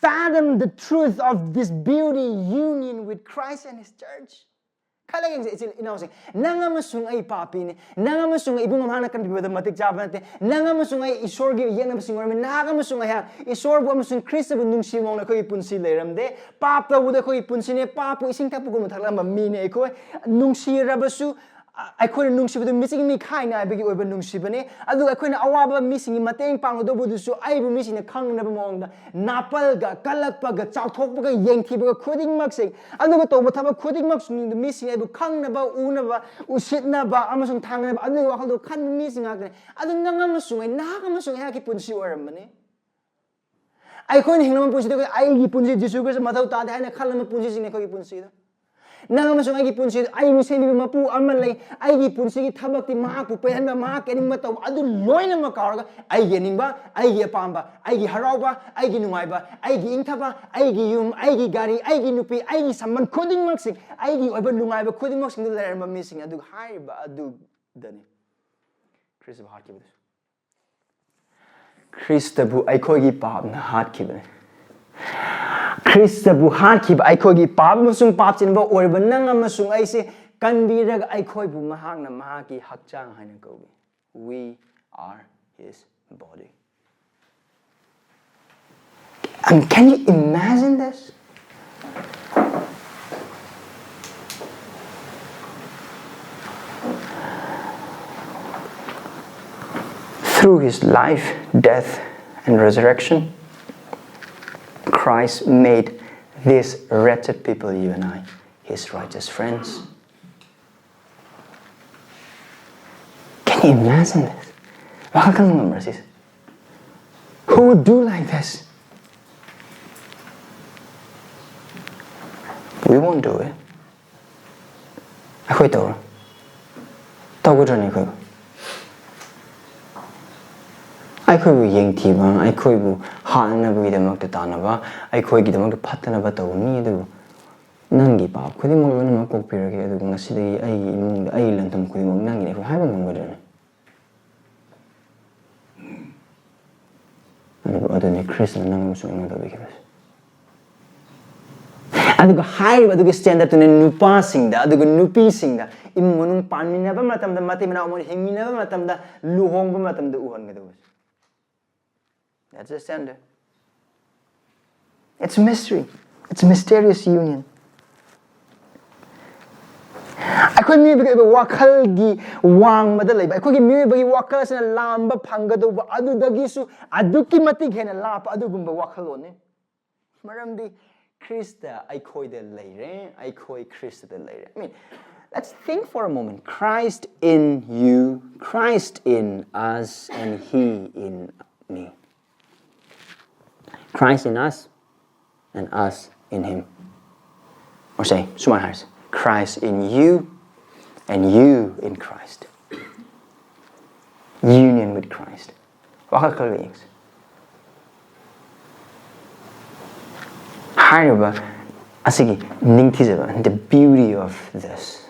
fathom the truth of this beauty union with Christ and his church. ꯈꯜꯂꯒ ꯌꯦꯡꯁꯦ, ꯏꯆꯤꯜ ꯏꯅꯥꯎꯁꯤꯡ, ꯅꯪ ꯑꯃꯁꯨꯡ ꯑꯩ ꯄꯥꯄꯤꯅꯤ꯫ ꯅꯪ ꯑꯃꯁꯨꯡ ꯑꯩ ꯏꯕꯨꯡ ꯑꯃ ꯍꯥꯟꯅ ꯀꯟꯕꯤꯕꯗ ꯃꯇꯤꯛ ꯆꯥꯕ ꯅꯠꯇꯦ꯫ ꯅꯪ ꯑꯃꯁꯨꯡ ꯑꯩ ꯏꯁꯣꯔꯒꯤ ꯌꯦꯛꯅꯕꯁꯤꯡ ꯑꯣꯏꯔꯝꯃꯤ꯫ ꯅꯍꯥꯛ ꯑꯃꯁꯨꯡ ꯑꯩꯍꯥꯛ ꯏꯁꯣꯔꯕꯨ ꯑꯃꯁꯨꯡ ꯈ꯭ꯔꯤꯁꯇꯕꯨ ꯅꯨꯡꯁꯤ ꯃꯑꯣꯡꯗ ꯑꯩꯈꯣꯏꯒꯤ ꯄꯨꯟꯁꯤ ꯂꯩꯔꯝꯗꯦ꯫ ꯄꯥꯞ ꯇꯧꯕꯗ ꯑꯩꯈꯣꯏꯒꯤ ꯄꯨꯟꯁꯤꯅꯦ꯫ ꯄꯥꯞꯄꯨ ꯏꯁꯤꯡ ꯊꯛꯄꯒꯨꯝꯅ ꯊꯛꯂꯝꯕ ꯃꯤꯅꯦ ꯑꯩꯈꯣꯏ꯫ ꯅꯨꯡꯁꯤꯔꯕꯁꯨ, ꯑ, ꯑꯩꯈꯣꯏꯅ ꯅꯨꯡꯁꯤꯕꯗꯨ ꯃꯤꯆꯤꯡ ꯃꯤꯈꯥꯏ ꯅꯥꯏꯕꯒꯤ ꯑꯣꯏꯕ ꯅꯨꯡꯁꯤꯕꯅꯦ꯫ ꯑꯗꯨꯒ ꯑꯩꯈꯣꯏꯅ ꯑꯋꯥꯕ ꯃꯤꯁꯤꯡꯒꯤ ꯃꯇꯦꯡ ꯄꯥꯡꯒꯗꯧꯕꯗꯨꯁꯨ ꯑꯩꯕꯨ ꯃꯤꯁꯤꯡꯅ ꯈꯪꯅꯕ ꯃꯑꯣꯡꯗ ꯅꯥꯄꯜꯒ, ꯀꯜꯂꯛꯄꯒ, ꯆꯥꯎꯊꯣꯛꯄꯒ, ꯌꯦꯡꯊꯤꯕꯒ ꯈꯨꯗꯤꯡꯃꯛꯁꯦ, ꯑꯗꯨꯒ ꯇꯧꯕ ꯊꯕꯛ ꯈꯨꯗꯤꯡꯃꯛꯁꯤꯡꯗꯨ ꯃꯤꯁꯤꯡ ꯑꯩꯕꯨ ꯈꯪꯅꯕ, ꯎꯅꯕ, ꯎꯁꯤꯠꯅꯕ ꯑꯃꯁꯨꯡ ꯊꯥꯡꯅꯕ ꯑꯗꯨꯒꯤ ꯋꯥꯈꯜꯗꯣ ꯈꯟꯕ ꯃꯤꯁꯤꯡ ꯉꯥꯛꯇꯅꯤ꯫ ꯑꯗꯨ ꯅꯪ ꯑꯃꯁꯨꯡ ꯑꯩ, ꯅꯍꯥꯛ ꯑꯃꯁꯨꯡ ꯑꯩꯍꯥꯛꯀꯤ ꯄꯨꯟꯁꯤ ꯑꯣꯏꯔꯝꯕꯅꯤ꯫ ꯑꯩꯈꯣꯏꯅ ꯍꯤꯡꯂꯝꯕ ꯄꯨꯟꯁꯤꯗ ꯑꯩꯈꯣꯏ, "ꯑꯩꯒꯤ ꯄꯨꯟꯁꯤ ꯖꯤꯁꯨ ꯈ꯭ꯔꯤꯁꯇ ꯃꯊꯧ ꯇꯥꯗꯦ" ꯍꯥꯏꯅ ꯈꯜꯂꯝꯕ ꯄꯨꯟꯁꯤꯁꯤꯡꯅꯤ ꯑꯩꯈꯣꯏꯒꯤ ꯄꯨꯟꯁꯤꯗꯣ꯫ ꯅꯪ ꯑꯃꯁꯨꯡ ꯑꯩꯒꯤ ꯄꯨꯟꯁꯤꯗ ꯑꯩꯕꯨ ꯁꯦꯝꯕꯤꯕ ꯃꯄꯨ ꯑꯃ ꯂꯩ꯫ ꯑꯩꯒꯤ ꯄꯨꯟꯁꯤꯒꯤ ꯊꯕꯛꯇꯤ ꯃꯍꯥꯛꯄꯨ ꯄꯦꯜꯍꯟꯕ, ꯃꯍꯥꯛꯀꯤ ꯑꯅꯤꯡꯕ ꯇꯧꯕ, ꯑꯗꯨ ꯂꯣꯏꯅꯃꯛ ꯀꯥꯎꯔꯒ ꯑꯩꯒꯤ ꯑꯅꯤꯡꯕ, ꯑꯩꯒꯤ ꯑꯄꯥꯝꯕ, ꯑꯩꯒꯤ ꯍꯔꯥꯎꯕ, ꯑꯩꯒꯤ ꯅꯨꯡꯉꯥꯏꯕ, ꯑꯩꯒꯤ ꯏꯪꯊꯕ, ꯑꯩꯒꯤ ꯌꯨꯝ, ꯑꯩꯒꯤ ꯒꯥꯔꯤ, ꯑꯩꯒꯤ ꯅꯨꯄꯤ, ꯑꯩꯒꯤ ꯁꯝꯕꯟ ꯈꯨꯗꯤꯡꯃꯛꯁꯤꯡ, ꯑꯩꯒꯤ ꯑꯣꯏꯕ ꯅꯨꯡꯉꯥꯏꯕ ꯈꯨꯗꯤꯡꯃꯛꯁꯤꯡꯗꯨ ꯂꯩꯔꯝꯕ ꯃꯤꯁꯤꯡ ꯑꯗꯨ ꯍꯥꯏꯔꯤꯕ ꯑꯗꯨꯗꯅꯤ ꯈ꯭ꯔꯤꯁꯇꯕꯨ ꯍꯥꯠꯈꯤꯕꯗꯨꯁꯨ꯫ ꯈ꯭ꯔꯤꯁꯇꯕꯨ ꯑꯩꯈꯣꯏꯒꯤ ꯄꯥꯞꯅ ꯍꯥꯠꯈꯤꯕꯅꯤ꯫ ꯈ꯭ꯔꯤꯁꯇꯕꯨ ꯍꯥꯠꯈꯤꯕ ꯑꯩꯈꯣꯏꯒꯤ ꯄꯥꯞ ꯑꯃꯁꯨꯡ ꯄꯥꯞ ꯆꯦꯟꯕ ꯑꯣꯏꯔꯕ ꯅꯪ ꯑꯃꯁꯨꯡ ꯑꯩꯁꯦ ꯀꯟꯕꯤꯔꯒ ꯑꯩꯈꯣꯏꯕꯨ ꯃꯍꯥꯛꯅ ꯃꯍꯥꯛꯀꯤ ꯍꯛꯆꯥꯡ ꯍꯥꯏꯅ ꯀꯧꯏ꯫ We are his body. And can you imagine this? Through his life, death, and resurrection, Christ made these wretched people, you and I, his righteous friends. Can you imagine this? ꯋꯥꯈꯜ ꯈꯟꯕ ꯉꯝꯕ꯭ꯔꯥ ꯁꯤꯁꯦ? Who would do like this? We won't do it. ꯑꯩꯈꯣꯏ ꯇꯧꯔꯣꯏ꯫ ꯇꯧꯒꯗ꯭ꯔꯅꯦ ꯑꯩꯈꯣꯏꯕꯨ? ꯑꯩꯈꯣꯏꯕꯨ ꯌꯦꯡꯊꯤꯕ, ꯑꯩꯈꯣꯏꯕꯨ ꯍꯥꯠꯅꯕꯒꯤꯗꯃꯛꯇ ꯇꯥꯟꯅꯕ, ꯑꯩꯈꯣꯏꯒꯤꯗꯃꯛꯇ ꯐꯠꯇꯅꯕ ꯇꯧꯕ ꯃꯤ ꯑꯗꯨꯕꯨ, "ꯅꯪꯒꯤ ꯄꯥꯞ ꯈꯨꯗꯤꯡꯃꯛ ꯂꯣꯏꯅꯃꯛ ꯀꯣꯛꯄꯤꯔꯒꯦ, ꯑꯗꯨꯒ ꯉꯁꯤꯗꯒꯤ ꯑꯩꯒꯤ ꯏꯃꯨꯡꯗ, ꯑꯩꯒꯤ ꯂꯟ-ꯊꯨꯝ ꯈꯨꯗꯤꯡꯃꯛ ꯅꯪꯒꯤꯅꯤ" ꯑꯩꯈꯣꯏ ꯍꯥꯏꯕ ꯉꯝꯒꯗ꯭ꯔꯅꯦ? ꯑꯗꯨꯕꯨ ꯑꯗꯨꯅꯤ ꯈ꯭ꯔꯤꯁꯅ ꯅꯪ ꯑꯃꯁꯨꯡ ꯑꯩꯉꯣꯟꯗ ꯇꯧꯕꯤꯈꯤꯕꯁꯦ꯫ ꯑꯗꯨꯒ ꯍꯥꯏꯔꯤꯕ ꯑꯗꯨꯒꯤ ꯁ꯭ꯇꯦꯟꯗꯔꯠꯇꯨꯅ ꯅꯨꯄꯥꯁꯤꯡꯗ ꯑꯗꯨꯒ ꯅꯨꯄꯤꯁꯤꯡꯗ ꯏꯃꯨꯡ ꯃꯅꯨꯡ ꯄꯥꯟꯃꯤꯟꯅꯕ ꯃꯇꯝꯗ, ꯃꯇꯩ ꯃꯅꯥꯎ ꯑꯃ ꯍꯤꯡꯃꯤꯟꯅꯕ ꯃꯇꯝꯗ, ꯂꯨꯍꯣꯡꯕ ꯃꯇꯝꯗ ꯎꯍꯟꯒꯗꯧꯕꯁꯦ꯫ That's the standard. It's a mystery. It's a mysterious union. ꯑꯩꯈꯣꯏ ꯃꯤꯑꯣꯏꯕꯒꯤ ꯑꯣꯏꯕ ꯋꯥꯈꯜꯒꯤ ꯋꯥꯡꯃꯗ ꯂꯩꯕ, ꯑꯩꯈꯣꯏꯒꯤ ꯃꯤꯑꯣꯏꯕꯒꯤ ꯋꯥꯈꯜ ꯑꯁꯤꯅ ꯂꯥꯝꯕ ꯐꯪꯒꯗꯧꯕ ꯑꯗꯨꯗꯒꯤꯁꯨ ꯑꯗꯨꯛꯀꯤ ꯃꯇꯤꯛ ꯍꯦꯟꯅ ꯂꯥꯞꯄ ꯑꯗꯨꯒꯨꯝꯕ ꯋꯥꯈꯜꯂꯣꯟꯅꯤ꯫ ꯃꯔꯝꯗꯤ ꯈ꯭ꯔꯤꯁꯇ ꯑꯩꯈꯣꯏꯗ ꯂꯩꯔꯦ, ꯑꯩꯈꯣꯏ ꯈ꯭ꯔꯤꯁꯇꯗ ꯂꯩꯔꯦ꯫ I mean, let's think for a moment. Christ in you, Christ in us, and he in me. Christ in us and us in him. Or say, ꯁꯨꯃꯥꯏꯅ ꯍꯥꯏꯔꯁꯦ, Christ in you and you in Christ. Union with Christ. ꯋꯥꯈꯜ ꯈꯜꯂꯒ ꯌꯦꯡꯁꯦ꯫ ꯍꯥꯏꯔꯤꯕ ꯑꯁꯤꯒꯤ ꯅꯤꯡꯊꯤꯖꯕ, the beauty of this,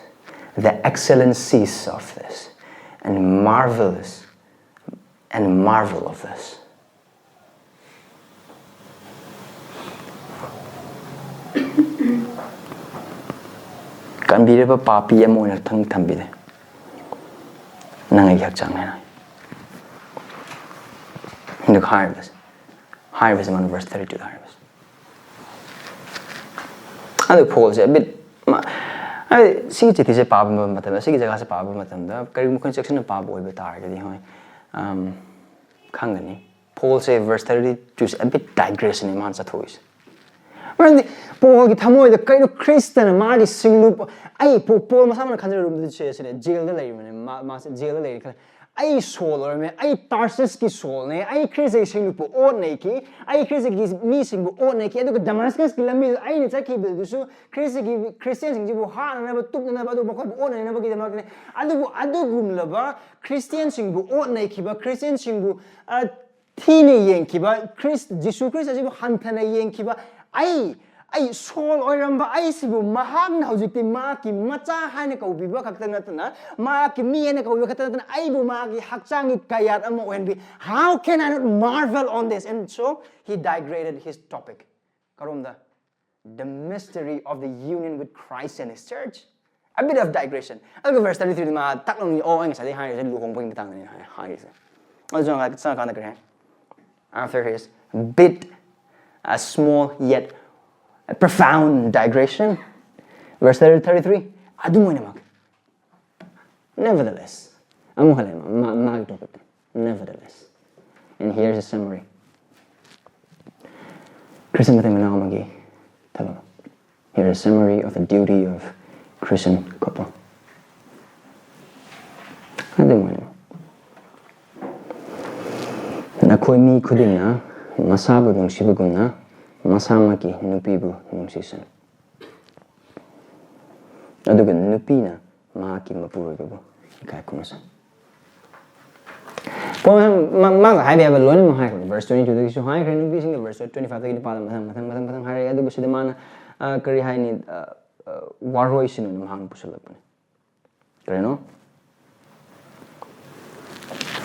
the excellencies of this, and marvelous, and marvel of this. ꯀꯟꯕꯤꯔꯕ ꯄꯥꯄꯤ ꯑꯃ ꯑꯣꯏꯅ ꯊꯝ ꯊꯝꯕꯤꯔꯦ꯫ ꯅꯪ ꯑꯩꯒꯤ ꯍꯛꯆꯥꯡꯅꯦꯅ꯫ ꯑꯗꯨꯒ ꯍꯥꯏꯔꯤꯕꯁꯦ, ꯍꯥꯏꯔꯤꯕꯁꯦ ꯃꯥꯅ verse thirty two ꯍꯥꯏꯔꯤꯕꯁꯦ꯫ ꯑꯗꯨ ꯄꯣꯜꯁꯦ a bit ꯃꯥ-, ꯍꯥꯏꯗꯤ ꯁꯤꯒꯤ ꯆꯤꯊꯤꯁꯦ ꯄꯥꯕ ꯃꯇꯝꯗ, ꯁꯤꯒꯤ ꯖꯒꯥꯁꯦ ꯄꯥꯕ ꯃꯇꯝꯗ ꯀꯔꯤꯒꯨꯝꯕ ꯑꯩꯈꯣꯏꯅ ꯆꯦꯛꯁꯤꯟꯅ ꯄꯥꯕ ꯑꯣꯏꯕ ꯇꯥꯔꯒꯗꯤ, ꯍꯣꯏ, ꯑꯝ, ꯈꯪꯒꯅꯤ꯫ ꯄꯣꯜꯁꯦ verse thirty two say a bit digression ꯅꯦ ꯃꯥꯅ ꯆꯠꯊꯣꯛꯏꯁꯦ꯫ ꯃꯔꯝꯗꯤ ꯄꯣꯜꯒꯤ ꯊꯃꯣꯏꯗ ꯀꯩꯅꯣ ꯈ꯭ꯔꯤꯁꯇꯅ ꯃꯥꯒꯤ ꯁꯤꯡꯂꯨꯞ, ꯑꯩ ꯄꯣ-, ꯄꯣꯜ ꯃꯁꯥꯃꯛꯅ ꯈꯟꯖꯔꯨꯕꯗꯤ ꯁꯦ-, ꯁꯤꯅꯦ, ꯖꯦꯜꯗ ꯂꯩꯔꯤꯕꯅꯦ, ꯃꯥ-, ꯃꯥꯁꯦ ꯖꯦꯜꯗ ꯂꯩꯔꯤ ꯈꯜꯂꯦ꯫ ꯑꯩ ꯁꯣꯜ ꯑꯣꯏꯔꯝꯃꯦ, ꯑꯩ ꯇꯥꯔꯁꯤꯁꯀꯤ ꯁꯣꯜꯅꯦ, ꯑꯩ ꯈ꯭ꯔꯤꯁꯇꯒꯤ ꯁꯤꯡꯂꯨꯞꯄꯨ ꯑꯣꯠꯅꯩꯈꯤ, ꯑꯩ ꯈ꯭ꯔꯤꯁꯇꯒꯤ ꯃꯤꯁꯤꯡꯕꯨ ꯑꯣꯠꯅꯩꯈꯤ, ꯑꯗꯨꯒ ꯗꯃꯥꯁꯀꯁꯀꯤ ꯂꯝꯕꯤꯗꯨ ꯑꯩꯅ ꯆꯠꯈꯤꯕꯗꯨꯁꯨ ꯈ꯭ꯔꯤꯁꯇꯒꯤ ꯈ꯭ꯔꯤꯁꯇꯤꯌꯥꯟꯁꯤꯡꯁꯤꯕꯨ ꯍꯥꯠꯅꯅꯕ, ꯇꯨꯞꯅꯅꯕ, ꯑꯗꯨ ꯃꯈꯣꯏꯕꯨ ꯑꯣꯠꯅꯅꯕꯒꯤꯗꯃꯛꯇꯅꯦ꯫ ꯑꯗꯨꯕꯨ ꯑꯗꯨꯒꯨꯝꯂꯕ ꯈ꯭ꯔꯤꯁꯇꯤꯌꯥꯟꯁꯤꯡꯕꯨ ꯑꯣꯠꯅꯩꯈꯤꯕ, ꯈ꯭ꯔꯤꯁꯇꯤꯌꯥꯟꯁꯤꯡꯕꯨ, ꯑ, ꯊꯤꯅ ꯌꯦꯡꯈꯤꯕ ꯈ꯭ꯔꯤꯁ-, ꯖꯤꯁꯨ ꯈ꯭ꯔꯤꯁ ꯑꯁꯤꯕꯨ ꯍꯟꯊꯅ ꯌꯦꯡꯈꯤꯕ ꯑꯩ, ꯑꯩ ꯁꯣꯜ ꯑꯣꯏꯔꯝꯕ ꯑꯩꯁꯤꯕꯨ ꯃꯍꯥꯛꯅ ꯍꯧꯖꯤꯛꯇꯤ ꯃꯍꯥꯛꯀꯤ ꯃꯆꯥ ꯍꯥꯏꯅ ꯀꯧꯕꯤꯕ ꯈꯛꯇ ꯅꯠꯇꯅ, ꯃꯍꯥꯛꯀꯤ ꯃꯤ ꯍꯥꯏꯅ ꯀꯧꯕꯤꯕ ꯈꯛꯇ ꯅꯠꯇꯅ, ꯑꯩꯕꯨ ꯃꯍꯥꯛꯀꯤ ꯍꯛꯆꯥꯡꯒꯤ ꯀꯌꯥꯠ ꯑꯃ ꯑꯣꯏꯍꯟꯕꯤ꯫ How can I not marvel on this? And so he digraded his topic. ꯀꯔꯣꯝꯗ? The mystery of the union with Christ and his church. A bit of digression. ꯑꯗꯨꯒ verse thirty three ꯗ ꯃꯥ ꯇꯛ ꯂꯥꯎꯅ, "ꯑꯣ, ꯑꯩ ꯉꯁꯥꯏꯗꯩ ꯍꯥꯏꯔꯤꯁꯦ ꯂꯨꯍꯣꯡꯕꯒꯤ ꯃꯇꯥꯡꯗꯅꯦ ꯍꯥꯏ-, ꯍꯥꯏꯔꯤꯁꯦ"꯫ ꯑꯗꯨ ꯆꯪꯉꯀꯥꯟꯗ, ꯆꯪꯉꯀꯥꯟꯗ ꯀꯔꯤ ꯍꯥꯏ? After his bit, a small yet profound digression, verse thirty, thirty three, ꯑꯗꯨꯝ ꯑꯣꯏꯅꯃꯛ, nevertheless, ꯑꯃꯨꯛ ꯍꯜꯂꯦ ꯃꯥ-, ꯃꯥ-, ꯃꯥꯒꯤ topic ꯇ꯫ Nevertheless. And here's a summary. Christian ꯃꯇꯩ ꯃꯅꯥꯎ ꯑꯃꯒꯤ ꯊꯕꯛ꯫ Here is a summary of the duty of Christian couple. ꯑꯗꯨꯝ ꯑꯣꯏꯅ, ꯅꯈꯣꯏ ꯃꯤ ꯈꯨꯗꯤꯡꯅ ꯃꯁꯥꯕꯨ ꯅꯨꯡꯁꯤꯕꯒꯨꯝꯅ ꯃꯁꯥꯃꯛꯀꯤ ꯅꯨꯄꯤꯕꯨ ꯅꯨꯡꯁꯤꯁꯅꯨ꯫ ꯑꯗꯨꯒ ꯅꯨꯄꯤꯅ ꯃꯍꯥꯛꯀꯤ ꯃꯄꯨꯔꯣꯏꯕꯕꯨ ꯏꯀꯥꯏ ꯈꯨꯝꯅꯁꯅꯨ꯫ ꯄꯣꯏꯟ ꯃꯥ- ꯃꯥꯒ ꯍꯥꯏꯕ ꯌꯥꯕ ꯂꯣꯏꯅꯃꯛ ꯍꯥꯏꯈ꯭ꯔꯦ꯫ ꯚꯔꯁ ꯇ꯭ꯋꯦꯟꯇꯤ ꯇꯨꯗꯒꯤꯁꯨ ꯍꯥꯏꯈ꯭ꯔꯦ ꯅꯨꯄꯤꯁꯤꯡꯒꯤ, ꯚꯔꯁ ꯇ꯭ꯋꯦꯟꯇꯤ ꯐꯥꯏꯚꯇꯒꯤ ꯅꯨꯄꯥꯗ ꯃꯊꯪ ꯃꯊꯪ ꯃꯊꯪ ꯃꯊꯪ ꯍꯥꯏꯔꯛꯑꯦ꯫ ꯑꯗꯨꯒ ꯁꯤꯗ ꯃꯥꯅ, ꯑ, ꯀꯔꯤ ꯍꯥꯏꯅꯤ, ꯑ, ꯑ, ꯋꯥꯔꯣꯏꯁꯤꯟ ꯑꯣꯏꯅ ꯃꯍꯥꯛꯅ ꯄꯨꯁꯜꯂꯛꯄꯅꯦ꯫ ꯀꯔꯤꯅꯣ?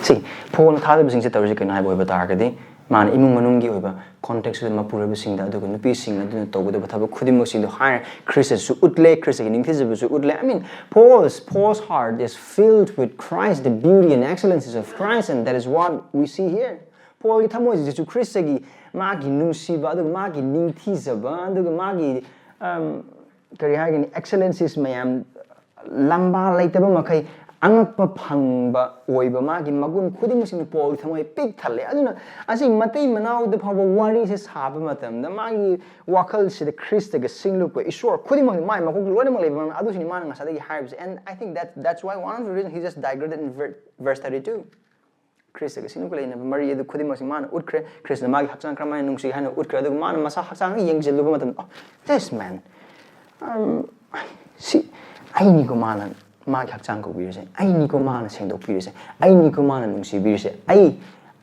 ꯁꯤ ꯄꯣꯜꯅ ꯊꯥꯖꯕꯁꯤꯡꯁꯦ ꯇꯧꯔꯤꯁꯦ ꯀꯩꯅꯣ ꯍꯥꯏꯕ ꯑꯣꯏꯕ ꯇꯥꯔꯒꯗꯤ, ꯃꯥꯅ ꯏꯃꯨꯡ ꯃꯅꯨꯡꯒꯤ ꯑꯣꯏꯕ ꯀꯣꯟꯇꯦꯛꯁꯇꯨꯗ ꯃꯄꯨꯔꯣꯏꯕꯁꯤꯡꯗ ꯑꯗꯨꯒ ꯅꯨꯄꯤꯁꯤꯡ ꯑꯗꯨꯅ ꯇꯧꯒꯗꯕ ꯊꯕꯛ ꯈꯨꯗꯤꯡꯃꯛꯁꯤꯡꯗꯣ ꯍꯥꯏꯔ ꯈ꯭ꯔꯤꯁꯇꯁꯨ ꯎꯠꯂꯦ, ꯈ꯭ꯔꯤꯁꯇꯒꯤ ꯅꯤꯡꯊꯤꯖꯕꯁꯨ ꯎꯠꯂꯦ꯫ I mean, Paul's, Paul's heart is filled with Christ, the beauty and excellences of Christ, and that is what we see here. ꯄꯣꯜꯒꯤ ꯊꯃꯣꯏꯁꯤ ꯖꯤꯁꯨ ꯈ꯭ꯔꯤꯁꯇꯒꯤ ꯃꯥꯒꯤ ꯅꯨꯡꯁꯤꯕ, ꯑꯗꯨꯒ ꯃꯥꯒꯤ ꯅꯤꯡꯊꯤꯖꯕ, ꯑꯗꯨꯒ ꯃꯥꯒꯤ, ꯑꯝ, ꯀꯔꯤ ꯍꯥꯏꯒꯅꯤ, ꯑꯦꯛꯁꯦꯂꯦꯟꯁꯤꯁ ꯃꯌꯥꯝ ꯂꯝꯕꯥ ꯂꯩꯇꯕ ꯃꯈꯩ ꯑꯉꯛꯄ ꯐꯪꯕ ꯑꯣꯏꯕ ꯃꯥꯒꯤ ꯃꯒꯨꯟ ꯈꯨꯗꯤꯡꯃꯛꯁꯤꯡꯅ ꯄꯣꯜꯒꯤ ꯊꯃꯣꯏ ꯄꯤꯛ ꯊꯜꯂꯦ꯫ ꯑꯗꯨꯅ ꯑꯁꯤ ꯃꯇꯩ ꯃꯅꯥꯎꯗ ꯐꯥꯎꯕ ꯋꯥꯔꯤꯁꯦ ꯁꯥꯕ ꯃꯇꯝꯗ ꯃꯥꯒꯤ ꯋꯥꯈꯜꯁꯤꯗ ꯈ꯭ꯔꯤꯁꯇꯒ ꯁꯤꯡꯂꯨꯞꯄ ꯏꯁꯣꯔ ꯈꯨꯗꯤꯡꯃꯛ ꯃꯥꯒꯤ ꯃꯀꯣꯛꯇ ꯂꯣꯏꯅꯃꯛ ꯂꯩꯕ ꯃꯔꯝꯅ ꯑꯗꯨꯁꯤꯅꯤ ꯃꯥꯅ ꯉꯁꯥꯏꯗꯒꯤ ꯍꯥꯏꯔꯤꯕꯁꯦ꯫ And I think that that's why one of the reasons he just digressed in ver- verse thirty-two. ꯈ꯭ꯔꯤꯁꯇꯒ ꯁꯤꯡꯂꯨꯞꯀ ꯂꯩꯅꯕ ꯃꯔꯤ ꯑꯗꯨ ꯈꯨꯗꯤꯡꯃꯛꯁꯤ ꯃꯥꯅ ꯎꯠꯈ꯭ꯔꯦ꯫ ꯈ꯭ꯔꯤꯁꯇꯅ ꯃꯥꯒꯤ ꯍꯛꯆꯥꯡ ꯀꯔꯝꯍꯥꯏꯅ ꯅꯨꯡꯁꯤ ꯍꯥꯏꯅ ꯎꯠꯈ꯭ꯔꯦ꯫ ꯑꯗꯨꯒ ꯃꯥꯅ ꯃꯁꯥ ꯍꯛꯆꯥꯡ ꯌꯦꯡꯁꯤꯜꯂꯨꯕ ꯃꯇꯝꯗ, "Oh, this man, um, ꯁꯤ ꯑꯩꯅꯤꯀꯣ ꯃꯥꯅ ꯃꯥꯒꯤ ꯍꯛꯆꯥꯡ ꯀꯧꯕꯤꯔꯤꯁꯦ, ꯑꯩꯅꯤꯀꯣ ꯃꯥꯅ ꯁꯦꯡꯗꯣꯛꯄꯤꯔꯤꯁꯦ, ꯑꯩꯅꯤꯀꯣ ꯃꯥꯅ ꯅꯨꯡꯁꯤꯕꯤꯔꯤꯁꯦ, ꯑꯩ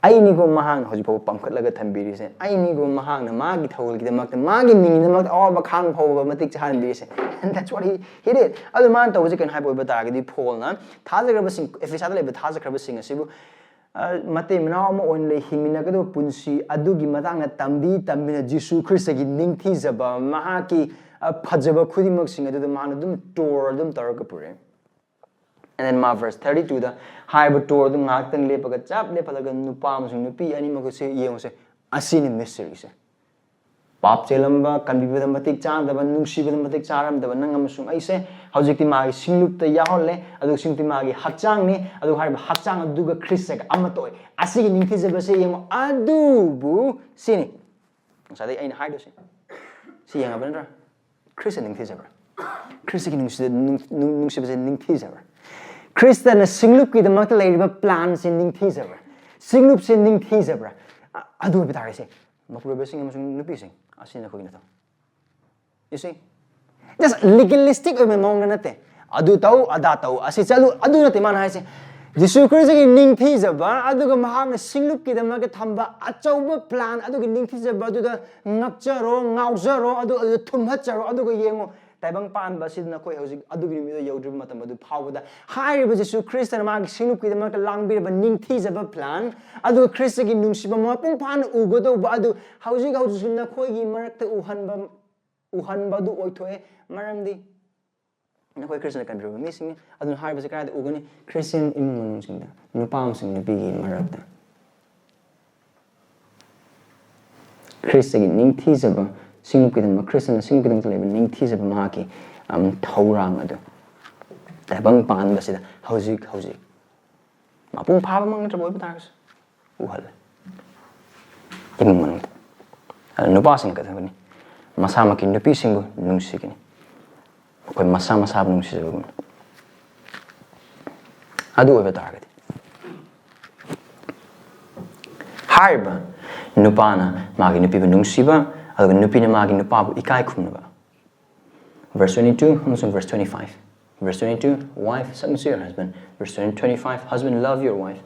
ꯑꯩꯅꯤꯀꯣ ꯃꯍꯥꯛꯅ ꯍꯧꯖꯤꯛ ꯐꯥꯎꯕ ꯄꯥꯡꯈꯠꯂꯒ ꯊꯝꯕꯤꯔꯤꯁꯦ, ꯑꯩꯅꯤꯀꯣ ꯃꯍꯥꯛꯅ ꯃꯥꯒꯤ ꯊꯧꯒꯜꯒꯤꯗꯃꯛꯇ, ꯃꯥꯒꯤ ꯃꯤꯡꯒꯤꯗꯃꯛꯇ ꯑꯋꯥꯕ ꯈꯥꯡꯕ ꯐꯥꯎꯕ ꯃꯇꯤꯛ ꯆꯥꯍꯟꯕꯤꯔꯤꯁꯦ." And that's what he, he did. ꯑꯗꯨ ꯃꯥꯅ ꯇꯧꯕꯁꯦ ꯀꯩꯅꯣ ꯍꯥꯏꯕ ꯑꯣꯏꯕ ꯇꯥꯔꯒꯗꯤ, ꯄꯣꯜꯅ ꯊꯥꯖꯈ꯭ꯔꯕꯁꯤꯡ, ꯑꯦꯐꯦꯁꯥꯗ ꯂꯩꯕ ꯊꯥꯖꯈ꯭ꯔꯕꯁꯤꯡ ꯑꯁꯤꯕꯨ, ꯑ, ꯃꯇꯩ ꯃꯅꯥꯎ ꯑꯃ ꯑꯣꯏꯅ ꯂꯩ, ꯍꯤꯡꯃꯤꯟꯅꯒꯗꯕ ꯄꯨꯟꯁꯤ ꯑꯗꯨꯒꯤ ꯃꯇꯥꯡꯗ ꯇꯝꯕꯤ ꯇꯝꯕꯤꯅ ꯖꯤꯁꯨ ꯈ꯭ꯔꯤꯁꯇꯒꯤ ꯅꯤꯡꯊꯤꯖꯕ, ꯃꯍꯥꯛꯀꯤ, ꯑ, ꯐꯖꯕ ꯈꯨꯗꯤꯡꯃꯛꯁꯤꯡ ꯑꯗꯨꯗ ꯃꯥꯅ ꯑꯗꯨꯝ ꯇꯣꯔ ꯑꯗꯨꯝ ꯇꯧꯔꯒ ꯄꯨꯔꯛꯑꯦ꯫ And then ꯃꯥ verse thirty-two ꯗ ꯍꯥꯏꯔꯤꯕ ꯇꯣꯔ ꯑꯗꯨ ꯉꯥꯏꯍꯥꯛꯇꯪ ꯂꯦꯞꯄꯒ, ꯆꯞ ꯂꯦꯞꯍꯜꯂꯒ, ꯅꯨꯄꯥ ꯑꯃꯁꯨꯡ ꯅꯨꯄꯤ ꯑꯅꯤꯃꯛ ꯑꯁꯤ ꯌꯦꯡꯉꯨꯁꯦ, ꯑꯁꯤꯅꯤ ꯃꯤꯁꯇꯔꯤꯁꯦ꯫ ꯄꯥꯞ ꯆꯦꯜꯂꯝꯕ, ꯀꯟꯕꯤꯕꯗ ꯃꯇꯤꯛ ꯆꯥꯗꯕ, ꯅꯨꯡꯁꯤꯕꯗ ꯃꯇꯤꯛ ꯆꯥꯔꯝꯗꯕ ꯅꯪ ꯑꯃꯁꯨꯡ ꯑꯩꯁꯦ ꯍꯧꯖꯤꯛꯇꯤ ꯃꯥꯒꯤ ꯁꯤꯡꯂꯨꯞꯇ ꯌꯥꯎꯍꯜꯂꯦ, ꯑꯗꯨꯒ ꯁꯤꯡꯂꯨꯞꯇꯤ ꯃꯥꯒꯤ ꯍꯛꯆꯥꯡꯅꯤ, ꯑꯗꯨꯒ ꯍꯥꯏꯔꯤꯕ ꯍꯛꯆꯥꯡ ꯑꯗꯨꯒ ꯈ꯭ꯔꯤꯁꯇꯒ ꯑꯃꯠꯇ ꯑꯣꯏ꯫ ꯑꯁꯤꯒꯤ ꯅꯤꯡꯊꯤꯖꯕꯁꯦ ꯌꯦꯡꯉꯣ꯫ ꯑꯗꯨꯕꯨ ꯁꯤꯅꯤ ꯉꯁꯥꯏꯗꯩ ꯑꯩꯅ ꯍꯥꯏꯗꯣꯏꯁꯦ꯫ ꯁꯤ ꯌꯦꯡꯉꯕ ꯅꯠꯇ꯭ꯔꯥ? ꯈ꯭ꯔꯤꯁꯇ ꯅꯤꯡꯊꯤꯖꯕ꯭ꯔꯥ? ꯈ꯭ꯔꯤꯁꯇꯒꯤ ꯅꯨꯡꯁꯤ-, ꯅꯨꯡ-, ꯅꯨꯡ-, ꯅꯨꯡꯁꯤꯕꯁꯦ ꯅꯤꯡꯊꯤꯖꯕ꯭ꯔꯥ? ꯈ꯭ꯔꯤꯁꯇꯅ ꯁꯤꯡꯂꯨꯞꯀꯤꯗꯃꯛꯇ ꯂꯩꯔꯤꯕ ꯄ꯭ꯂꯥꯟꯁꯦ ꯅꯤꯡꯊꯤꯖꯕ꯭ꯔꯥ? ꯁꯤꯡꯂꯨꯞꯁꯦ ꯅꯤꯡꯊꯤꯖꯕ꯭ꯔꯥ? ꯑ- ꯑꯗꯨ ꯑꯣꯏꯕ ꯇꯥꯔꯒꯗꯤ ꯃꯄꯨꯔꯣꯏꯕꯁꯤꯡ ꯑꯃꯁꯨꯡ ꯅꯨꯄꯤꯁꯤꯡ, ꯑꯁꯤ ꯅꯈꯣꯏꯒꯤ ꯅꯊꯧ꯫ You see? Just legalistic ꯑꯣꯏꯕ ꯃꯑꯣꯡꯗ ꯅꯠꯇꯦ꯫ ꯑꯗꯨ ꯇꯧ, ꯑꯗꯥ ꯇꯧ, ꯑꯁꯤ ꯆꯠꯂꯨ, ꯑꯗꯨ ꯅꯠꯇꯦ ꯃꯥꯅ ꯍꯥꯏꯁꯦ꯫ ꯖꯤꯁꯨ ꯈ꯭ꯔꯤꯁꯇꯒꯤ ꯅꯤꯡꯊꯤꯖꯕ, ꯑꯗꯨꯒ ꯃꯍꯥꯛꯅ ꯁꯤꯡꯂꯨꯞꯀꯤꯗꯃꯛꯇ ꯊꯝꯕ ꯑꯆꯧꯕ plan, ꯑꯗꯨꯒꯤ ꯅꯤꯡꯊꯤꯖꯕ ꯑꯗꯨꯗ ꯉꯛꯆꯔꯣ, ꯉꯥꯎꯖꯔꯣ, ꯑꯗꯨ ꯑꯗꯨꯗ ꯊꯨꯝꯍꯠꯆꯔꯣ, ꯑꯗꯨꯒ ꯌꯦꯡꯉꯨ, ꯇꯥꯏꯕꯪ ꯄꯥꯟꯕ ꯑꯁꯤꯗ ꯅꯈꯣꯏ ꯍꯧꯖꯤꯛ ꯑꯗꯨꯒꯤ ꯅꯨꯃꯤꯠꯇ ꯌꯧꯗ꯭ꯔꯤꯕ ꯃꯇꯝ ꯑꯗꯨ ꯐꯥꯎꯕꯗ, ꯍꯥꯏꯔꯤꯕ ꯖꯤꯁꯨ ꯈ꯭ꯔꯤꯁꯇꯅ ꯃꯥꯒꯤ ꯁꯤꯡꯂꯨꯞꯀꯤꯗꯃꯛꯇ ꯂꯥꯡꯕꯤꯔꯕ ꯅꯤꯡꯊꯤꯖꯕ plan, ꯑꯗꯨꯒ ꯈ꯭ꯔꯤꯁꯇꯒꯤ ꯅꯨꯡꯁꯤꯕ ꯃꯄꯨꯡ ꯐꯥꯅ ꯎꯒꯗꯧꯕ ꯑꯗꯨ ꯍꯧꯖꯤꯛ ꯍꯧꯖꯤꯛꯁꯨ ꯅꯈꯣꯏꯒꯤ ꯃꯔꯛꯇ ꯎꯍꯟꯕ, ꯎꯍꯟꯕ ꯑꯗꯨ ꯑꯣꯏꯊꯣꯛꯑꯦ꯫ ꯃꯔꯝꯗꯤ ꯅꯈꯣꯏ ꯈ꯭ꯔꯤꯁꯇꯅ ꯀꯟꯕꯤꯔꯕ ꯃꯤꯁꯤꯡꯅꯤ꯫ ꯑꯗꯨꯅ ꯍꯥꯏꯔꯤꯕꯁꯤ ꯀꯗꯥꯏꯗ ꯎꯒꯅꯤ? ꯈ꯭ꯔꯤꯁꯇꯤꯌꯥꯟ ꯏꯃꯨꯡ ꯃꯅꯨꯡꯁꯤꯡꯗ, ꯅꯨꯄꯥ ꯑꯃꯁꯨꯡ ꯅꯨꯄꯤꯒꯤ ꯃꯔꯛꯇ꯫ ꯈ꯭ꯔꯤꯁꯇꯒꯤ ꯅꯤꯡꯊꯤꯖꯕ, ꯁꯤꯡꯂꯨꯞꯀꯤꯗꯃꯛ, ꯈ꯭ꯔꯤꯁꯇꯅ ꯁꯤꯡꯂꯨꯞꯀꯤꯗꯃꯛꯇ ꯂꯩꯕ ꯅꯤꯡꯊꯤꯖꯕ ꯃꯍꯥꯛꯀꯤ, ꯑꯝ, ꯊꯧꯔꯥꯡ ꯑꯗꯨ ꯇꯥꯏꯕꯪ ꯄꯥꯟꯕꯁꯤꯗ ꯍꯧꯖꯤꯛ ꯍꯧꯖꯤꯛ ꯃꯄꯨꯡ ꯐꯥꯕꯃꯛ ꯅꯠꯇ꯭ꯔꯕ ꯑꯣꯏꯕ ꯇꯥꯔꯒꯁꯨ ꯎꯍꯜꯂꯦ꯫ ꯏꯃꯨꯡ ꯃꯅꯨꯡꯗ꯫ ꯑꯗꯨ ꯅꯨꯄꯥꯁꯤꯡ ꯀꯩꯗꯧꯒꯅꯤ? ꯃꯁꯥꯃꯛꯀꯤ ꯅꯨꯄꯤꯁꯤꯡꯕꯨ ꯅꯨꯡꯁꯤꯒꯅꯤ, ꯃꯈꯣꯏ ꯃꯁꯥ ꯃꯁꯥꯕꯨ ꯅꯨꯡꯁꯤꯖꯕꯒꯨꯝꯅ꯫ ꯑꯗꯨ ꯑꯣꯏꯕ ꯇꯥꯔꯒꯗꯤ ꯍꯥꯏꯔꯤꯕ ꯅꯨꯄꯥꯅ ꯃꯥꯒꯤ ꯅꯨꯄꯤꯕꯨ ꯅꯨꯡꯁꯤꯕ, ꯑꯗꯨꯒ ꯅꯨꯄꯤꯅ ꯃꯥꯒꯤ ꯅꯨꯄꯥꯕꯨ ꯏꯀꯥꯏ ꯈꯨꯝꯅꯕ꯫ Verse twenty-two ꯑꯃꯁꯨꯡ verse twenty-five꯫ Verse twenty-two, wife, submit to your husband. Verse twenty, twenty-five, husband, love your wife.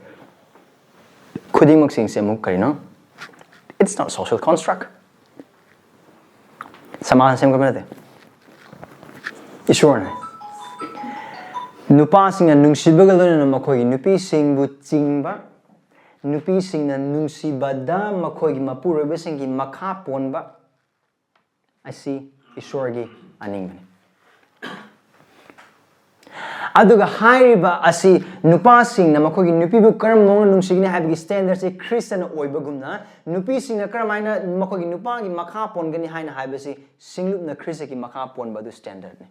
ꯈꯨꯗꯤꯡꯃꯛꯁꯤꯡꯁꯦ ꯑꯃꯨꯛ ꯀꯔꯤꯅꯣ? It's not social construct. ꯁꯃꯥꯖꯅ ꯁꯦꯝꯒꯠꯄ ꯅꯠꯇꯦ, ꯏꯁꯣꯔꯅ꯫ ꯅꯨꯄꯥꯁꯤꯡꯅ ꯅꯨꯡꯁꯤꯕꯒ ꯂꯣꯏꯅꯅ ꯃꯈꯣꯏꯒꯤ ꯅꯨꯄꯤꯁꯤꯡꯕꯨ ꯆꯤꯡꯕ, ꯅꯨꯄꯤꯁꯤꯡꯅ ꯅꯨꯡꯁꯤꯕꯗ ꯃꯈꯣꯏꯒꯤ ꯃꯄꯨꯔꯣꯏꯕꯁꯤꯡꯒꯤ ꯃꯈꯥ ꯄꯣꯟꯕ, ꯑꯁꯤ ꯏꯁꯣꯔꯒꯤ ꯑꯅꯤꯡꯕꯅꯤ꯫ ꯑꯗꯨꯒ ꯍꯥꯏꯔꯤꯕ ꯑꯁꯤ ꯅꯨꯄꯥꯁꯤꯡꯅ ꯃꯈꯣꯏꯒꯤ ꯅꯨꯄꯤꯕꯨ ꯀꯔꯝꯕ ꯃꯑꯣꯡꯗ ꯅꯨꯡꯁꯤꯒꯅꯤ ꯍꯥꯏꯕꯒꯤ standardꯁꯤ ꯈ꯭ꯔꯤꯁꯇꯅ ꯑꯣꯏꯕꯒꯨꯝꯅ, ꯅꯨꯄꯤꯁꯤꯡꯅ ꯀꯔꯝꯍꯥꯏꯅ ꯃꯈꯣꯏꯒꯤ ꯅꯨꯄꯥꯒꯤ ꯃꯈꯥ ꯄꯣꯟꯒꯅꯤ ꯍꯥꯏꯅ ꯍꯥꯏꯕꯁꯤ ꯁꯤꯡꯂꯨꯞꯅ ꯈ꯭ꯔꯤꯁꯇꯒꯤ ꯃꯈꯥ ꯄꯣꯟꯕ ꯑꯗꯨ standardꯅꯤ꯫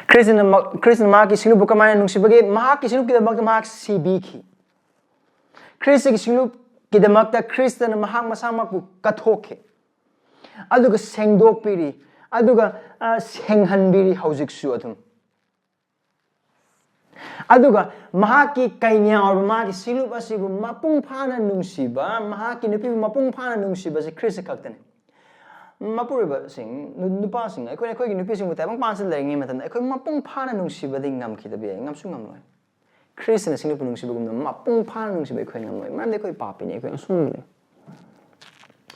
ꯈ꯭ꯔꯤꯁꯇꯅ ꯃ-, ꯈ꯭ꯔꯤꯁꯇꯅ ꯃꯍꯥꯛꯀꯤ ꯁꯤꯡꯂꯨꯞꯄꯨ ꯀꯃꯥꯏꯅ ꯅꯨꯡꯁꯤꯕꯒꯦ? ꯃꯍꯥꯛꯀꯤ ꯁꯤꯡꯂꯨꯞꯀꯤꯗꯃꯛꯇ ꯃꯍꯥꯛ ꯁꯤꯕꯤꯈꯤ꯫ ꯈ꯭ꯔꯤꯁꯇꯒꯤ ꯁꯤꯡꯂꯨꯞꯀꯤꯗꯃꯛꯇ ꯈ꯭ꯔꯤꯁꯇꯅ ꯃꯍꯥꯛ ꯃꯁꯥꯃꯛꯄꯨ ꯀꯠꯊꯣꯛꯈꯤ, ꯑꯗꯨꯒ ꯁꯦꯡꯗꯣꯛꯄꯤꯔꯤ, ꯑꯗꯨꯒ, ꯑ, ꯁꯦꯡꯍꯟꯕꯤꯔꯤ ꯍꯧꯖꯤꯛꯁꯨ ꯑꯗꯨꯝ꯫ ꯑꯗꯨꯒ ꯃꯍꯥꯛꯀꯤ ꯀꯩꯅ꯭ꯌꯥ ꯑꯣꯏꯕ ꯃꯍꯥꯛꯀꯤ ꯁꯤꯡꯂꯨꯞ ꯑꯁꯤꯕꯨ ꯃꯄꯨꯡ ꯐꯥꯅ ꯅꯨꯡꯁꯤꯕ, ꯃꯍꯥꯛꯀꯤ ꯅꯨꯄꯤꯕꯨ ꯃꯄꯨꯡ ꯐꯥꯅ ꯅꯨꯡꯁꯤꯕ ꯑꯁꯤ ꯈ꯭ꯔꯤꯁꯇ ꯈꯛꯇꯅꯤ꯫ ꯃꯄꯨꯔꯣꯏꯕꯁꯤꯡ, ꯅꯨ-, ꯅꯨꯄꯥꯁꯤꯡ, ꯑꯩꯈꯣꯏꯅ ꯑꯩꯈꯣꯏꯒꯤ ꯅꯨꯄꯤꯁꯤꯡꯕꯨ ꯇꯥꯏꯕꯪ ꯄꯥꯟꯁꯤꯗ ꯂꯩꯔꯤꯉꯩ ꯃꯇꯝꯗ ꯑꯩꯈꯣꯏ ꯃꯄꯨꯡ ꯐꯥꯅ ꯅꯨꯡꯁꯤꯕꯗꯤ ꯉꯝꯈꯤꯗꯕ ꯌꯥꯏ, ꯉꯝꯁꯨ ꯉꯝꯂꯣꯏ꯫ ꯈ꯭ꯔꯤꯁꯇꯅ ꯁꯤꯡꯂꯨꯞꯄꯨ ꯅꯨꯡꯁꯤꯕꯒꯨꯝꯅ ꯃꯄꯨꯡ ꯐꯥꯅ ꯅꯨꯡꯁꯤꯕ ꯑꯩꯈꯣꯏ ꯉꯝꯂꯣꯏ, ꯃꯔꯝꯗꯤ ꯑꯩꯈꯣꯏ ꯄꯥꯄꯤꯅꯤ, ꯑꯩꯈꯣꯏ ꯑꯁꯣꯏꯕꯅꯤ꯫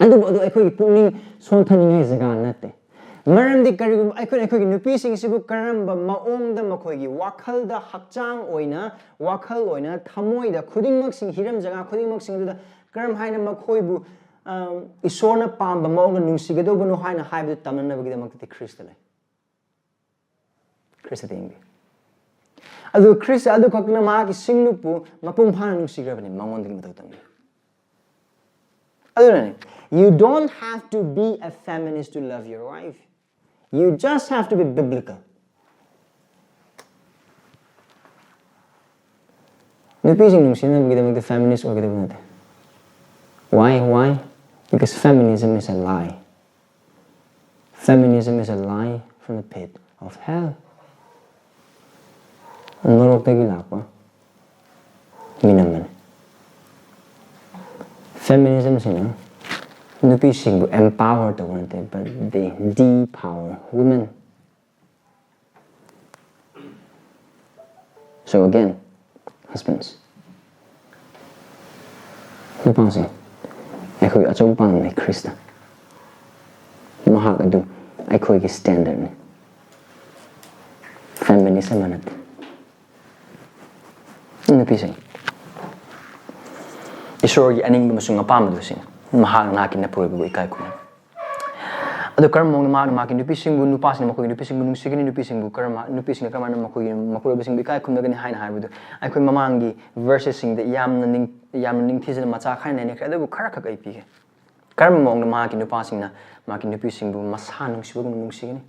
ꯑꯗꯨꯕꯨ ꯑꯗꯨ ꯑꯩꯈꯣꯏꯒꯤ ꯄꯨꯛꯅꯤꯡ ꯁꯣꯟꯊꯅꯤꯡꯉꯥꯏ ꯖꯒꯥ ꯅꯠꯇꯦ꯫ ꯃꯔꯝꯗꯤ ꯀꯔꯤꯒꯨꯝꯕ ꯑꯩꯈꯣꯏꯅ ꯑꯩꯈꯣꯏꯒꯤ ꯅꯨꯄꯤꯁꯤꯡꯁꯤꯕꯨ ꯀꯔꯝꯕ ꯃꯑꯣꯡꯗ ꯃꯈꯣꯏꯒꯤ ꯋꯥꯈꯜꯗ, ꯍꯛꯆꯥꯡ ꯑꯣꯏꯅ, ꯋꯥꯈꯜ ꯑꯣꯏꯅ, ꯊꯃꯣꯏꯗ ꯈꯨꯗꯤꯡꯃꯛꯁꯤꯡ, ꯍꯤꯔꯝ ꯖꯒꯥ ꯈꯨꯗꯤꯡꯃꯛꯁꯤꯡ ꯑꯗꯨꯗ ꯀꯔꯝ ꯍꯥꯏꯅ ꯃꯈꯣꯏꯕꯨ, ꯑ, ꯏꯁꯣꯔꯅ ꯄꯥꯝꯕ ꯃꯑꯣꯡꯗ ꯅꯨꯡꯁꯤꯒꯗꯧꯕꯅꯣ ꯍꯥꯏꯅ ꯍꯥꯏꯕꯗꯨ ꯇꯝꯅꯅꯕꯒꯤꯗꯃꯛꯇꯗꯤ ꯈ꯭ꯔꯤꯁꯇ ꯂꯩ꯫ ꯈ꯭ꯔꯤꯁꯇ ꯌꯦꯡꯕꯤ꯫ ꯑꯗꯨ ꯈ꯭ꯔꯤꯁꯇ ꯑꯗꯨ ꯈꯛꯇꯅ ꯃꯍꯥꯛꯀꯤ ꯁꯤꯡꯂꯨꯞꯄꯨ ꯃꯄꯨꯡ ꯐꯥꯅ ꯅꯨꯡꯁꯤꯈ꯭ꯔꯕꯅꯤ, ꯃꯉꯣꯟꯗꯒꯤ ꯃꯇꯧ ꯇꯝꯃꯤ꯫ ꯑꯗꯨꯅꯅꯦ, you don't have to be a feminist to love your wife. You just have to be biblical. ꯅꯨꯄꯤꯁꯤꯡ ꯅꯨꯡꯁꯤꯅꯕꯒꯤꯗꯃꯛꯇ ꯐꯦꯃꯤꯅꯤꯁ ꯑꯣꯏꯒꯗꯕ ꯅꯠꯇꯦ꯫ Why? Why? Because feminism is a lie. Feminism is a lie from the pit of hell. ꯅꯔꯣꯛꯇꯒꯤ ꯂꯥꯛꯄ ꯃꯤꯅꯝꯕꯅꯤ꯫ ꯐꯦꯃꯤꯅꯤꯖꯝꯁꯤꯅ ꯅꯨꯄꯤꯁꯤꯡꯕꯨ empower ꯇꯧꯕ ꯅꯠꯇꯦ, but they depower women. So again, husbands, ꯅꯨꯄꯥꯁꯤꯡ, ꯑꯩꯈꯣꯏ ꯑꯆꯧꯕ ꯄꯥꯝꯕꯅꯤ ꯈ꯭ꯔꯤꯁꯇ꯫ ꯃꯍꯥꯛ ꯑꯗꯨ ꯑꯩꯈꯣꯏꯒꯤ ꯁ꯭ꯇꯦꯟꯗꯔꯠꯅꯤ, ꯐꯦꯃꯤꯅꯤꯁ ꯑꯃ ꯅꯠꯇꯦ꯫ ꯅꯨꯄꯤꯁꯤꯡ, ꯏꯁꯣꯔꯒꯤ ꯑꯅꯤꯡꯕ ꯑꯃꯁꯨꯡ ꯑꯄꯥꯝꯕꯗꯨꯁꯤꯡ, ꯃꯍꯥꯛꯅ ꯅꯍꯥꯛꯀꯤ ꯅꯄꯨꯔꯣꯏꯕꯕꯨ ꯏꯀꯥꯏ ꯈꯨꯝꯅꯩ꯫ ꯑꯗꯨ ꯀꯔꯝꯕ ꯃꯑꯣꯡꯗ ꯃꯍꯥꯛꯅ ꯃꯍꯥꯛꯀꯤ ꯅꯨꯄꯤꯁꯤꯡꯕꯨ, ꯅꯨꯄꯥꯁꯤꯡꯅ ꯃꯈꯣꯏꯒꯤ ꯅꯨꯄꯤꯁꯤꯡꯕꯨ ꯅꯨꯡꯁꯤꯒꯅꯤ, ꯅꯨꯄꯤꯁꯤꯡꯕꯨ ꯀꯔꯝ-, ꯅꯨꯄꯤꯁꯤꯡꯅ ꯀꯔꯝꯍꯥꯏꯅ ꯃꯈꯣꯏꯒꯤ ꯃꯄꯨꯔꯣꯏꯕꯁꯤꯡꯕꯨ ꯏꯀꯥꯏ ꯈꯨꯝꯅꯒꯅꯤ ꯍꯥꯏꯅ ꯍꯥꯏꯕꯗꯨ ꯑꯩꯈꯣꯏ ꯃꯃꯥꯡꯒꯤ ꯚꯔꯁꯦꯁꯁꯤꯡꯗ ꯌꯥꯝꯅ ꯅꯤꯡ-, ꯌꯥꯝꯅ ꯅꯤꯡꯊꯤꯖꯅ ꯃꯆꯥ ꯈꯥꯏꯅ ꯅꯩꯅꯈ꯭ꯔꯦ꯫ ꯑꯗꯨꯕꯨ ꯈꯔꯈꯛ ꯑꯩ ꯄꯤꯒꯦ꯫ ꯀꯔꯝꯕ ꯃꯑꯣꯡꯗ ꯃꯍꯥꯛꯀꯤ ꯅꯨꯄꯥꯁꯤꯡꯅ ꯃꯍꯥꯛꯀꯤ ꯅꯨꯄꯤꯁꯤꯡꯕꯨ ꯃꯁꯥ ꯅꯨꯡꯁꯤꯕꯒꯨꯝꯅ ꯅꯨꯡꯁꯤꯒꯅꯤ?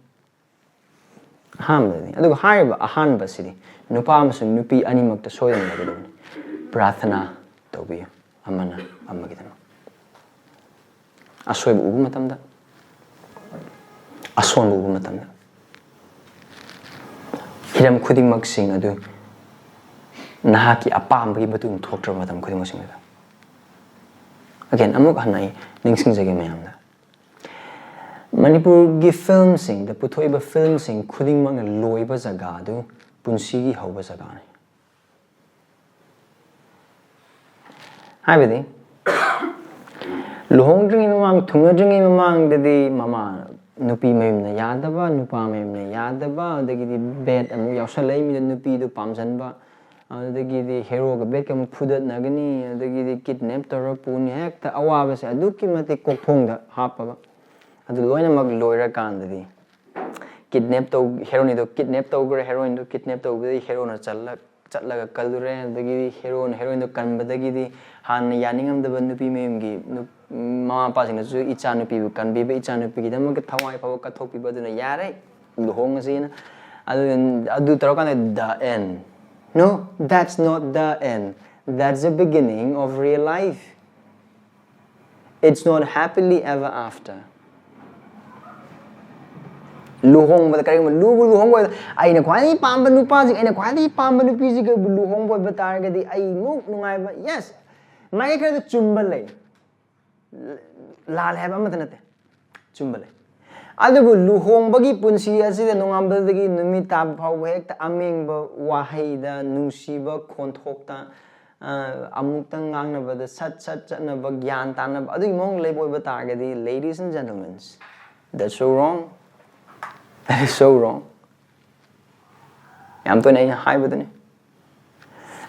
ꯑꯍꯥꯟꯕꯗꯅꯤ꯫ ꯑꯗꯨꯒ ꯍꯥꯏꯔꯤꯕ ꯑꯍꯥꯟꯕꯁꯤꯗꯤ ꯅꯨꯄꯥ ꯑꯃꯁꯨꯡ ꯅꯨꯄꯤ ꯑꯅꯤꯃꯛꯇ ꯁꯣꯏꯗꯅ ꯂꯩꯒꯗꯕꯅꯤ꯫ ꯄ꯭ꯔꯥꯊꯅꯥ ꯇꯧꯕꯤꯌꯨ ꯑꯃꯅ ꯑꯃꯒꯤꯗꯃꯛ꯫ ꯑꯁꯣꯏꯕ ꯎꯕ ꯃꯇꯝꯗ, ꯑꯁꯣꯟꯕ ꯎꯕ ꯃꯇꯝꯗ, ꯍꯤꯔꯝ ꯈꯨꯗꯤꯡꯃꯛꯁꯤꯡ ꯑꯗꯨ ꯅꯍꯥꯛꯀꯤ ꯑꯄꯥꯝꯕꯒꯤ ꯃꯇꯨꯡ ꯊꯣꯛꯇ꯭ꯔꯕ ꯃꯇꯝ ꯈꯨꯗꯤꯡꯃꯛꯁꯤꯡꯗꯨꯗ꯫ Again, ꯑꯃꯨꯛ ꯍꯟꯅ ꯑꯩ ꯅꯤꯡꯁꯤꯡꯖꯒꯦ ꯃꯌꯥꯝꯗ, ꯃꯅꯤꯄꯨꯔꯒꯤ ꯐꯤꯂꯝꯁꯤꯡꯗ ꯄꯨꯊꯣꯛꯏꯕ ꯐꯤꯂꯝꯁꯤꯡ ꯈꯨꯗꯤꯡꯃꯛꯅ ꯂꯣꯏꯕ ꯖꯒꯥ ꯑꯗꯨ ꯄꯨꯟꯁꯤꯒꯤ ꯍꯧꯕ ꯖꯒꯥꯅꯤ꯫ ꯍꯥꯏꯕꯗꯤ, ꯂꯨꯍꯣꯡꯗ꯭ꯔꯤꯉꯩ ꯃꯃꯥꯡ, ꯊꯨꯡꯅꯗ꯭ꯔꯤꯉꯩ ꯃꯃꯥꯡꯗꯗꯤ ꯃꯃꯥ, ꯅꯨꯄꯤ ꯃꯌꯨꯝꯅ ꯌꯥꯗꯕ, ꯅꯨꯄꯥ ꯃꯌꯨꯝꯅ ꯌꯥꯗꯕ, ꯑꯗꯒꯤꯗꯤ ꯕꯦꯠ ꯑꯃꯨꯛ ꯌꯥꯎꯁꯜꯂꯛꯏ, ꯃꯤꯗꯨ ꯅꯨꯄꯤꯗꯨ ꯄꯥꯝꯁꯤꯟꯕ, ꯑꯗꯨꯗꯒꯤꯗꯤ ꯍꯦꯔꯣꯒ ꯕꯦꯠꯀ ꯑꯃꯨꯛ ꯐꯨꯗꯠꯅꯒꯅꯤ, ꯑꯗꯒꯤꯗꯤ ꯀꯤꯗꯅꯦꯞ ꯇꯧꯔ ꯄꯨꯅꯤ, ꯍꯦꯛꯇ ꯑꯋꯥꯕꯁꯦ ꯑꯗꯨꯛꯀꯤ ꯃꯇꯤꯛ ꯀꯣꯛꯊꯣꯡꯗ ꯍꯥꯞꯄꯕ꯫ ꯑꯗꯨ ꯂꯣꯏꯅꯃꯛ ꯂꯣꯏꯔꯀꯥꯟꯗꯗꯤ, ꯀꯤꯗꯅꯦꯞ ꯇꯧ ꯍꯦꯔꯣꯅꯤꯗꯣ ꯀꯤꯗꯅꯦꯞ ꯇꯧꯈ꯭ꯔꯦ꯫ ꯍꯦꯔꯣꯏꯟꯗꯣ ꯀꯤꯗꯅꯦꯞ ꯇꯧꯕꯗꯒꯤ ꯍꯦꯔꯣꯅ ꯆꯠꯂ ꯆꯠꯂꯒ ꯀꯜꯂꯨꯔꯦ꯫ ꯑꯗꯒꯤꯗꯤ ꯍꯦꯔꯣꯅ ꯍꯦꯔꯣꯏꯟꯗꯣ ꯀꯟꯕꯗꯒꯤꯗꯤ ꯍꯥꯟꯅ ꯌꯥꯅꯤꯡꯉꯝꯗꯕ ꯅꯨꯄꯤ ꯃꯌꯨꯝꯒꯤ ꯅꯨ- ꯃꯃꯥ ꯃꯄꯥꯁꯤꯡꯅꯁꯨ ꯏꯆꯥ ꯅꯨꯄꯤꯕꯨ ꯀꯟꯕꯤꯕ, ꯏꯆꯥ ꯅꯨꯄꯤꯒꯤꯗꯃꯛꯇ ꯊꯋꯥꯏ ꯐꯥꯎꯕ ꯀꯠꯊꯣꯛꯄꯤꯕ, ꯑꯗꯨꯅ ꯌꯥꯔꯦ, ꯂꯨꯍꯣꯡꯉꯁꯤꯅ꯫ ꯑꯗꯨ ꯑꯗꯨ ꯇꯧꯔꯀꯥꯟꯗ, the end. No, that's not the end. That's the beginning of real life. It's not happily ever after. ꯂꯨꯍꯣꯡꯕꯗ, ꯀꯔꯤꯒꯨꯝꯕ ꯂꯨꯕꯨ ꯂꯨꯍꯣꯡꯕ ꯑꯣꯏꯕ, ꯑꯩꯅ ꯈ꯭ꯋꯥꯏꯗꯒꯤ ꯄꯥꯝꯕ ꯅꯨꯄꯥꯁꯤꯡ, ꯑꯩꯅ ꯈ꯭ꯋꯥꯏꯗꯒꯤ ꯄꯥꯝꯕ ꯅꯨꯄꯤꯁꯤꯒ ꯂꯨꯍꯣꯡꯕ ꯑꯣꯏꯕ ꯇꯥꯔꯒꯗꯤ ꯑꯩꯃꯨꯛ ꯅꯨꯡꯉꯥꯏꯕ, yes, ꯃꯥꯏꯀꯩ ꯈꯔꯗ ꯆꯨꯝꯕ ꯂꯩ, ꯂꯥꯜꯂꯦ ꯍꯥꯏꯕ ꯑꯃꯠꯇ ꯅꯠꯇꯦ, ꯆꯨꯝꯕ ꯂꯩ꯫ ꯑꯗꯨꯕꯨ ꯂꯨꯍꯣꯡꯕꯒꯤ ꯄꯨꯟꯁꯤ ꯑꯁꯤꯗ ꯅꯣꯡꯉꯥꯟꯕꯗꯒꯤ ꯅꯨꯃꯤꯠ ꯇꯥꯕ ꯐꯥꯎꯕ ꯍꯦꯛꯇ ꯑꯃꯦꯡꯕ ꯋꯥꯍꯩꯗ, ꯅꯨꯡꯁꯤꯕ ꯈꯣꯟꯊꯣꯛꯇ, ꯑ, ꯑꯃꯨꯛꯇꯪ ꯉꯥꯡꯅꯕꯗ ꯁꯠ ꯁꯠ ꯆꯠꯅꯕ, ꯒ꯭ꯌꯥꯟ ꯇꯥꯅꯕ, ꯑꯗꯨꯒꯤ ꯃꯑꯣꯡ ꯂꯩꯕ ꯑꯣꯏꯕ ꯇꯥꯔꯒꯗꯤ, ladies and gentlemen, that's so wrong. That is so wrong. ꯌꯥꯝ ꯇꯣꯏꯅ ꯑꯩꯅ ꯍꯥꯏꯕꯗꯨꯅꯤ꯫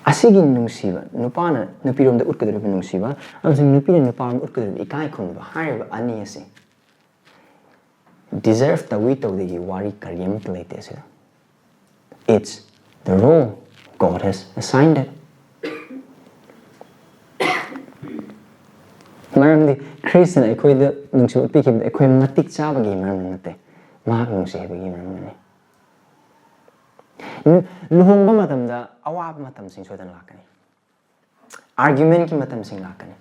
ꯑꯁꯤꯒꯤ ꯅꯨꯡꯁꯤꯕ, ꯅꯨꯄꯥꯅ ꯅꯨꯄꯤꯔꯣꯝꯗ ꯎꯠꯀꯗꯧꯔꯤꯕ ꯅꯨꯡꯁꯤꯕ ꯑꯃꯁꯨꯡ ꯅꯨꯄꯤꯅ ꯅꯨꯄꯥꯔꯣꯝꯗ ꯎꯠꯀꯗꯧꯔꯤꯕ ꯏꯀꯥꯏ ꯈꯨꯝꯅꯕ ꯍꯥꯏꯔꯤꯕ ꯑꯅꯤ ꯑꯁꯤ deserve ꯇꯧꯏ ꯇꯧꯗꯦꯒꯤ ꯋꯥꯔꯤ ꯀꯔꯤꯃꯠꯇ ꯂꯩꯇꯦ ꯑꯁꯤꯗ꯫ It's the role God has assigned it. ꯃꯔꯝꯗꯤ ꯈ꯭ꯔꯤꯁꯇꯅ ꯑꯩꯈꯣꯏꯗ ꯅꯨꯡꯁꯤꯕ ꯎꯠꯄꯤꯈꯤꯕꯗ ꯑꯩꯈꯣꯏ ꯃꯇꯤꯛ ꯆꯥꯕꯒꯤ ꯃꯔꯝ ꯅꯠꯇꯦ, ꯃꯍꯥꯛ ꯅꯨꯡꯁꯤ ꯍꯥꯏꯕꯒꯤ ꯃꯔꯝꯅꯅꯤ꯫ ꯂꯨ- ꯂꯨꯍꯣꯡꯕ ꯃꯇꯝꯗ ꯑꯋꯥꯕ ꯃꯇꯝꯁꯤꯡ ꯁꯣꯏꯗꯅ ꯂꯥꯛꯀꯅꯤ꯫ ꯑꯥꯔꯒ꯭ꯌꯨꯃꯦꯟꯒꯤ ꯃꯇꯝꯁꯤꯡ ꯂꯥꯛꯀꯅꯤ꯫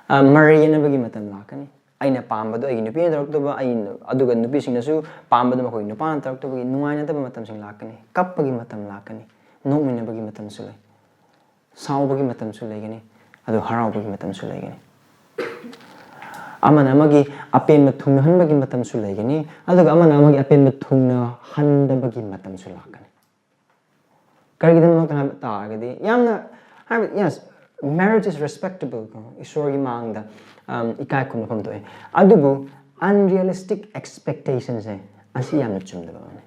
ꯑ, ꯃꯔꯩ ꯌꯦꯠꯅꯕꯒꯤ ꯃꯇꯝ ꯂꯥꯛꯀꯅꯤ꯫ ꯑꯩꯅ ꯄꯥꯝꯕꯗꯣ ꯑꯩꯒꯤ ꯅꯨꯄꯤꯅ ꯇꯧꯔꯛꯇꯕ, ꯑꯩ, ꯑꯗꯨꯒ ꯅꯨꯄꯤꯁꯤꯡꯅꯁꯨ ꯄꯥꯝꯕꯗꯣ ꯃꯈꯣꯏꯒꯤ ꯅꯨꯄꯥꯅ ꯇꯧꯔꯛꯇꯕꯒꯤ ꯅꯨꯡꯉꯥꯏꯅꯗꯕ ꯃꯇꯝꯁꯤꯡ ꯂꯥꯛꯀꯅꯤ꯫ ꯀꯞꯄꯒꯤ ꯃꯇꯝ ꯂꯥꯛꯀꯅꯤ꯫ ꯅꯣꯛꯃꯤꯟꯅꯕꯒꯤ ꯃꯇꯝꯁꯨ ꯂꯩ, ꯁꯥꯎꯕꯒꯤ ꯃꯇꯝꯁꯨ ꯂꯩꯒꯅꯤ, ꯑꯗꯨ ꯍꯔꯥꯎꯕꯒꯤ ꯃꯇꯝꯁꯨ ꯂꯩꯒꯅꯤ꯫ ꯑꯃꯅ ꯑꯃꯒꯤ ꯑꯄꯦꯟꯕ ꯊꯨꯡꯅꯍꯟꯕꯒꯤ ꯃꯇꯝꯁꯨ ꯂꯩꯒꯅꯤ, ꯑꯗꯨꯒ ꯑꯃꯅ ꯑꯃꯒꯤ ꯑꯄꯦꯟꯕ ꯊꯨꯡꯅꯍꯟꯗꯕꯒꯤ ꯃꯇꯝꯁꯨ ꯂꯥꯛꯀꯅꯤ꯫ ꯀꯔꯤꯒꯤꯗꯃꯛꯇ ꯍꯥꯏꯕ ꯇꯥꯔꯒꯗꯤ, ꯌꯥꯝꯅ ꯍꯥꯏꯕ, yes, marriage is respectable ꯀꯣ, ꯏꯁꯣꯔꯒꯤ ꯃꯥꯡꯗ, ꯎꯝ, ꯏꯀꯥꯏ ꯈꯨꯝꯅꯐꯝ ꯊꯣꯛꯑꯦ꯫ ꯑꯗꯨꯕꯨ unrealistic expectationꯁꯦ, ꯑꯁꯤ ꯌꯥꯝꯅ ꯆꯨꯝꯗꯕ ꯑꯃꯅꯤ꯫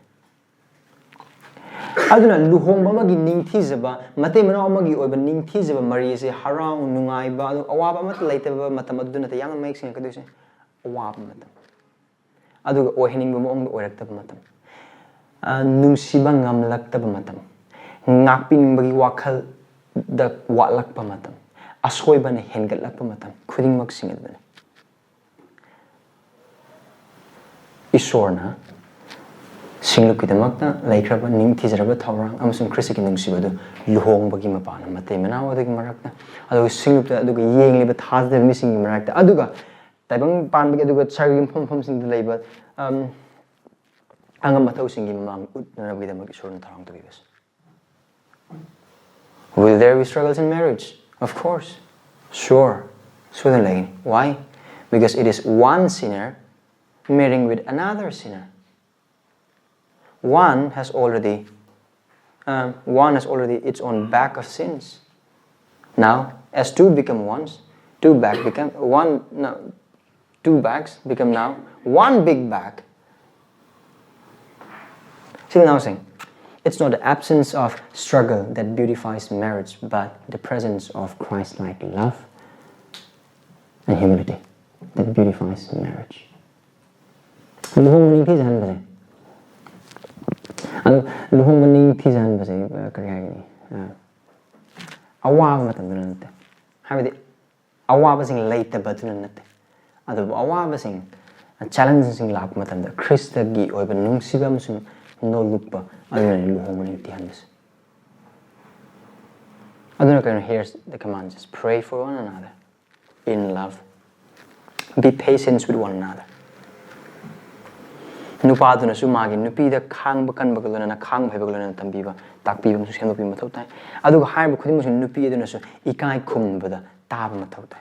ꯑꯗꯨꯅ ꯂꯨꯍꯣꯡꯕ ꯑꯃꯒꯤ ꯅꯤꯡꯊꯤꯖꯕ, ꯃꯇꯩ ꯃꯅꯥꯎ ꯑꯃꯒꯤ ꯑꯣꯏꯕ ꯅꯤꯡꯊꯤꯖꯕ ꯃꯔꯤ ꯑꯁꯤ ꯍꯔꯥꯎ ꯅꯨꯡꯉꯥꯏꯕ, ꯑꯗꯨ ꯑꯋꯥꯕ ꯑꯃꯠꯇ ꯂꯩꯇꯕ ꯃꯇꯝ ꯑꯗꯨ ꯅꯠꯇꯦ꯫ ꯌꯥꯝꯅ ꯃꯌꯦꯛ ꯁꯦꯡꯉꯛꯀꯗꯣꯏꯁꯦ ꯑꯋꯥꯕ ꯃꯇꯝ, ꯑꯗꯨꯒ ꯑꯣꯏꯍꯟꯅꯤꯡꯕ ꯃꯑꯣꯡꯗ ꯑꯣꯏꯔꯛꯇꯕ ꯃꯇꯝ, ꯑ, ꯅꯨꯡꯁꯤꯕ ꯉꯝꯂꯛꯇꯕ ꯃꯇꯝ, ꯉꯥꯛꯄꯤꯅꯤꯡꯕꯒꯤ ꯋꯥꯈꯜꯗ ꯋꯥꯠꯂꯛꯄ ꯃꯇꯝ, ꯑꯁꯣꯏꯕꯅ ꯍꯦꯟꯒꯠꯂꯛꯄ ꯃꯇꯝ, ꯈꯨꯗꯤꯡꯃꯛꯁꯤꯡ ꯑꯗꯨꯅꯤ꯫ ꯏꯁꯣꯔꯅ ꯁꯤꯡꯂꯨꯞꯀꯤꯗꯃꯛꯇ ꯂꯩꯈ꯭ꯔꯕ ꯅꯤꯡꯊꯤꯖꯔꯕ ꯊꯧꯔꯥꯡ ꯑꯃꯁꯨꯡ ꯈ꯭ꯔꯤꯁꯇꯒꯤ ꯅꯨꯡꯁꯤꯕ ꯑꯗꯨ ꯂꯨꯍꯣꯡꯕꯒꯤ ꯃꯄꯥꯟꯅ ꯃꯇꯩ ꯃꯅꯥꯎ ꯑꯗꯨꯒꯤ ꯃꯔꯛꯇ, ꯑꯗꯨꯒ ꯁꯤꯡꯂꯨꯞꯇ, ꯑꯗꯨꯒ ꯌꯦꯡꯂꯤꯕ ꯊꯥꯖꯗꯕ ꯃꯤꯁꯤꯡꯒꯤ ꯃꯔꯛꯇ, ꯑꯗꯨꯒ ꯇꯥꯏꯕꯪ ꯄꯥꯟꯕꯒꯤ, ꯑꯗꯨꯒ ꯁꯍꯔꯒꯤ ꯃꯐꯝ ꯃꯐꯝꯁꯤꯡꯗ ꯂꯩꯕ, ꯑꯝ, ꯑꯉꯝ ꯑꯊꯧꯁꯤꯡꯒꯤ ꯃꯃꯥꯡ ꯎꯠꯅꯅꯕꯒꯤꯗꯃꯛ ꯏꯁꯣꯔꯅ ꯊꯧꯔꯥꯡ ꯇꯧꯕꯤꯕꯁꯦ꯫ Will there be struggles in marriage? Of course. Sure. ꯁꯣꯏꯗꯅ ꯂꯩꯒꯅꯤ꯫ Why? Because it is one sinner marrying with another sinner. One has already, um, one has already its own bag of sins. Now, as two become ones, two bag become one. No, two bags become now one big bag. See, now saying, it's not the absence of struggle that beautifies marriage, but the presence of Christ-like love and humility that beautifies marriage. ꯂꯨꯍꯣꯡꯕ ꯅꯤꯡꯊꯤꯖꯍꯟꯕꯁꯦ, ꯑꯗꯣ ꯂꯨꯍꯣꯡꯕ ꯅꯤꯡꯊꯤꯖꯍꯟꯕꯁꯦ, ꯑ, ꯀꯔꯤ ꯍꯥꯏꯒꯅꯤ? ꯑ, ꯑꯋꯥꯕ ꯃꯇꯝꯗꯨꯅ ꯅꯠꯇꯦ, ꯍꯥꯏꯕꯗꯤ ꯑꯋꯥꯕꯁꯤꯡ ꯂꯩꯇꯕꯗꯨꯅ ꯅꯠꯇꯦ, ꯑꯗꯨꯕꯨ ꯑꯋꯥꯕꯁꯤꯡ, challengeꯁꯤꯡ ꯂꯥꯛꯄ ꯃꯇꯝꯗ ꯈ꯭ꯔꯤꯁꯇꯒꯤ ꯑꯣꯏꯕ ꯅꯨꯡꯁꯤꯕ ꯑꯃꯁꯨꯡ ꯅꯣꯜꯂꯨꯛꯄ ꯑꯗꯨꯅꯅꯤ ꯂꯨꯍꯣꯡꯕ ꯅꯤꯡꯊꯤꯍꯟꯕꯁꯦ꯫ ꯑꯗꯨꯅ ꯀꯩꯅꯣ? Here's the command: just pray for one another in love. Be patient with one another. ꯅꯨꯄꯥꯗꯨꯅꯁꯨ ꯃꯥꯒꯤ ꯅꯨꯄꯤꯗ ꯈꯥꯡꯕ ꯀꯟꯕꯒ ꯂꯣꯏꯅꯅ, ꯈꯥꯡꯕ ꯍꯩꯕꯒ ꯂꯣꯏꯅꯅ ꯇꯝꯕꯤꯕ, ꯇꯥꯛꯄꯤꯕ ꯑꯃꯁꯨꯡ ꯁꯦꯝꯗꯣꯛꯄꯤꯕ ꯃꯊꯧ ꯇꯥꯏ꯫ ꯑꯗꯨꯒ ꯍꯥꯏꯔꯤꯕ ꯈꯨꯗꯤꯡꯃꯛꯁꯨ ꯅꯨꯄꯤ ꯑꯗꯨꯅꯁꯨ ꯏꯀꯥꯏ ꯈꯨꯝꯕꯗ ꯇꯥꯕ ꯃꯊꯧ ꯇꯥꯏ꯫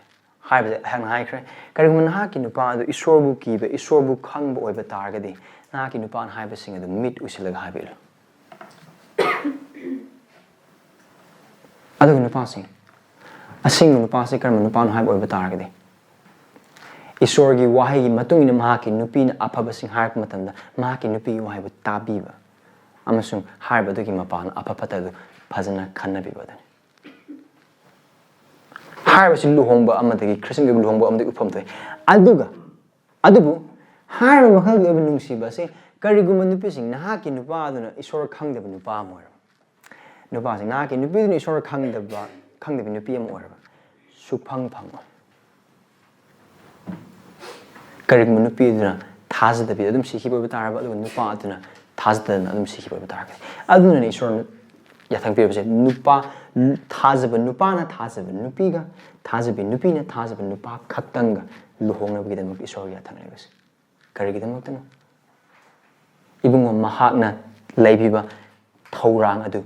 ꯍꯥꯏꯕꯁꯦ ꯑꯩꯍꯥꯛꯅ ꯍꯥꯏꯈ꯭ꯔꯦ꯫ ꯀꯔꯤꯒꯨꯝꯕ ꯅꯍꯥꯛꯀꯤ ꯅꯨꯄꯥ ꯑꯗꯨ ꯏꯁꯣꯔꯕꯨ ꯀꯤꯕ, ꯏꯁꯣꯔꯕꯨ ꯈꯪꯕ ꯑꯣꯏꯕ ꯇꯥꯔꯒꯗꯤ, ꯅꯍꯥꯛꯀꯤ ꯅꯨꯄꯥꯅ ꯍꯥꯏꯕꯁꯤꯡ ꯑꯗꯨ ꯃꯤꯠ ꯎꯏꯁꯤꯜꯂꯒ ꯍꯥꯏꯕꯤꯌꯨ꯫ ꯑꯗꯨꯒ ꯅꯨꯄꯥꯁꯤꯡ, ꯑꯁꯦꯡꯕ ꯅꯨꯄꯥꯁꯤ ꯀꯔꯝꯕ ꯅꯨꯄꯥꯅꯣ ꯍꯥꯏꯕ ꯑꯣꯏꯕ ꯇꯥꯔꯒꯗꯤ, ꯏꯁꯣꯔꯒꯤ ꯋꯥꯍꯩꯒꯤ ꯃꯇꯨꯡ ꯏꯟꯅ ꯃꯍꯥꯛꯀꯤ ꯅꯨꯄꯤꯅ ꯑꯐꯕꯁꯤꯡ ꯍꯥꯏꯔꯛꯄ ꯃꯇꯝꯗ, ꯃꯍꯥꯛꯀꯤ ꯅꯨꯄꯤꯒꯤ ꯋꯥꯍꯩꯕꯨ ꯇꯥꯕꯤꯕ ꯑꯃꯁꯨꯡ ꯍꯥꯏꯔꯤꯕ ꯑꯗꯨꯒꯤ ꯃꯄꯥꯟ ꯑꯐ ꯐꯠꯇ ꯑꯗꯨ ꯐꯖꯅ ꯈꯟꯅꯕꯤꯕ ꯑꯗꯨꯅꯤ꯫ ꯍꯥꯏꯔꯤꯕꯁꯤ ꯂꯨꯍꯣꯡꯕ ꯑꯃꯗꯒꯤ, ꯈ꯭ꯔꯤꯁꯇꯤꯌꯟꯒꯤ ꯑꯣꯏꯕ ꯂꯨꯍꯣꯡꯕ ꯑꯃꯗꯒꯤ ꯎꯠꯐꯝ ꯊꯣꯛꯏ꯫ ꯑꯗꯨꯒ, ꯑꯗꯨꯕꯨ ꯍꯥꯏꯔꯤꯕ ꯃꯈꯜꯒꯤ ꯑꯣꯏꯕ ꯅꯨꯡꯁꯤꯕ ꯑꯁꯤ ꯀꯔꯤꯒꯨꯝꯕ ꯅꯨꯄꯤꯁꯤꯡ, ꯅꯍꯥꯛꯀꯤ ꯅꯨꯄꯥ ꯑꯗꯨꯅ ꯏꯁꯣꯔ ꯈꯪꯗꯕ ꯅꯨꯄꯥ ꯑꯃ ꯑꯣꯏꯔꯕ, ꯅꯨꯄꯥꯁꯤꯡ, ꯅꯍꯥꯛꯀꯤ ꯅꯨꯄꯤꯗꯨꯅ ꯏꯁꯣꯔ ꯈꯪꯗꯕ, ꯈꯪꯗꯕ ꯅꯨꯄꯤ ꯑꯃ ꯑꯣꯏꯔꯕ, ꯁꯨꯛꯐꯪ ꯐꯪꯉꯣꯏ꯫ ꯀꯔꯤꯒꯨꯝꯕ ꯅꯨꯄꯤ ꯑꯗꯨꯅ ꯊꯥꯖꯗꯕꯤꯗ ꯑꯗꯨꯝ ꯁꯤꯈꯤꯕ ꯑꯣꯏꯕ ꯇꯥꯔꯕ, ꯑꯗꯨꯒ ꯅꯨꯄꯥ ꯑꯗꯨꯅ ꯊꯥꯖꯗꯅ ꯑꯗꯨꯝ ꯁꯤꯈꯤꯕ ꯑꯣꯏꯕ ꯇꯥꯔꯒꯗꯤ, ꯑꯗꯨꯅꯅꯦ ꯏꯁꯣꯔꯅ ꯌꯥꯊꯪ ꯄꯤꯔꯕꯁꯦ, ꯅꯨꯄꯥ, ꯊꯥꯖꯕ ꯅꯨꯄꯥꯅ ꯊꯥꯖꯕ ꯅꯨꯄꯤꯒ, ꯊꯥꯖꯕꯤ ꯅꯨꯄꯤꯅ ꯊꯥꯖꯕ ꯅꯨꯄꯥ ꯈꯛꯇꯪꯒ ꯂꯨꯍꯣꯡꯅꯕꯒꯤꯗꯃꯛ ꯏꯁꯣꯔꯒꯤ ꯌꯥꯊꯪ ꯂꯩꯕꯁꯦ꯫ ꯀꯔꯤꯒꯤꯗꯃꯛꯇꯅꯣ? ꯏꯕꯨꯡꯉꯣ, ꯃꯍꯥꯛꯅ ꯂꯩꯕꯤꯕ ꯊꯧꯔꯥꯡ ꯑꯗꯨ,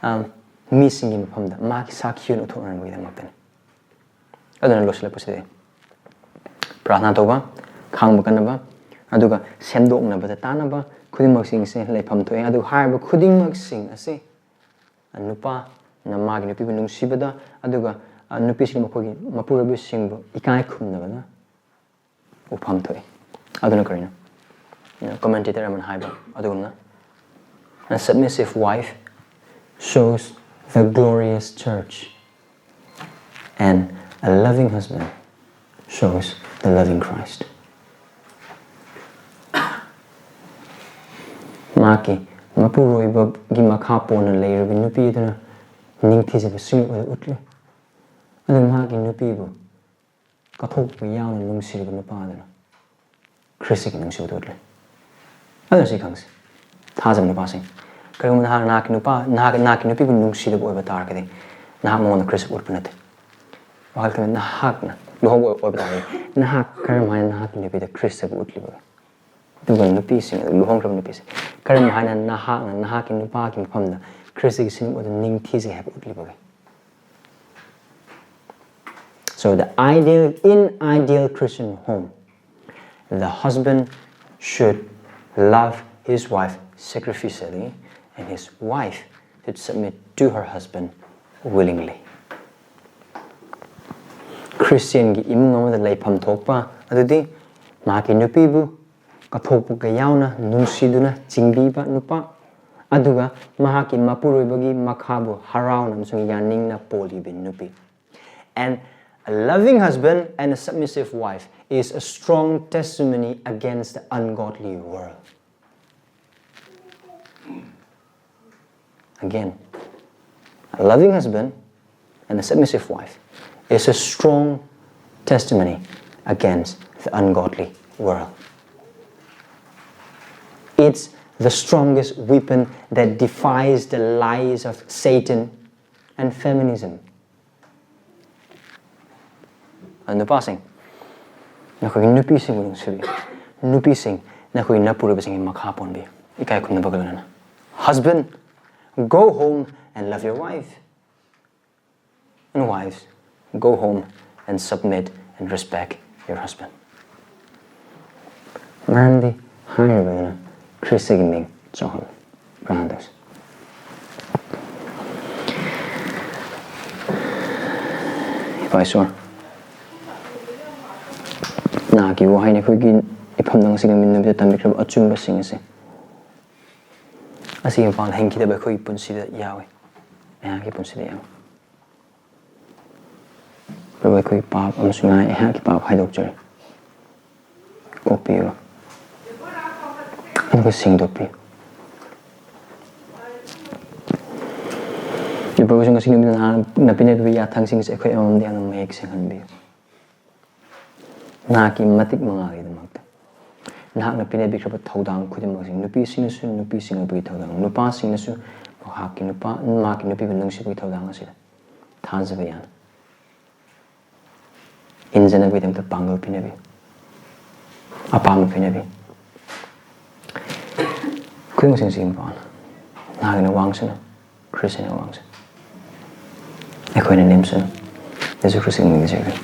ꯑꯝ, ꯃꯤꯁꯤꯡꯒꯤ ꯃꯐꯝꯗ ꯃꯍꯥꯛꯀꯤ ꯁꯥꯈꯤ ꯑꯣꯏꯅ ꯎꯠꯊꯣꯛꯅꯅꯕꯒꯤꯗꯃꯛꯇꯅꯤ꯫ ꯑꯗꯨꯅ ꯂꯣꯏꯁꯤꯜꯂꯛꯄꯁꯤꯗꯤ ꯄ꯭ꯔꯥꯊꯅꯥ ꯇꯧꯕ, ꯈꯥꯡꯕ ꯀꯟꯅꯕ, ꯑꯗꯨꯒ ꯁꯦꯝꯗꯣꯛꯅꯕꯗ ꯇꯥꯟꯅꯕ ꯈꯨꯗꯤꯡꯃꯛꯁꯤꯡꯁꯦ ꯂꯩꯐꯝ ꯊꯣꯛꯑꯦ꯫ ꯑꯗꯨ ꯍꯥꯏꯔꯤꯕ ꯈꯨꯗꯤꯡꯃꯛꯁꯤꯡ ꯑꯁꯤ ꯅꯨꯄꯥꯅ ꯃꯥꯒꯤ ꯅꯨꯄꯤꯕꯨ ꯅꯨꯡꯁꯤꯕꯗ, ꯑꯗꯨꯒ, ꯑ, ꯅꯨꯄꯤꯁꯤꯡꯅ ꯃꯈꯣꯏꯒꯤ ꯃꯄꯨꯔꯣꯏꯕꯁꯤꯡꯕꯨ ꯏꯀꯥꯏ ꯈꯨꯝꯅꯕꯅ ꯎꯐꯝ ꯊꯣꯛꯏ꯫ ꯑꯗꯨꯅ ꯀꯔꯤꯅꯣ? ꯀꯃꯦꯟꯇꯦꯇꯔ ꯑꯃꯅ ꯍꯥꯏꯕ ꯑꯗꯨꯒꯨꯝꯅ, "A submissive wife shows the glorious church, and a loving husband shows the loving Christ." ꯃꯍꯥꯛꯀꯤ ꯃꯄꯨꯔꯣꯏꯕꯒꯤ ꯃꯈꯥ ꯄꯣꯟꯅ ꯂꯩꯔꯕ ꯅꯨꯄꯤ ꯑꯗꯨꯅ ꯅꯤꯡꯊꯤꯖꯕ ꯁꯤꯡꯂꯨꯞ ꯑꯗꯨ ꯎꯠꯂꯤ꯫ ꯑꯗꯨꯒ ꯃꯍꯥꯛꯀꯤ ꯅꯨꯄꯤꯕꯨ ꯀꯠꯊꯣꯛꯄ ꯌꯥꯎꯅ ꯅꯨꯡꯁꯤꯔꯕ ꯅꯨꯄꯥ ꯑꯗꯨꯅ ꯈ꯭ꯔꯤꯁꯇꯒꯤ ꯅꯨꯡꯁꯤꯕꯗꯨ ꯎꯠꯂꯤ꯫ ꯑꯗꯨꯅ ꯁꯤ ꯈꯪꯁꯤ, ꯊꯥꯖꯕ ꯅꯨꯄꯥꯁꯤꯡ, ꯀꯔꯤꯒꯨꯝꯕ ꯅꯍꯥꯛ ꯅꯍꯥꯛꯀꯤ ꯅꯨꯄꯥ, ꯅꯍꯥꯛ ꯅꯍꯥꯛꯀꯤ ꯅꯨꯄꯤꯕꯨ ꯅꯨꯡꯁꯤꯗꯕ ꯑꯣꯏꯕ ꯇꯥꯔꯒꯗꯤ, ꯅꯍꯥꯛ ꯃꯉꯣꯟꯗ ꯈ꯭ꯔꯤꯁꯇꯕꯨ ꯎꯠꯄ ꯅꯠꯇꯦ꯫ ꯋꯥꯈꯜ ꯈꯟꯕꯤꯌꯨ, ꯅꯍꯥꯛꯅ ꯂꯨꯍꯣꯡꯕ ꯑꯣꯏꯕ ꯇꯥꯔꯒꯗꯤ, ꯅꯍꯥꯛ ꯀꯔꯝꯍꯥꯏꯅ ꯅꯍꯥꯛꯀꯤ ꯅꯨꯄꯤꯗ ꯈ꯭ꯔꯤꯁꯇꯕꯨ ꯎꯠꯂꯤꯕꯒꯦ? ꯑꯗꯨꯒ ꯅꯨꯄꯤꯁꯤꯡ ꯑꯗꯨ, ꯂꯨꯍꯣꯡꯈ꯭ꯔꯕ ꯅꯨꯄꯤꯁꯤꯡ, ꯀꯔꯝ ꯍꯥꯏꯅ ꯅꯍꯥꯛꯅ ꯅꯍꯥꯛꯀꯤ ꯅꯨꯄꯥꯒꯤ ꯃꯐꯝꯗ ꯈ꯭ꯔꯤꯁꯇꯒꯤ ꯁꯤꯡꯅꯨꯞ ꯑꯗꯨ ꯅꯤꯡꯊꯤꯖꯩ ꯍꯥꯏꯕ ꯎꯠꯂꯤꯕꯒꯦ? So the ideal, in ideal Christian home, the husband should love his wife sacrificially and his wife should submit to her husband willingly. ꯈ꯭ꯔꯤꯁꯇꯤꯌꯟꯒꯤ ꯏꯃꯨꯡ ꯑꯃꯗ ꯂꯩꯐꯝ ꯊꯣꯛꯄ ꯑꯗꯨꯗꯤ ꯃꯍꯥꯛꯀꯤ ꯅꯨꯄꯤꯕꯨ ꯀꯠꯊꯣꯛꯄꯒ ꯌꯥꯎꯅ ꯅꯨꯡꯁꯤꯗꯨꯅ ꯆꯤꯡꯕꯤꯕ ꯅꯨꯄꯥ, ꯑꯗꯨꯒ ꯃꯍꯥꯛꯀꯤ ꯃꯄꯨꯔꯣꯏꯕꯒꯤ ꯃꯈꯥꯕꯨ ꯍꯔꯥꯎꯅ ꯑꯃꯁꯨꯡ ꯌꯥꯅꯤꯡꯅ ꯄꯣꯜꯂꯤꯕ ꯅꯨꯄꯤ. And a loving husband and a submissive wife is a strong testimony against the ungodly world. Again, a loving husband and a submissive wife is a strong testimony against the ungodly world. It's the strongest weapon that defies the lies of Satan and feminism. ꯑꯗꯨ ꯅꯨꯄꯥꯁꯤꯡ, ꯅꯈꯣꯏꯒꯤ ꯅꯨꯄꯤꯁꯤꯡꯕꯨ ꯅꯨꯡꯁꯤꯕꯤꯌꯨ꯫ ꯅꯨꯄꯤꯁꯤꯡ, ꯅꯈꯣꯏꯒꯤ ꯅꯄꯨꯔꯣꯏꯕꯁꯤꯡꯒꯤ ꯃꯈꯥ ꯄꯣꯟꯕꯤꯌꯨ꯫ ꯏꯀꯥꯏ ꯈꯨꯝꯅꯕꯒ ꯂꯣꯏꯅꯅ. Husband, go home and love your wife. And wives, go home and submit and respect your husband. ꯃꯔꯝꯗꯤ ꯍꯥꯏꯔꯤꯕ ꯑꯗꯨꯅ ꯈ꯭ꯔꯤꯁꯇꯒꯤ ꯃꯤꯡ ꯆꯥꯎꯍꯜꯂꯤ꯫ ꯄ꯭ꯔꯥꯔꯊꯅꯥ ꯇꯧꯁꯤ꯫ ꯏꯄꯥ ꯏꯁꯣꯔ, ꯅꯍꯥꯛꯀꯤ ꯋꯥꯍꯩꯅ ꯑꯩꯈꯣꯏꯒꯤ ꯏꯐꯝꯗ ꯉꯁꯤꯒꯤ ꯅꯨꯃꯤꯠꯇ ꯇꯝꯕꯤꯈ꯭ꯔꯕ ꯑꯆꯨꯝꯕꯁꯤꯡ ꯑꯁꯤ ꯑꯁꯤꯒꯤ ꯃꯄꯥꯟ ꯍꯤꯡꯈꯤꯗꯕ ꯑꯩꯈꯣꯏꯒꯤ ꯄꯨꯟꯁꯤꯗ ꯌꯥꯎꯏ, ꯑꯩꯍꯥꯛꯀꯤ ꯄꯨꯟꯁꯤꯗ ꯌꯥꯎꯏ꯫ ꯄ꯭ꯔꯚꯨ, ꯑꯩꯈꯣꯏꯒꯤ ꯄꯥꯞ ꯑꯃꯁꯨꯡ ꯉꯥꯏ ꯑꯩꯍꯥꯛꯀꯤ ꯄꯥꯞ ꯍꯥꯏꯗꯣꯛꯆꯔꯤ꯫ ꯀꯣꯛꯄꯤꯌꯨ꯫ ꯑꯗꯨꯒ ꯁꯦꯡꯗꯣꯛꯄꯤꯌꯨ꯫ ꯄ꯭ꯔꯚꯨ, ꯉꯁꯤ ꯅꯨꯃꯤꯠ ꯅꯍꯥꯛꯅ ꯄꯤꯅꯔꯤꯕ ꯌꯥꯊꯪꯁꯤꯡꯁꯦ ꯑꯩꯈꯣꯏ ꯑꯃꯃꯝꯗ ꯌꯥꯝꯅ ꯃꯌꯦꯛ ꯁꯦꯡꯍꯟꯕꯤꯌꯨ꯫ ꯅꯍꯥꯛꯀꯤ ꯃꯇꯤꯛ ꯃꯉꯥꯜꯒꯤꯗꯃꯛꯇ ꯅꯍꯥꯛꯅ ꯄꯤꯅꯕꯤꯈ꯭ꯔꯕ ꯊꯧꯗꯥꯡ ꯈꯨꯗꯤꯡꯃꯛꯁꯤꯡ, ꯅꯨꯄꯤꯁꯤꯡꯅꯁꯨ ꯅꯨꯄꯤꯁꯤꯡ ꯑꯗꯨꯒꯤ ꯊꯧꯗꯥꯡ, ꯅꯨꯄꯥꯁꯤꯡꯅꯁꯨ ꯃꯍꯥꯛꯀꯤ ꯅꯨꯄꯥ, ꯃꯍꯥꯛꯀꯤ ꯅꯨꯄꯤꯕꯨ ꯅꯨꯡꯁꯤꯕꯒꯤ ꯊꯧꯗꯥꯡ ꯑꯁꯤꯗ ꯊꯥꯖꯕ ꯌꯥꯅ ꯏꯟꯖꯅꯕꯒꯤꯗꯃꯛꯇ ꯄꯥꯡꯒꯜ ꯄꯤꯅꯕꯤꯌꯨ, ꯑꯄꯥꯝꯕ ꯄꯤꯅꯕꯤꯌꯨ꯫ ꯈꯨꯗꯤꯡꯃꯛꯁꯤꯡꯁꯤ ꯃꯄꯥꯟ ꯅꯍꯥꯛꯅ ꯋꯥꯡꯁꯅꯨ꯫ ꯈ꯭ꯔꯤꯁꯇꯅ ꯋꯥꯡꯁꯅꯨ꯫ ꯑꯩꯈꯣꯏꯅ ꯅꯦꯝꯁꯅꯨ꯫ ꯌꯦꯁꯨ ꯈ꯭ꯔꯤꯁꯇꯒꯤ ꯃꯤꯡꯗ ꯆꯦꯟꯒꯅꯤ꯫